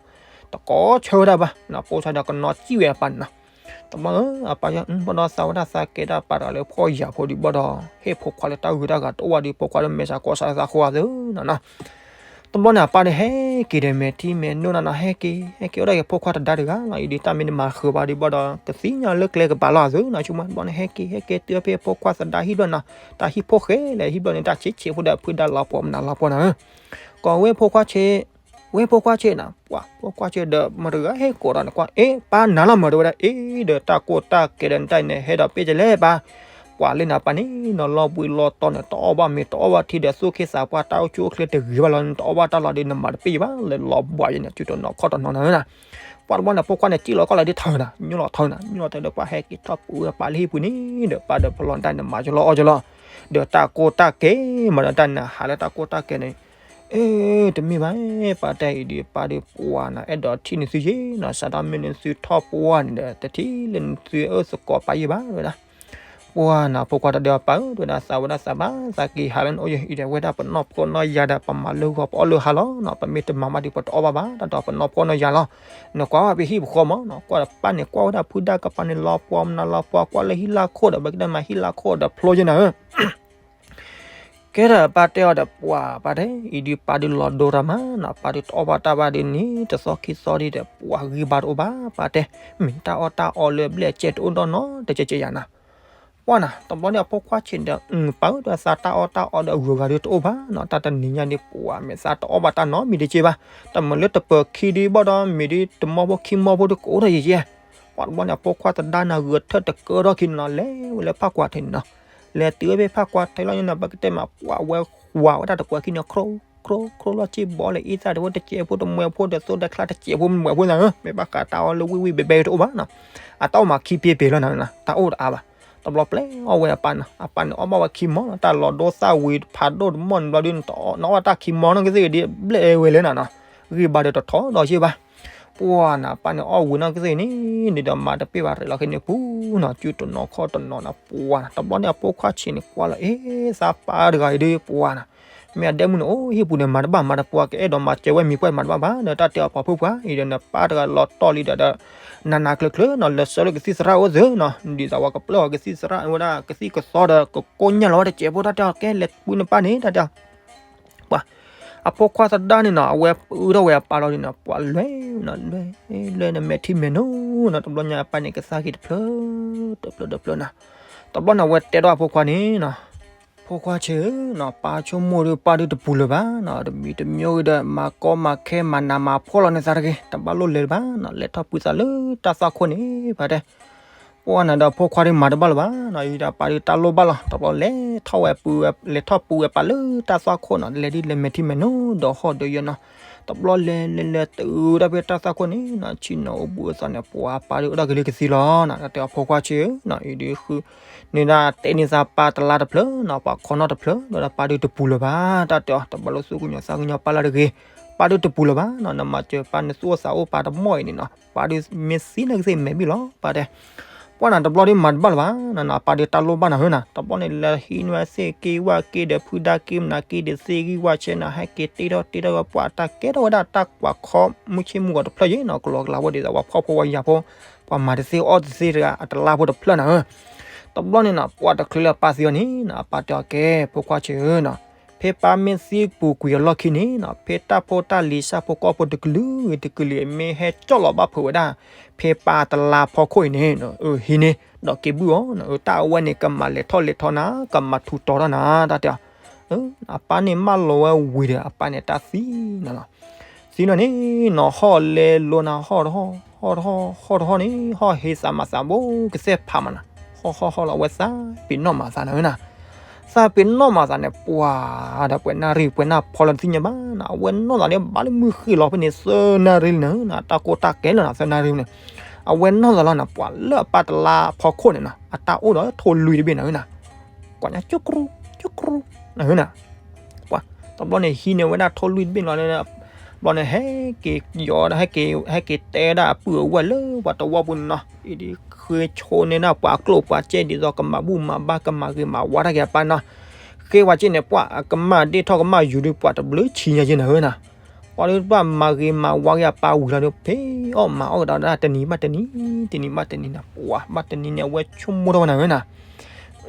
တကိးဆၢဝဲဒၣ်ဘၣ်နီၤ ပိာ်ဆါဒီးကနီၤစံၣ်ဝဲအပၢ်န့ၣ်နီၤ တဘျီဧၢ အပၢ်ယီၤ ဘၣ်ဒီးသးဝဲဒၣ်သးကဲဒၣ်ပာ်တဂၤလၢဖှီၣ်ယာ်ဖိဒီးဘၣ်ဒီး ဟ့ၣ်ဖိခွါလၢတၢ်ဂုၤတၢ်ဂၤတအိၣ်ဘၣ်ဒီး ဖိခွါလၢမဲာ်ဆှးကီၢ်ဆၣ်လၢသးဃိသးသၢနီၤနီၤ တဘျီန့ၣ် အပၢ်ဒီးဟဲက့ၤဒီးမဲာ်ထံမဲာ်နိၣ်နီၤနီၤ ဟဲက့ၤ ဟဲက့ၤအိၣ်ဒၣ်က့ၤဖိခွါတဒါတဂၤလီၤ အံၤဒ်တၢ်မ့ၢ်တမၤဃုာ်ဘၣ်ဒီးဘၣ်ဒီး ကသ့ၣ်ညါလၢကျဲကပၤလီၤသၢနီၤ ဆိကမိၣ် တဘျီန့ၣ် ဟဲက့ၤ ဟဲက့ၤတုၤဖဲဖိခွါသဒါဟံၣ်ဘျီနီၤ တၢ်ဟံၣ်ဖိဃဲလဲၣ် ဟံၣ်ဘျီန့ၣ် တၢ်ဆံးဆံးဖိဒီးဖုဒါလီၤပှီၢ်မနုၤလီၤပှီၢ်နီၤဧၢ ကိးဝဲဖိခွါဆံး ဝဲဖိခွါဆံးနီၤ ပှၤဖိခွါဆံးဒီးမတၤတဂၤဟဲကိးဒီးန့ၣ် ကွၢ် အ့ ပၢ်နၤလီၤမၢၤ တဲဝဲဒၣ် အ့ ဒီးတၢ်ကိၢ်တၢ်ကဲဒီးနတၢ်အံၤန့ၣ် ဟဲဒီးပ့ၢ်ကလဲၣ်ပၢ် ပှၤလၢနၤပၢ်န့ၣ်နီၤ လီၤဘှံးလီၤတီၤန့ၣ် တအီၣ်ဘၣ်မ့ၤ တအီၣ်ဘၣ်ထံဒီး သူၣ်ခ့သးပှၢ် တၢ်အိၣ်ဆူၣ်အိၣ်ချ့တဂ့ၤဘၣ်လီၤ နတအီၣ်ဘၣ်တၢ်လီၤဒီး နမၤတပ့ၢ်ဘၣ် လၢလီၤဘှးယဲန့ၣ် စုတနီၤခီၣ်တနီၤနၤဧၢနီၤ ပှၤတဘျီန့ၣ် ဖိခွါန့ၣ် စံၣ်လီၤကီၢ်လီၤဒ်ထၢနၤ ညိၣ်လီၤထၢနၤ ညိၣ်လီၤထၢဒီး ပှၤဟဲက့ၤထီၣ်ပူၤဝဲပၢ်လၢဟံၣ်ပူၤန့ၣ်ဒီး ပၢ်ဒီးဖလီၤနတၢ်န့ၣ် မၤကလီအီၣ်ကလီ ဒီးတၢ်ကိၢ်တၢ်ကဲ မၤဒီးတၢ်နၤဟးလၢတၢ်ကိၢ်တၢ်ကဲန့ၣ် အ့ တမ့ၢ်ဘၣ် ပၢ်တဲအံၤဒီး ပၢ်ဒီးပှၤနၤ အဲၣ်ဒိးထံၣ်နသုယဲနီၤ စးထီၣ်မ့ၢ်နသုထီၣ်ပှၢ်န့ၣ်ဒီး တထံၣ်လၢနသုအၢသကိးပၢ်ယဲဘၣ်ဝဲဒၣ် ပှၤနၤ ဖိခွါတဒၢအပၢ်ဧၢ တဲဝဲဒၣ် သးဝဲဒၣ်သးဘၣ် သးက့ၤဟးလၢနအိၣ်ယံၤ အံၤဒီးဝဲဒၣ်ပနီၢ်ဖှီၣ်နီၢ်ယာ်ဒီး ပမၤလၢဂီၤ ပအီၣ်လၢဟါလီၤနီၤ, ပမ့ၢ်တမၤဘၣ်ဒီး ပတအီၣ်ဘၣ်ဘၣ် တၢ်ဒီးပနီၢ်ဖှီၣ်နီၢ်ယာ်လီၤ. နကွၢ်ဝဲပဟံၣ်ပဃီမးနီၤ, ကွၢ်ဒီးပၢ်န့ၣ် ကွၢ်ဝဲဒၣ်ဖုဒၣ်ကပၤန့ၣ် လီၤပှီၢ်မနုၤလီၤပှီၢ် ကွၢ်လၢဟံၣ်လၢခိၣ်ဒီး ပကတဲမၤဟံၣ်လၢခိၣ်ဒီးဖျိယဲၢ်နၤဧၢ ကဲထီၣ်ပၢ်တဲအီၤဒီး ပှၤပၢ်တဲ အံၤဒုးပၢ်ဒုးလီၤဒိတၢ်မးနီၤ, ပၢ်ဒုးတအီၣ်ဘၣ်တၢ်ဘၣ်ဒုးန့ၣ် တသီခံသီဒံးဒီး ပှၤဂံၢ်ဘါတအိၣ်ဘၣ် ပၢ်တဲ, မ့ၢ်တၢ်အီၣ်တၢ်အီလၢအဘျဲၣ်အကျဲတအိၣ်နီတစဲးစဲးယၤနၤ. ပှၤနၤ တဘျီန့ၣ်အဖိခွါဆံးဒီး ပၢ်ဧၢ ဒီးသးတၢ်အီၣ်တၢ်အီဒီးအဂုၤအဂၤဒုးတအိၣ်ဘၣ်နီၤ, တၢ်တနံၤညါဒုး ပှၤမ့ၢ်သးတအီၣ်ဘၣ်တၢ်နီတမံၤတက့ၢ်ဘၣ်, တမ့ၢ်လၢတပၢၤခံဒုးဘၣ်ဒီး မ့ၢ်ဒုးတမီဖိခံမီဖိဒုးကအိၣ်ထီၣ်ယံၤယံၤ ပှၤတဘျီန့ၣ် အဖိခွါသဒါနၤဂဲၤထၢၣ်တကၢထီၣ်ခံန့ၣ်နီၤ, လဲၤဝဲလၢဖးကွၢ်ထံးန့ၣ်နီၤ, လဲၤတုၤဝဲဖဲဖးကွၢ်ထံးလီၤန့ၣ်နီၤ, ပကတဲမး ပှၤဝဲဝးဝဲဒၣ်တကွဲၤခံန့ၣ် ခရိခရိလီၤ စ့ၢ်ဘီလဲၤအံသၣ်တဝဲတစဲးဖိ တမှဲၤဖိဒီး သိဒၢချါတစဲးဖိ မှဲၤဖိသးဧၢ, မ့ၢ်ဘၣ်ဃးတၢ်အီၣ်လၢဝံၣ်ဝံၣ်ဘဲဘဲတအိၣ်ဘၣ်နီၤ, အတၢ်အိၣ်မးခံပ့ပ့ၤလီၤနၤ, တၢ်အိၣ်တအါဘၣ်, တဘျီပျဲအီၣ်ဝဲအပၢ်နီၤ, အပၢ်န့ၣ်အီၣ်ဘၣ်ဝဲခံမီနီၤ, တၢ်လီၤဒိသၣ်ဝံၤဖးဒိၣ်တမီၢ်န့ၣ်ဘျီဒုး နအီၣ်ဘၣ်တၢ်ခံမီနီၤ ကသ့ၣ်ဂ့ၤဒ်ဘျဲၣ်ဝဲလဲၣ်နၤနီၤ, ဂံၢ်ဘါဒီးတထီၣ်ဒီးယ့ၢ်ဘၣ် ပှၤနၤ ပၢ်န့ၣ်အီၣ်ဝံၤနီၢ်ကသ့ၣ်န့ၣ် ဒ်ဒီးမၤတပ့ၢ်ဘၣ် ရဲၣ်လီၤက့ၤန့ၣ်ပူၤနီၤ, စုတနီၤခီၣ်တနီၤနၤ ပှၤနၤ, တဘျီန့ၣ်အဖိခွါဆံးန့ၣ်ကွၢ်လီၤ အ့ သးပၢ်တဂၤအံၤဒုး ပှၤနၤ, မ့ၢ်အဒဲမုၢ်န့ၣ် အိၣ်ဟံၣ်ပူၤန့ၣ် မၤတဘၣ်မၤတပှၤ ကအဲၣ်ဒိးမၤစၢၤဝဲမံၤပှၢ်မၤတဘၣ်ဘၣ် ဒီးတၢ်တဲအီၤပှၤဖိခွါအံၤဒီး နပၢ်တဂၤလီၤတီၢ်လံဒီး နးနးကျၢၤကျၢၤနီၤ လဲၤဆှၢလၢကသံၣ်သရၣ်အိၣ်သ့နီၤ, ဒ်သိးဝဲကပျၢ်အီၤကသံၣ်သရၣ်ဝဲဒၣ် ကသံၣ်ကသီဒီး ကကိညၢ်လီၤဝဲတစဲးဖိ တၢ်တဲအီၤကဲလဲၤပူၤနပၢ်န့ၣ် တၢ်တဲအီၤ ပှၤ အဖိခွါသဒါန့ၣ်နီၤ အဝဲအုထီၣ်ဝဲအပၢ်လီၤဒုးနီၤ ပှၤလဲၤနီၤ လဲၤ လဲၤနမဲာ်ထံမဲာ်နိနီၤ, တဘျီညါအပၢ်န့ၣ်ကသါက့ၤတဖျၢၣ် တဖျၢၣ်တဖျၢၣ်နၤ, တဘျီန့ၣ်အဝဲတဲဒီးအဖိခွါန့ၣ်နီၤ, ဖိခွါဆံးဧၢနီၤ ပၢ်ဆိကမိၣ်ဒီး ပၢ်ဒုးတပူၤလၢၤဘၣ်နီၤ, တမံၤတမံၤဂ့ၤဒီး မၤကီမၤခဲမၤနးမၤဖှီၣ်လီၤန့ၢ်သးတဂ့ၤ, တဘၣ်လိၣ်လဲၤလၢၤဘၣ်နီၤ, လဲၤထီၣ်ပှံၤသးလၢတၢ်သွၣ်ခိၣ်န့ၣ် ပၢ်တဲ ပှၤနၤဒီးဖိခွါဒုးမၤတဘၣ်လၢၤဘၣ်, အံၤဒီးပၢ်ဒုးတၢ်လိၣ်ဘၣ်လီၤ, တဘျီလဲၤထီၣ်ဝဲပူၤဝဲ လဲၤထီၣ်ပူၤဝဲပၢ်လၢတၢ်သွၣ်ခိၣ်နီၤ, လဲၤဒ်လဲၤမဲာ်ထံမဲာ်နိဒီးဟီၣ်ဒီးယဲၢ်နီၤ, တဘျီလဲၤလဲၤလဲၤတုၤဒၣ်ဖဲတၢ်သွၣ်ခိၣ်န့ၣ်နီၤ, ဆ့ၣ်နီၤအိၣ်ဘူးအသးန့ၣ် ပှၤပၢ်ဒုးအိၣ်ဒၣ်က့ၤလၢကသံလီၤနီၤ, တၢ်တဲအီၤဖိခွါဆံးဧၢနီၤ, အံၤဒုးဃု န့ၣ်ဒၣ်တဲန့ၢ်သးပၢ်တလါတဖျၢၣ်နီၤ, ပှၤခီနီၣ်တဖျၢၣ် ဒီးပၢ်ဒုးတပူၤလၢၤဘၣ်, တၢ်တဲအီၤ တဘၣ်လိၣ်သူၣ်ကညီၤသးကညီၤပၢ်လၢတဂ့ၤ, ပၢ်ဒုးတပူၤလၢၤဘၣ်နီၤ, နမၤစၢၤပၢ်နသူၣ်အိၣ်သးအိၣ်ပၢ်တမီၢ်အံၤန့ၣ်နီၤ, ပၢ်ဒုးမ့ၢ်သံန့ၣ်ကသ့ၣ်မဲာ်ဘံၣ်လီၤ, ပၢ်တဲ ပှၤနၤတဘျီဒုးမၤတဘၣ်လၢၤဘၣ်နီၤ, ပၢ်ဒုးတၢ်လိၣ်ဘၣ်နၤဧၢနီၤ, တဘျီန့ၣ်လၢဟံးန့ၢ်ဝဲသ့ၣ်က့ၤဝၣ်က့ၤဒီး ဖုဒါက့ၤမနၤက့ၤဒီး သ့ၣ်ဂံၢ်ဝၣ်ဆဲးနီၤ, ဟဲက့ၤတ့ထီၣ်တ့ထီၣ်ဝဲပှၤတၢ်ကဲထီၣ်ဝဲဒၣ်တၢ်ကွၢ်ခီမုၢ်ဆ့ၣ်မုၢ်ဂီၤတဖျၢၣ်ယဲၢ်နီၤ, ကလီကလီဝဲဒ်သိးပှၤဖှီၣ်ဖိဝဲယာ်ဖိ, ပှၤမၤတသ့အီၣ်တသ့တဂၤ အတလါဖိတဖျၢၣ်နၤဧၢ, တဘျီန့ၣ်နီၤ ပှၤတချုးလၢအပၢ်သံအီၤန့ၣ်နီၤ, အပၢ်တဲအီၤကဲ ဖိခွါဆံးဧၢနီၤ, ဖဲပၢ်မ့ၢ်သံပူၤကွံာ်အလီၢ်ခံန့ၣ်နီၤ, ဖဲတၢ်ဖိတၢ်လံၤဆၣ်ဖိကီၢ်ဖိတကလုာ်ဂ့ၤတကလုာ်ဂ့ၤ မ့ၢ်ဟဲကၠီၣ်လီၤဘၣ်ဖုးဝဲဒၣ် ဖဲပၢ်တလါဖီခိၣ်အံၤန့ၣ် အဟံးန့ၢ် ဒီးက့ၤဘုၣ်အီၤ, တၢ်အဝဲန့ၣ် ကမၤလဲၤထီၣ်လဲၤထီနၤ, ကမၤထူးတီၤထီၣ်နၤ, တၢ်တဲအီၤ, အပၢ်န့ၣ်မၢလီၤဝဲဝံၤဒီး အပၢ်န့ၣ်တၢ်သံနၤလီၤ. သံနီၤန့ၣ်နီၤ ဟီၣ်လဲၤလိၤနၤ ဟီၣ်တဟီၣ် ဟီၣ်တဟီၣ် ဟီၣ်တဟီၣ်န့ၣ် ဟီၣ်ဟ့သးမၤသးဘိကစဲၢ်ဖးမးနၤ, ဟီၣ်ဟီၣ်ဟီၣ်လီၤ အဝဲသးပ့ၤနီၣ်မၤသးနၤဧၢနၤ, သးပ့ၤနီၣ်မၤသးန့ၣ် ပှၤဒီးပှဲၤနၣ်ရံၣ် ပှဲၤနၣ်ဖီလီၤတသ့ၣ်ညါဘၣ်နၤ, အဝဲနီၣ်သးန့ၣ် ဘၣ်လၢမုၢ်ဃ့ၢ်လီၤဖဲန့ၣ် သၢနၣ်ရံၣ်လံနၤဧၢနၤ, တၢ်ကိၢ်တၢ်ကဲလီၤနၤ သၢနၣ်ရံၣ်န့ၣ်, အဝဲနီၣ်သးလီၤနၤ ပှၤလၢအပၢ်တလါဖီခိၣ်န့ၣ်နၤ အတၢ်အိၣ်ဒီးထိၣ်လွံၢ်တဘ့ၣ်နၤဧၢနၤ, ကွၢ်ညါ ကၠူကရူ ကၠူကရူ နၤဧၢနၤ ပှၤ တဘျီန့ၣ် ဟံးန့ၢ်ဝဲဒၣ်ထိၣ်လွံၢ်တဘ့ၣ်လီၤ, ဘျီန့ၣ် ဟဲက့ၤယီၤ ဟဲက့ၤ ဟဲက့ၤတဲဒၣ်အပုၢ်အဝဲၢ်လၢပှၤတဝီပူၤန့ၣ်နီၤ, အံၤဒ်ဃ့ဆိန့ၢ်ဒၣ်ပှၤကျိၣ်ပှၤစ့ဒ်သိးကမၤဘူၣ်မၤဘါ ကမၤဂ့ၤမၤဝါတၢ်က့ၤအပၢ်နီၤ, ဃ့ဝဲက့န့ၣ် ပှၤအကမၢ်ဒ့ၣ်ထီၣ်ကမၢ်ယူၤဒုး ပှၤတဘျုးဆံညါယဲၢ်နၤဧၢနၤ, ပှၤဒုးဘၣ်မၤဂ့ၤမၤဝါက့ၤအပၢ်ဝံၤလီၤဒုး ဖဲအီၣ်မၤအီၣ်ကဒီးဒၣ်တနံၤဘၣ်တနံၤ, တနံၤဘၣ်တနံၤနၤ ပှၤဘၣ်တနံၤန့ၣ် အဝဲဆိကမိၣ်ထီၣ်ဝဲနၤဧၢနၤ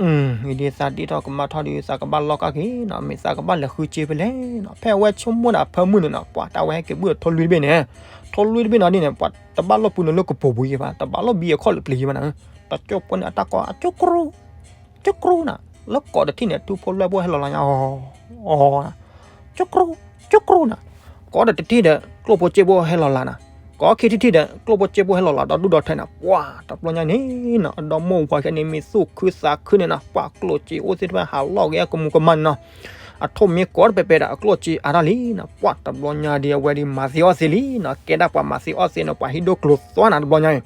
အံၤဒ်သးဒ့ၣ်ထီၣ်ကမၢ်ထီၣ်ဒုး သးကဘၣ်လီၢ်ကၢ်က့ၤနီၤ, မ့ၢ်သးကဘၣ်လဲၤဃုစ့ဖဲလဲၣ်နီၤ, ဖဲအဝဲဆိကမိၣ်ဒီးအဖၢမုၢ်န့ၣ်နီၤ, ပှၤတၢ်ဝဲဟဲက့ၤဘုၣ်ထိၣ်လွံၢ်တဘ့ၣ်န့ၣ်, ထိၣ်လွံၢ်တဘ့ၣ်နီၤဒ်န့ၣ် ပှၤတဘၣ်လီၢ်ပူၤန့ၣ်လၢကပိာ်ပူၤယံၤဘၣ်, တဘၣ်လီၢ်ဘံအခီၣ်လၢပျံၤယံၤဘၣ်နၤ, တကၠိၣ်ပှဲၤန့ၣ်အတၢ်ကိး အကၠိကရူ ကၠိကရူနၤ, လၢကိးတထံၣ်န့ၣ် ထူဖိလွဲၢ်ဖိဟဲလီၤလီၤညါ အီၤ အီၤ ကၠိကရူ ကၠိကရူနၤ, ကိးဒီးတထံၣ်ဒီး ကျိၣ်ဖိစ့ဖိဟဲလီၤလီၤနၤ, ကိးခံထံၣ်ထံၣ်ဒီး ကျိၣ်ဖိစ့ဖိဟဲလီၤလီၤ ဒီဒူၣ်ဒီထၢနၤ, ပှၤတဘျီညါန့ၣ်နီၤ အဒီမိၢ်ဝၤခဲန့ၣ် မ့ၢ်သူၣ်ခုသးခုန့ၣ်နီၤ ပှၤကျိၣ်စ့အိၣ်သ့ၣ်တဖၣ်ဟးလီၢ်က့ၤအကမူၤကမၣ်န့ၣ်နီၤ, အထိၣ်မ့ၢ်ကိးတပဲာ်ပဲာ်ဒီး အကျိၣ်စ့အါထီၣ်လံနီၤ, ပှၤတဘျီညါဒ်အဝဲဒ်မၤသ့အီၣ်သ့လံနီၤ, ကဲဒၣ်ပှၤမၤသ့အီၣ်သ့န့ၣ် ပှၤဟံးဒိၣ်ကျိၤသွါနၤတဘျီညါအံၤ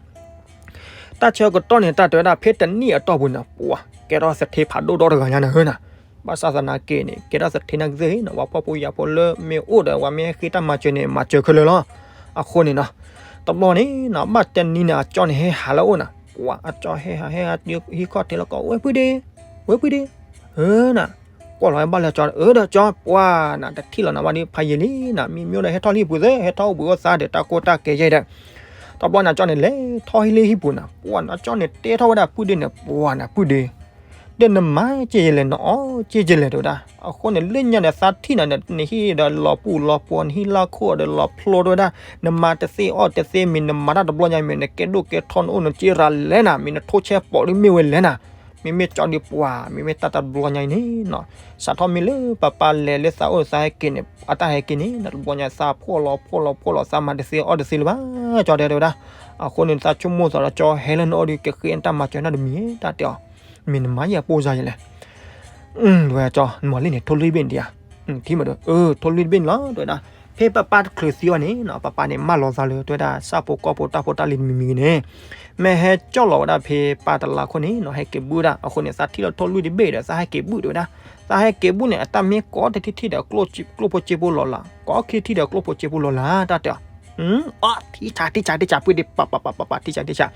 တၢ်ဆၢကတီၢ်န့ၣ် တၢ်တဲဝဲဒၣ်ဖဲတနံၣ်အတီၢ်ပူၤန့ၣ် ပှၤကဲထီၣ်သထ့ဖးဒိၣ်ဒီတဂၤညါနၤဧၢနၤ, ဘၣ်ဆၣ်သနာ်က့န့ၣ် ကဲထီၣ်သထ့နာ်က့သ့ၣ်နီၤ ပှၤဖှီၣ်ဖိယာ်ဖိလၢမ့ၢ်အိၣ်ဒီး ပှၤမ့ၢ်ဟဲဃ့တၢ်မၤစၢၤန့ၣ် မၤစၢၤခဲလၢာ်လီၤ. အဃိန့ၣ်နီၤ တဘျီန့ၣ်နီၤ ဘၣ်တနံၤန့ၣ် အကၠီန့ၣ်ဟဲဟးလၢအအိၣ်နၤ, ပှၤအကၠီဟဲဟးဟဲဟးတုၤဟံၣ်ခီၣ်ထံးလီၤကီး ဝဲဖုဒ့, ဝဲဖုဒ့, အၢနၤ, ကွၢ်လီၤဟဲဘၣ်လၢကၠီ အၢဒီးကၠီ ပှၤနၤ တထံၣ်လီၤနၤဘၣ်ဒီး ဖးယံာ်လံနၤ မ့ၢ်မ့ၢ်ဒီးဟဲထီၣ်လၢဟံၣ်ပူၤသ့ ဟဲထီၣ်အိၣ်ဘှံးအိၣ်သါဒီး တၢ်ကိၢ်တၢ်ကဲယဲဒီး တဘျီန့ၣ် ကၠီန့ၣ် လဲၤထီၣ်ဟံၣ်လၢဟံၣ်ပူၤနၤ ပှၤနၤ ကၠီန့ၣ် တဲထီၣ်ဝဲဒၣ်ဖုဒ့န့ၣ် ပှၤနၤ ဖုဒ့ ဒီးနမၤက့ယဲလဲၣ် နအီၣ်က့ယဲလဲၣ် တဲဝဲဒၣ်. အဃိန့ၣ် လၢညါန့ၣ် သးထံၣ်နၤန့ၣ် နဟံၣ်ဒီးလီၤပူၤလီၤပှီၤ နဟံၣ်လၢခိၣ်ဒီးလီၤဖျိ တဲဝဲဒၣ်, နမၤတသ့အီၣ်တသ့ မ့ၢ်နမၤတၢ်တဘျီညါ မ့ၢ်နကဲဒိၣ်ကဲထီ နအိၣ်နက့ရၤလဲၣ်နၤ မ့ၢ်နထိၣ်ဆဲးပိာ်ဒ်မ့ၢ်ဝဲလဲၣ်နၤ. မ့မ့ၢ်ကၠီဒုးပှၤ မ့မ့ၢ်တၢ်တဘျီညါအံၤန့ၣ်နီၤ စးထီၣ်မ့ၢ်လၢပၢ်ပၢ်လဲၤလၢသးအိၣ်သးဟဲက့ၤန့ၣ် အတၢ်ဟဲက့ၤန့ၣ် တဘျီညါ သးဖှီၣ်လီၤဖှီၣ်လီၤဖှီၣ်လီၤ သးမၤတသ့အီၣ်တသ့လၢၤဘၣ် ကၠီတဲ တဲဝဲဒၣ်. အဃိန့ၣ် သးဆိကမိၣ်သးဒီး ကၠီဟဲလၢနအိၣ်ဒီး ကဃ့တၢ်မၤစၢၤနၤတမံၤ တၢ်တဲအီၤ, မ့ၢ်နမၤယဲၢ်ပိၢ်စါယဲလဲၣ် တဲဝဲကၠီ နမၤလံန့ၣ် ထိၣ်လွံၢ်တဘ့ၣ်န့ၣ်ဒံးဧါ. ထံၣ်မးဒီး အၢ ထိၣ်လွံၢ်တဘ့ၣ်န့ၣ်လီၤ တဲဝဲဒၣ်. ဖဲပၢ်ပၢ်တချုးသံအီၤန့ၣ်နီၤ ပၢ်ပၢ်န့ၣ် မၢလီၤသးလၢ တဲဝဲဒၣ် ဆၣ်ဖိကီၢ်ဖိတၢ်ဖိတၢ်လံၤတမံၤမံၤဂ့ၤန့ၣ် မ့ၢ်ဟဲကၠီၣ်လီၤဝဲဒၣ်ဖဲပၢ်တလါခိၣ်န့ၣ်နီၤ ဟဲက့ၤဘုၣ်ဒၣ်. အဃိန့ၣ် သးထံၣ်လီၤထိၣ်လွံၢ်တဘ့ၣ်ဒီး သးဟဲက့ၤဘုၣ်တဲဝဲဒၣ်. သးဟဲက့ၤဘုၣ်န့ၣ် အတၢ်မ့ၢ်ကိးတထံၣ်ထံၣ်ဒီး ကျိၣ်ဖိစ့ဖိလီၤလး ကိးခံထံၣ်ဒီးကျိၣ်ဖိစ့ဖိလီၤလး တၢ်တဲအီၤ. အ ထံဆး ထံဆး ထံဆး ပုၢ်ဒ့ ပၢ်ပၢ်ပၢ်ပၢ် ထံဆး ထံဆး.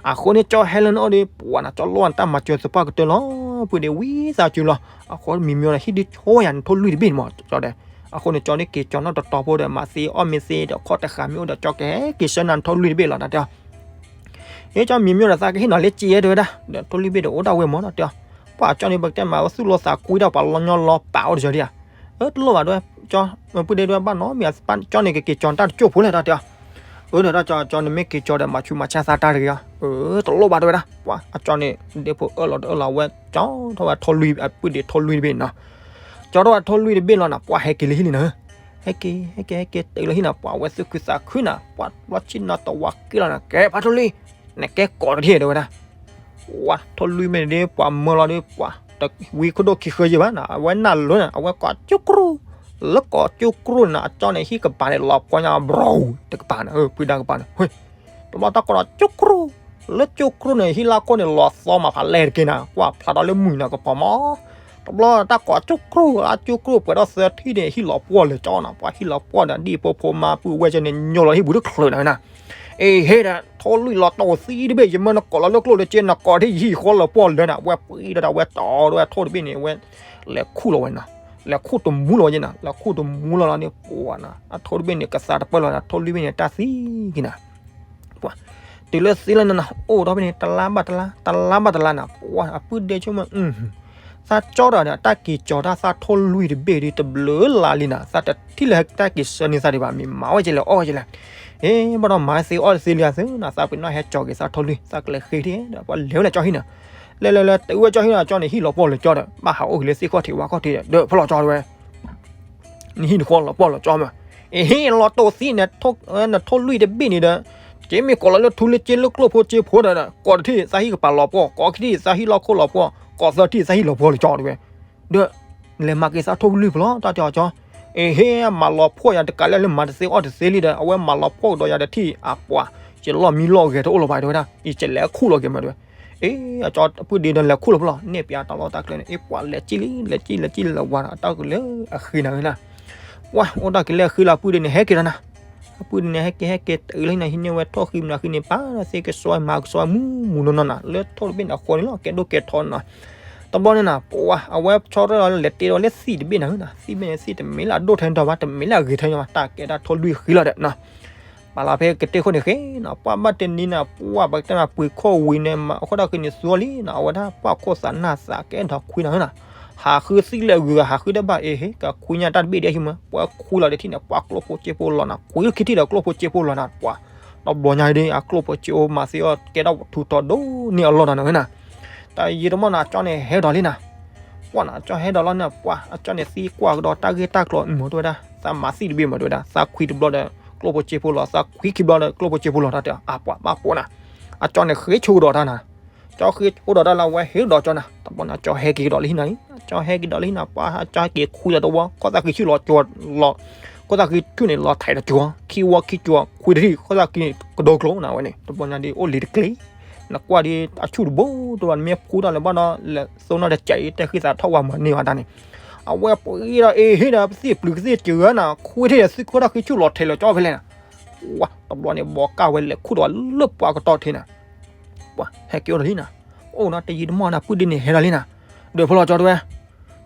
အဃိန့ၣ် ကၠီဟဲလၢနအိၣ်ဒီး ပှၤနၤ ကၠီလိၣ်နတၢ်မၤစၢၤသပှၢ်ကတၢၢ်လီၤ ပုၢ်ဒ့ ဝံသးစူၤလီၤ. အဃိမ့ၢ်မ့ၢ်ဒီး ဟံၣ်ဒုးဆိယၤနထိၣ်လွံၢ်တဘ့ၣ်န့ၣ်မး ကၠီတဲ. အဃိန့ၣ် ကၠီဒုးက့ၤကၠီနီၣ်တတီၤဖိဒီး မၤသ့အီၣ်မ့ၢ်သ့ဒီး ခီၣ်တဃာ်မ့ၢ်အိၣ်ဒီး ကၠီကဟဲက့ၤဆှၢနၤနထိၣ်လွံၢ်တဘ့ၣ်လီၤ တၢ်တဲအီၤ. အ့ ကၠီမ့ၢ်မ့ၢ်ဒီး သးကဟ့ၣ်နီၤလၢက့ယဲတဲဝဲဒၣ် ဒီးထိၣ်လွံၢ်တဘ့ၣ်ဒီး အိၣ်ဒၣ်ဝဲမး တၢ်တဲအီၤ. ပှၤကၠီန့ၣ် ပကတဲမး ဝဲသူၣ်လီၤသးကွံဒၣ်ပှၤလီၤညီလီၤပာ်အိၣ်တယီၤဒံးဧါ. အၢ တလိၣ်ဘၣ်တဲဝဲ ကၠီ ပုၢ်ဒ့တဲဝဲဘၣ်နီတမံၤ ကၠီန့ၣ် ကက့ၤကၠီတၢ်တကၠိၢ်ဖိလဲၣ် တၢ်တဲအီၤ. အၢ ဒီးတၢ်ကၠီ ကၠီန့ၣ်မ့ၢ်က့ၤကၠီဒီး မၤဆူးမၤဆါသးတၢ်တဂ့ၤအီၤ. အၢ တလိၣ်ဘၣ်တဲဝဲဒၣ် ပှၤအကၠီန့ၣ် ဒ့ဖိအၢၣ်လီၤတအၢၣ်လီၤ အဝဲကၠီထီၣ်ဝဲထိၣ်လွံၢ် အပုၢ်ဒ့ထိၣ်လွံၢ်တဘ့ၣ်နီၤ. ကၠီထီၣ်ဝဲထိၣ်လွံၢ်တဘ့ၣ်လီၤနၤ ပှၤဟဲက့ၤလၢဟံၣ်လံနၤ ဟဲက့ၤ ဟဲက့ၤ ဟဲက့ၤတုၤလၢဟံၣ်နၤ ပှၤဝဲသူၣ်ခုသးခုနၤ ပှၤဘျီဆ့ၣ်နီၤတဝါက့လီၤနၤ ကဲဖါထိၣ်လွံၢ် နကဲကိးတထံၣ်တဲဝဲဒၣ်. ပှၤထိၣ်လွံၢ်မ့ၢ်န့ၣ်ဒီး ပှၤမၢလီၤဒီး ပှၤတဝံခိၣ်ဒိၣ်ခံဃၢယဲၢ်ဘၣ်နၤ အဝဲနၢ်လိၤနၤ အဝဲကိးကၠူၣ်ကြူၣ် လၢကိးကၠူၣ်ကြူၣ်နၤ အကၠီန့ၣ် ဟံၣ်ကပၤန့ၣ် လီၤပှီၢ်ညါ ဘြူၤ တကပၤနၤ ဖုဒါကပၤန့ၣ် တဘျီတၢ်ကိးဒီးကၠူၣ်ကြူၣ် လၢကၠူၣ်ကြူၣ်န့ၣ် ဟံၣ်လၢခိၣ်န့ၣ် လီၤသီမးဖးလဲၢ်တက့ၢ်နၤ ကွၢ်ဖျါထီၣ်လၢမုၢ်နၤကပီၤမး တဘျီတၢ်ကိးကၠူၣ်ကြူၣ် အကၠူၣ်ကြူၣ်ပှဲၤထီၣ်သၢထံၣ်န့ၣ် ဟံၣ်လီၤပှီၢ်လၢာ်ကၠီနၤ ပှၤဟံၣ်လီၤပှီၢ်ဒီး ဒ်ဖိဖိမါပုၢ်ဝဲၢ်ကၠီန့ၣ် ညိလီၤဟံၣ်ပူၤတချုးနၤဝဲနၤ အ့ဟ့ဒီး ထိၣ်လွံၢ်လီၤတိၢ်သံတဘ့ၣ် ယမၢနကိးလီၤလၢကျိၣ်လၢစ့ နကိးထံၣ်ယဟံၣ်ဃီလီၤပှီၢ်လၢာ်နၤ ဝဲပှံဒီးတၢ်ဝဲတီဒီးဝဲထိၣ်တဘ့ၣ်န့ၣ် ဝဲ လဲၤခူၣ်လီၤဝဲနၤ လဲၤခူၣ်တမူလီၤဝဲယဲနၤ လဲၤခူၣ်တမူလီၤလီၤန့ၣ် ပှၤနၤ အထိၣ်တဘ့ၣ်န့ၣ် ကသါတပၢၢ်လီၤနၤ ထိၣ်လွံၢ်ဘ့ၣ်န့ၣ် တၢ်သံက့ၤနၤ ပှၤ တုၤလၢသံလီၤနၤ အိၣ်ဒီးဖဲန့ၣ် တလါဘၣ်တလါ တလါဘၣ်တလါနၤ ပှၤအပုၢ်ဒ့ဆိကမိၣ် သးကၠီဒီး တၢ်က့ၤကၠီၤတၢ်သးထိၣ်လွံၢ်တဘ့ၣ်ဒီး တဘျုးလါလံနၤ သးတထံၣ်လၢတၢ်က့ၤဆှၢန့ၢ်သးဒံးဘၣ် မ့ၢ်မၤဝဲကလဲၣ်အီၣ်ဝဲကလဲၣ် အ့ ဘၣ်ဒီးမၤသ့အီၣ်သ့လံအသုနၤ သးပ့ၤနီၣ်ဟဲကၠီၤက့ၤသးထိၣ်လွံၢ် သးကလဲၤဃ့ထံၣ်ဒီး ပှၤလဲၤဝဲလၢကၠီဟံၣ်နၤ လဲၤလဲၤလဲၤ တုၤဝဲကၠီဟံၣ်နၤ ကၠီန့ၣ် ဟံၣ်လီၤပှီၢ်လၢာ်ကၠီဒီး ဘၣ်ဟးအိၣ်က့ၤလၢသ့ၣ်ခီၣ်ထံးဝါခီၣ်ထံးဒီး ဒီးဖီၣ်လီၤကၠီဝဲ နဟံၣ်နဃီလီၤပှီၢ်လီၤကၠီမး အ့ဟ့ လီၤတိၢ်သံ နထိၣ်လွံၢ်တဘ့ၣ်န့ၣ်ဒီး က့မ့ၢ်ကိးလီၤလၢထူလၢစ့လၢကျိၣ်ဖိစ့ဖိဒီး ကိးတထံၣ်သးဟံၣ်ကပၤလီၤပှီၢ် ကိးခံထံၣ်သးဟံၣ်လီၢ်ခိၣ်လီၤပှီၢ် ကိးသၢထံၣ်သးဟံၣ်လီၤပှီၢ်လီၤကၠီတဝဲ ဒီး လဲၤမၤက့ၤသးထိၣ်လွံၢ်ဖဲလီၤ တၢ်တဲအီၤကၠီ အ့ဟ့ မၤလီၤဖှီၣ်ယၤတကးလၢ်လၢမၤတသ့အီၣ်တသ့လံဒီး အဝဲမၤလီၤဖှီၣ်ကဒီးယၤတထံၣ် အပှၤ ယလီၢ်မံလီၢ်ဂဲၤတအိၣ်လၢၤဘၣ်တဲဝဲဒၣ် ယကလဲၤခူၣ်လီၤက့ၤမးတဲဝဲ အ့ အကၠီအပုၢ်ဒ့ဒီးလဲၤခူၣ်လီၤဖဲလီၤ နဲၣ်ပၠးတၢ်လီၢ်တၢ်ကျဲန့ၣ် အ့ ပှၤလဲၤကံၣ်လံ လဲၤကံၣ် လဲၤကံၣ်လၢဝၤဒီး အတၢ်ကလၢအဃ့နၤဝဲနၤ ပှၤ အိၣ်တၢ်က့ၤလၢအဃ့လီၤ အပုၢ်ဒ့န့ၣ်ဟဲက့ၤဒီးနၤ အပုၢ်ဒ့န့ၣ် ဟဲက့ၤဟဲက့ၤတုၤလၢနၤ ဟံးန့ၢ်ဝဲထိၣ်ဃံမနုၤဃံန့ၣ် ပာ်သ့ကစီမၤကစီမူမူနီၢ်နီၢ်နၤ လၢထိၣ်တဘ့ၣ်န့ၣ်အဃိန့ၣ်လီၤ ကဲဒိၣ်ကဲထီနၤ တဘျီန့ၣ်နၤ ပှၤ အဝဲဆီထီၣ်လီၤလဲၤတ့ဒီးလၢသံၣ်တဘ့ၣ်နၤ သံၣ်ဘ့ၣ်န့ၣ် သံၣ်တမ့ၢ်လၢအဒိၣ်ထဲန့ၣ်ဘၣ် တမ့ၢ်လၢအဂ့ၤထဲန့ၣ်ဘၣ် တၢ်ကဲဒၣ်ထိၣ်လွံၢ်ဃံလီၤဒီးနၤ ပာ်လီၤဖဲကတ့ၢ်ခိၣ်န့ၣ်ဃ့နၤ ပှၤဘၣ်တနံၤနၤ ပှၤ ပှၤကတဲနၤပှ့ၤခိၣ်ဝံၤန့ၣ် မၤအဃိတၢ်ဃံန့ၣ်သူအီၤလံနၤ အဝဲဒၣ်ပှၤခိၣ်သးနၢ်သးကဲထီၣ်ခွံနၤနၤ ဟးဃုသံၣ်လၢအဂုၤအဟးဃုတဘၣ်အ့ဟ့ ကခွံညါတၢ်တဘ့ၣ်ဒံးအဟံၣ်မး ပှၤခူလီၤတထံၣ်န့ၣ် ပှၤကျိၣ်ဖိစ့ဖိလီၤနၤ ခွံခံထံၣ်ဒီးကျိၣ်ဖိစ့ဖိလီၤနၤ ပှၤ တဘျီညါဒ်အကျိၣ်ဖိစ့ဖိမၤသ့အီၣ်ကဲဒၣ်ထူးထီၣ်ဒိၣ်န့ၢ်အလီၢ်နၤဝဲနၤ တၢ်ယံာ်တမီၢ်နၤ ကၠီန့ၣ်ဟဲဒီးလံနၤ ပှၤနၤ ကၠီဟဲဒီးလီၤန့ၣ် ပှၤ အကၠီန့ၣ်သံကွၢ်ကဒီးတၢ်ဂ့ၢ်တၢ်ကျိၤ မ့ၢ်တဲဝဲဒၣ် သးမၤသံၣ်တဘ့ၣ်မ့ၢ်တဲဝဲဒၣ် သးခွံတဘျီဒီး ကျိၣ်ဖိစ့ဖိလီၤ သးခွံခံဘျီဒီး ကျိၣ်ဖိစ့ဖိလီၤ တၢ်တဲအီၤ အပှၤဘၣ်ပိာ်နၤ အကၠီန့ၣ်ဃ့ဆိကဒီးတၢ်နၤ ကၠီဃ့ဆိကဒီးတၢ်လၢအဝဲဟ့ၣ်ဒီးကၠီနၤ တဘျီနၤ ကၠီဟဲက့ၤကဒီးလၢဟံၣ်နၤလံ ကၠီဟဲက့ၤဒီးလၢဟံၣ်နၤ ပှၤ ကၠီဟဲက့ၤခွံလီၤတဝီ ခိၣ်သၣ်ဃံဆူၣ်လီၤကၠီလီၤ ခိၣ်သၣ်ဃံဆူၣ်န့ၣ် လီၤထဲးတကၠီ ခံဝီခံကၠီ ခွံတထံၣ် ခိၣ်သၣ်ဃံကဒိကျိၤနၤဝဲန့ၣ် တဘျီညါဒ်အိၣ်လံတကျ့ နကွၢ်ဒ်အဆူၣ်တဘိ တဘျီနမ့ၢ်ဖှူတၢ်လၢၤဘၣ်ဒီး လဲၤသိနီၣ်တစဲးအံၤ တဲဃံသးထီၣ်ဝါမၤန့ၢ်ဝဲတၢ်န့ၣ် အဝဲပှ့ၤဒီးအ့ဟ့ၣ်ဒီးပသ့ၣ်ပျုၤကသ့ၣ်စၢၤနၤ ခွံထံၣ်ဒီးသုခိၣ်သၣ်ဃံဆူၣ်လီၤထဲးလီၤကၠီဖဲလဲၣ်နၤ ဝါ တဘျီန့ၣ် ဘီကၢ်ဝဲလဲၤခူၣ်ဒီးလၢပှၤကတီၢ်ထံးနၤ ပှၤ ပှၤဟဲက့ၤအိၣ်ဒီးလံနၤ, အိၣ်နီၤတယံာ်တမီၢ်နၤ ပုၢ်ဒ့န့ၣ်ဟဲဒီးလံနၤ, ဒီးဖိလီၤကၠီတဲဝဲ,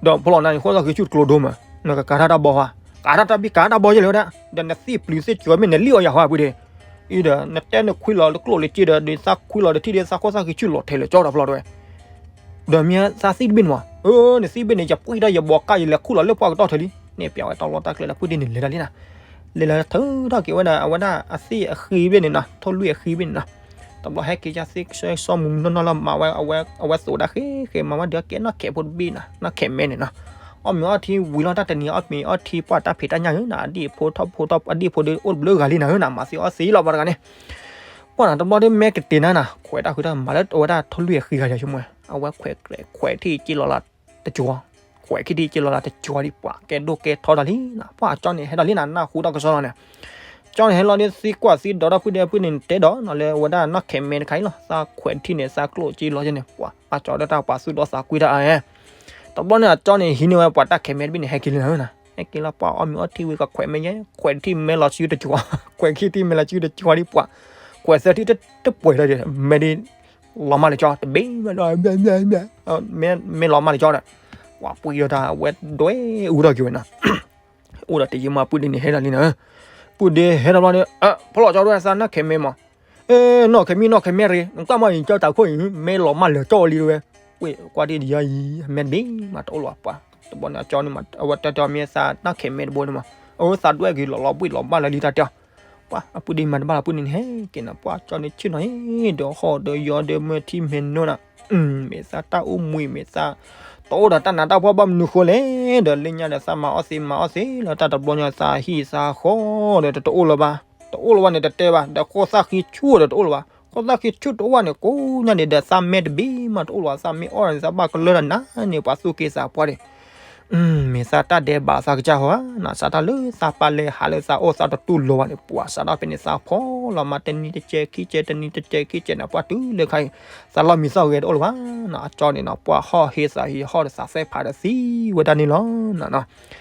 ဒီးဖိလီၤနၤန့ၣ် ဃိသီၣ်ဃံဆူၣ်တကျိၤဒိၣ်မး, နကကၤတၢ်တၢ်ဘီဧါ, ကၤတၢ်တၢ်ဘံၣ်ကၤတၢ်ဘီယဲၢ်လံဝဲဒၣ်, ဒီးနသ့ၣ်ပျုၤသ့ၣ်စှၤမ့ၢ်နလံၣ်အီၣ်ယၤဟီဧါ ပုၢ်ဒ့, အံၤဒီး နတဲနခွံလီၤတကျိၣ်လၢက့ဒီး ဒုးသးခွံလီၤတထံၣ်ဒုးသးခိၣ်သၣ်ဃံဆူၣ်လီၤထဲလၢာ်ကၠီဒီးဖိလီၤတဲဝဲ ဒီးမ့ၢ်သးသံၣ်တဘ့ၣ်န့ၣ်မး, အၢ နသံၣ်ဘ့ၣ်န့ၣ် ယပှံၢ်တၢ်ယဘီကၢ်ယလဲၤခူၣ်လီၤလၢပှၢ်ကတီၢ်ထဲလံ, န့ၣ်ပျးဝဲတၢ်လီၢ်တၢ်ကျဲလၢပုၢ်ဒ့န့ၣ်လဲၤတၢ်လံနၤ, လဲၤလီၤထုးထီၣ်က့ၤဝဲဒၣ် အဝဲဒၣ်အသ့ၣ်အဃံဘ့ၣ်န့ၣ်နီၤ ထိၣ်လွံၢ်အဃံဘ့ၣ်န့ၣ်နီၤ, တဘျီဟဲက့ၤကၢသ့ၣ်ဆၢစီမူၤမူၤနီၢ်နီၢ်လီၤ မၤဝဲ အဝဲသိးဒၣ်ဃ့ဃ့ မၤဝဲဒုးကဲနီၢ်ခဲးဖိတဘ့ၣ်နီၤ နီၢ်ခဲးမဲန့ၣ်နီၤ, အီၣ်မ့ၤအီထံဝံၤလီၤတၢ်တနံၤ အီၣ်မ့ၤအီထံပှၢ်တၢ်ဖံးတၢ်ညၣ်ဧၢနီၤ အဒံၣ်ဖိထီၣ်ဖိထီၣ်အဒံၣ်ဖိဒီးအိၣ်တဘျုးဂၤလံနၤဧၢနီၤ မၤသံအီၣ်သံလီၤပှၤတဂၤန့ၣ် ပှၢ်နၤတဘျီဒီးမဲကတ့ၤနၤနၤ ခွဲးတၢ်ဃုတၢ်မၤလၢအဝဲဒၣ်ထိၣ်လွံၢ်အဃံဂၤယဆိကမိၣ် အဝဲခွဲးခွဲးထံၣ်က့ၤလီၤလၢတကၠီၤ, ခွဲးခံထံၣ်က့ၤလီၤလၢတကၠီၤဒံးပှၤ ကဲဒိၣ်ကဲထီတၢ်လံနၤ ပှၢ်ကၠီန့ၣ်ဟဲဒီးလံနၤ နၢ်ဟူတၢ်ကစီၣ်လီၤန့ၣ်, ကၠီန့ၣ်ဟဲလီၤဒီးသံကွၢ်သံဒိးတၢ်ပုၢ်ဒ့ပုၢ်န့ၣ် တဲဒီးနီၤလၢအဝဲဒၣ်နီၢ်ခဲးမဲတခါအံၤလီၤ သးခွဲးထံၣ်န့ၣ် သးကျိၣ်က့ၤလီၤန့ၣ် ပှၤအကၠီဒီးတၢ်ပှၤသူၣ်ဒီသးကွံတၢ်အါ တဘျီန့ၣ်အကၠီန့ၣ်ဟံးန့ၢ်ဝဲပှၤတၢ်ခဲးမဲတဘ့ၣ်န့ၣ် ဟဲက့ၤလံနၤဧၢနၤ, ဟဲက့ၤလီၤပှၤအီၣ်မ့ၤအီထံဝံၤကခွဲးမဲယဲ ခွဲးထံၣ်မဲလီၤဆူတကၠီၤ, ခွဲးခံထံၣ်မဲလီၤဆူတကၠီၤဒံးပှၤ, ခွဲးသၢထံၣ်တပှဲၤဒီး မဲဒ် လီၤမၢ်လၢကၠီတဘ့ၣ်မးဒီး မ့ၢ်လီၤမၢ်လၢကၠီဒီး ပှၤပှ့ၤဒီးတၢ်အဝဲဒွဲအူထီၣ်က့ၤဝဲနီၤ, အိၣ်ဒီးတယံာ်မးပုၢ်ဒ့န့ၣ်ဟဲဒီးလံနၤ, ပုၢ်ဒ့ဟဲဒီးဘျီဒီး ဖိလီၤကၠီဒွဲသးနီၢ်ခဲးမဲမး, နီၢ်ခဲးမံနီၢ်ခဲးမဲရ့ နကွၢ်မးအံၤကၠီတၢ်ခိၣ်အံၤ မ့ၢ်လီၤမၢ်လၢကၠီလံတဝဲ, ဝ့ၢ်ကွၢ်ဒ်တယံာ်အံၤ မဲတဘ့ၣ်မးတအိၣ်လီၤပှၤ, တဘျီန့ၣ်အကၠီန့ၣ်မး အဝဲတဲတဲမ့ၢ်သးနီၢ်ခဲးမဲတဘိန့ၣ်မး, အဝဲသးဒွဲက့ၤလီၤလီၤဘှံးလီၤဘၣ်လၢလံတၢ်တဲ ပှၤအပုၢ်ဒ့မးတဘၣ်လီၤပုၢ်ဒ့န့ၣ်ဟဲက့ၤနီၤ ပှၤကၠီန့ၣ်ဆ့ၣ်နီၤအံၤ ဒီးဟီၣ်ဒီးယီၤဒီးမ့ၢ်ထံမဲနိနီၤ, မ့ၢ်သးတၢ်အိၣ်မူအံၤ မ့ၢ်သး တအိၣ်ဒီးတၢ်နးတၢ်ဖှီၣ်ဘၣ်မနုၤဃိလဲၣ်, ဒီးလၢညါဒီးသးမၤအီၣ်သ့မၤအီၣ်သ့လၢတၢ်တဘျီညါသးဟံၣ်သးဃီဒီးတအိၣ်လၢၤဘၣ်, တအိၣ်လၢၤဘၣ်န့ၣ်တတဲဘၣ်, ဒီးဃိသၣ်ဃံဆူၣ်ဒီးတအိၣ်လၢၤဘၣ်, ဃိသၣ်ဃံဆူၣ်တအိၣ်ဘၣ်န့ၣ် ကိးညါန့ၣ်ဒီးသးမဲတဘ့ၣ်မးတအိၣ်လၢၤဘၣ်, သးမ့ၢ်အီၣ်န့ၣ် သးဘၣ်ကလၢတၢ်နးန့ၣ် ပှၤသူၣ်က့သးပှၢ်န့ၣ် မ့ၢ်သးတၢ်ဒဲးဘးသးကစၢ်ဟီဧါ, စးတၢ်လၢသးပာ်လဲၤဟးလၢသးအိၣ်သးတတူၢ်လိာ်ဘၣ်န့ၣ် ပှၤစးထီၣ်ဖဲန့ၣ်သးဖီလီၤမး တနံၤတကဲးခံကဲး တနံၤတကဲးခံကဲးန့ၣ် ပှၤတုၤလၢခါအံၤ သးလီၢ်မံသီၣ်ဂဲၤတအိၣ်လၢၤဘၣ်နီၤ, အကၠီန့ၣ်နီၤ ပှၤဟီၣ်ဟ့သးဟ့ဟီၣ်ဒီးသးသဲဖးဒီးသံဝဲဒၣ်န့ၣ်လီၤနီ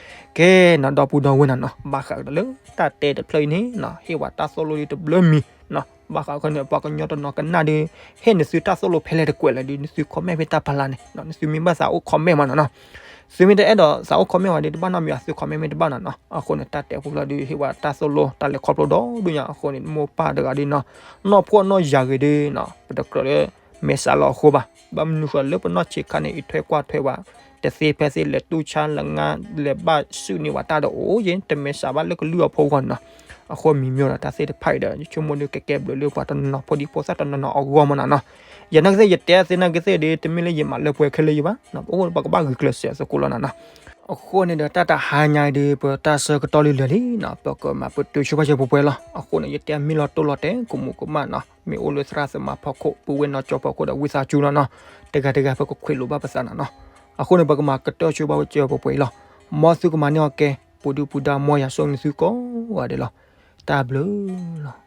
ၤ, ကဲနီၤ ဒီပုၢ်ဒီဝဲၢ်နီၤနီၤ ဘၣ်ဃးဒီးလၢတၢ်တဲတဖျၢၣ်အံၤန့ၣ်နီၤ ဟ့ၣ်ဝဲတၢ်သိၣ်လိဒ်တဘျုးမံၤနီၤ, ဘၣ်ဃးခီန့ၣ် ပှၤကညီတနီၤကနၣ်ဒီး ဟ့ၣ်နသုတၢ်သိၣ်လိဖဲလဲၣ်တကွဲးလဲၣ်ဒီး နသု comment ဖဲတၢ်ဖီလာ်န့ၣ်နီၤ, နသုမ့ၢ်ဘၣ်သးအိၣ် comment မးနီၤနီၤ, သုမ့ၢ်တအဲၣ်ဒိးသးအိၣ် comment ဝဲဒီး တဘၣ်နီတမံၤ သု comment မ့ၢ်တဘၣ်နီၤနီၤ, အဃိန့ၣ် တၢ်တဲဖိဖျၢၣ်ဒီး ဟ့ၣ်ဝဲတၢ်သိၣ်လိ တၢ်လဲၤခီဖျိဒီဒိၣ်ညါ အဃိန့ၣ် မိၢ်ပၢ်တဂၤဒီးနီၤ နီၢ်ဖှီၣ်နီၢ်ယာ်ဂ့ၤဒီးနီၤ ပတကြၢးလၢ မဲာ်ဆှးလီၤအဃိဘၣ်, ဘၣ်မနုၤဃိလၢပနီၢ်ဆံးခါန့ၣ် အံးထွဲကွၢ်ထွဲဝဲ တသ့ဖဲသ့ လဲၤတူၢ်ဆါလၢငါ လဲၤဘၣ်စုၣ်န့ၢ်ဝဲတၢ်ဒီးအိၣ်ယဲ တမဲာ်ဆှးဘၣ်လၢကလုၢ်အဖီခိၣ်န့ၣ်နီၤ, အဃိမံၤမ့ၢ်ဒီးတၢ်သ့ၣ်တဖၣ်အံၤဒီး ယဆိကမိၣ်ဒီးကကဲဘျုးလၢပှၤတနီၤနီၤ ဖိဒံဖိသၣ်တနီၤနီၤအဂီၢ်မးနီၤနီၤ, ယနာ်က့သ့ၣ် ယတဲသ့ၣ်နာ်က့သ့ၣ်ဒီး တမ့ၢ်လၢယမၤလၢပှဲၤခဲလၢာ်ယံၤဘၣ်, ပအိၣ်ပကဘၣ်ဂုာ်ကျဲးစၢးသကိးလီၤနီၤနီၤ, အဃိန့ၣ်ဒီး တၢ်တဟါညါအံၤဒီး ပတၢ်ဆၢကတီၢ်လံလၢာ်လံနီၤ ပကမၤပတုာ်ဆိဘၣ်စၢၤပှဲၤပှဲၤလီၤ, အဃိန့ၣ် ယတဲမ့ၢ်လီၤတိၢ်လီၤတဲာ် ကမူးကမၣ်နီၤ မ့ၢ်အိၣ်လၢသရၣ်သမါဖီခိၣ် ပုၢ်ဝဲၢ်နီၢ်ကၠီဖီခိၣ်ဒီး ဝံသးစူၤလီၤနီၤ, တဂၤတဂၤ ပကခွဲးလိာ်ဘၣ်ပသးနီၤနီၤ, အဃိန့ၣ် ပကမၤကတၢၢ်ဆိဘၣ်စၢၤပှဲၤပှဲၤလီၤ, မ်သုကမၤန့ၢ်အီၤကဲ ပူၤဒုၣ်ပူၤဒါ မ်ယွၤဆိၣ်ဂ့ၤသုကိးဂၤဒဲးလီၤ, တၢ်ဘျုးလီၤ.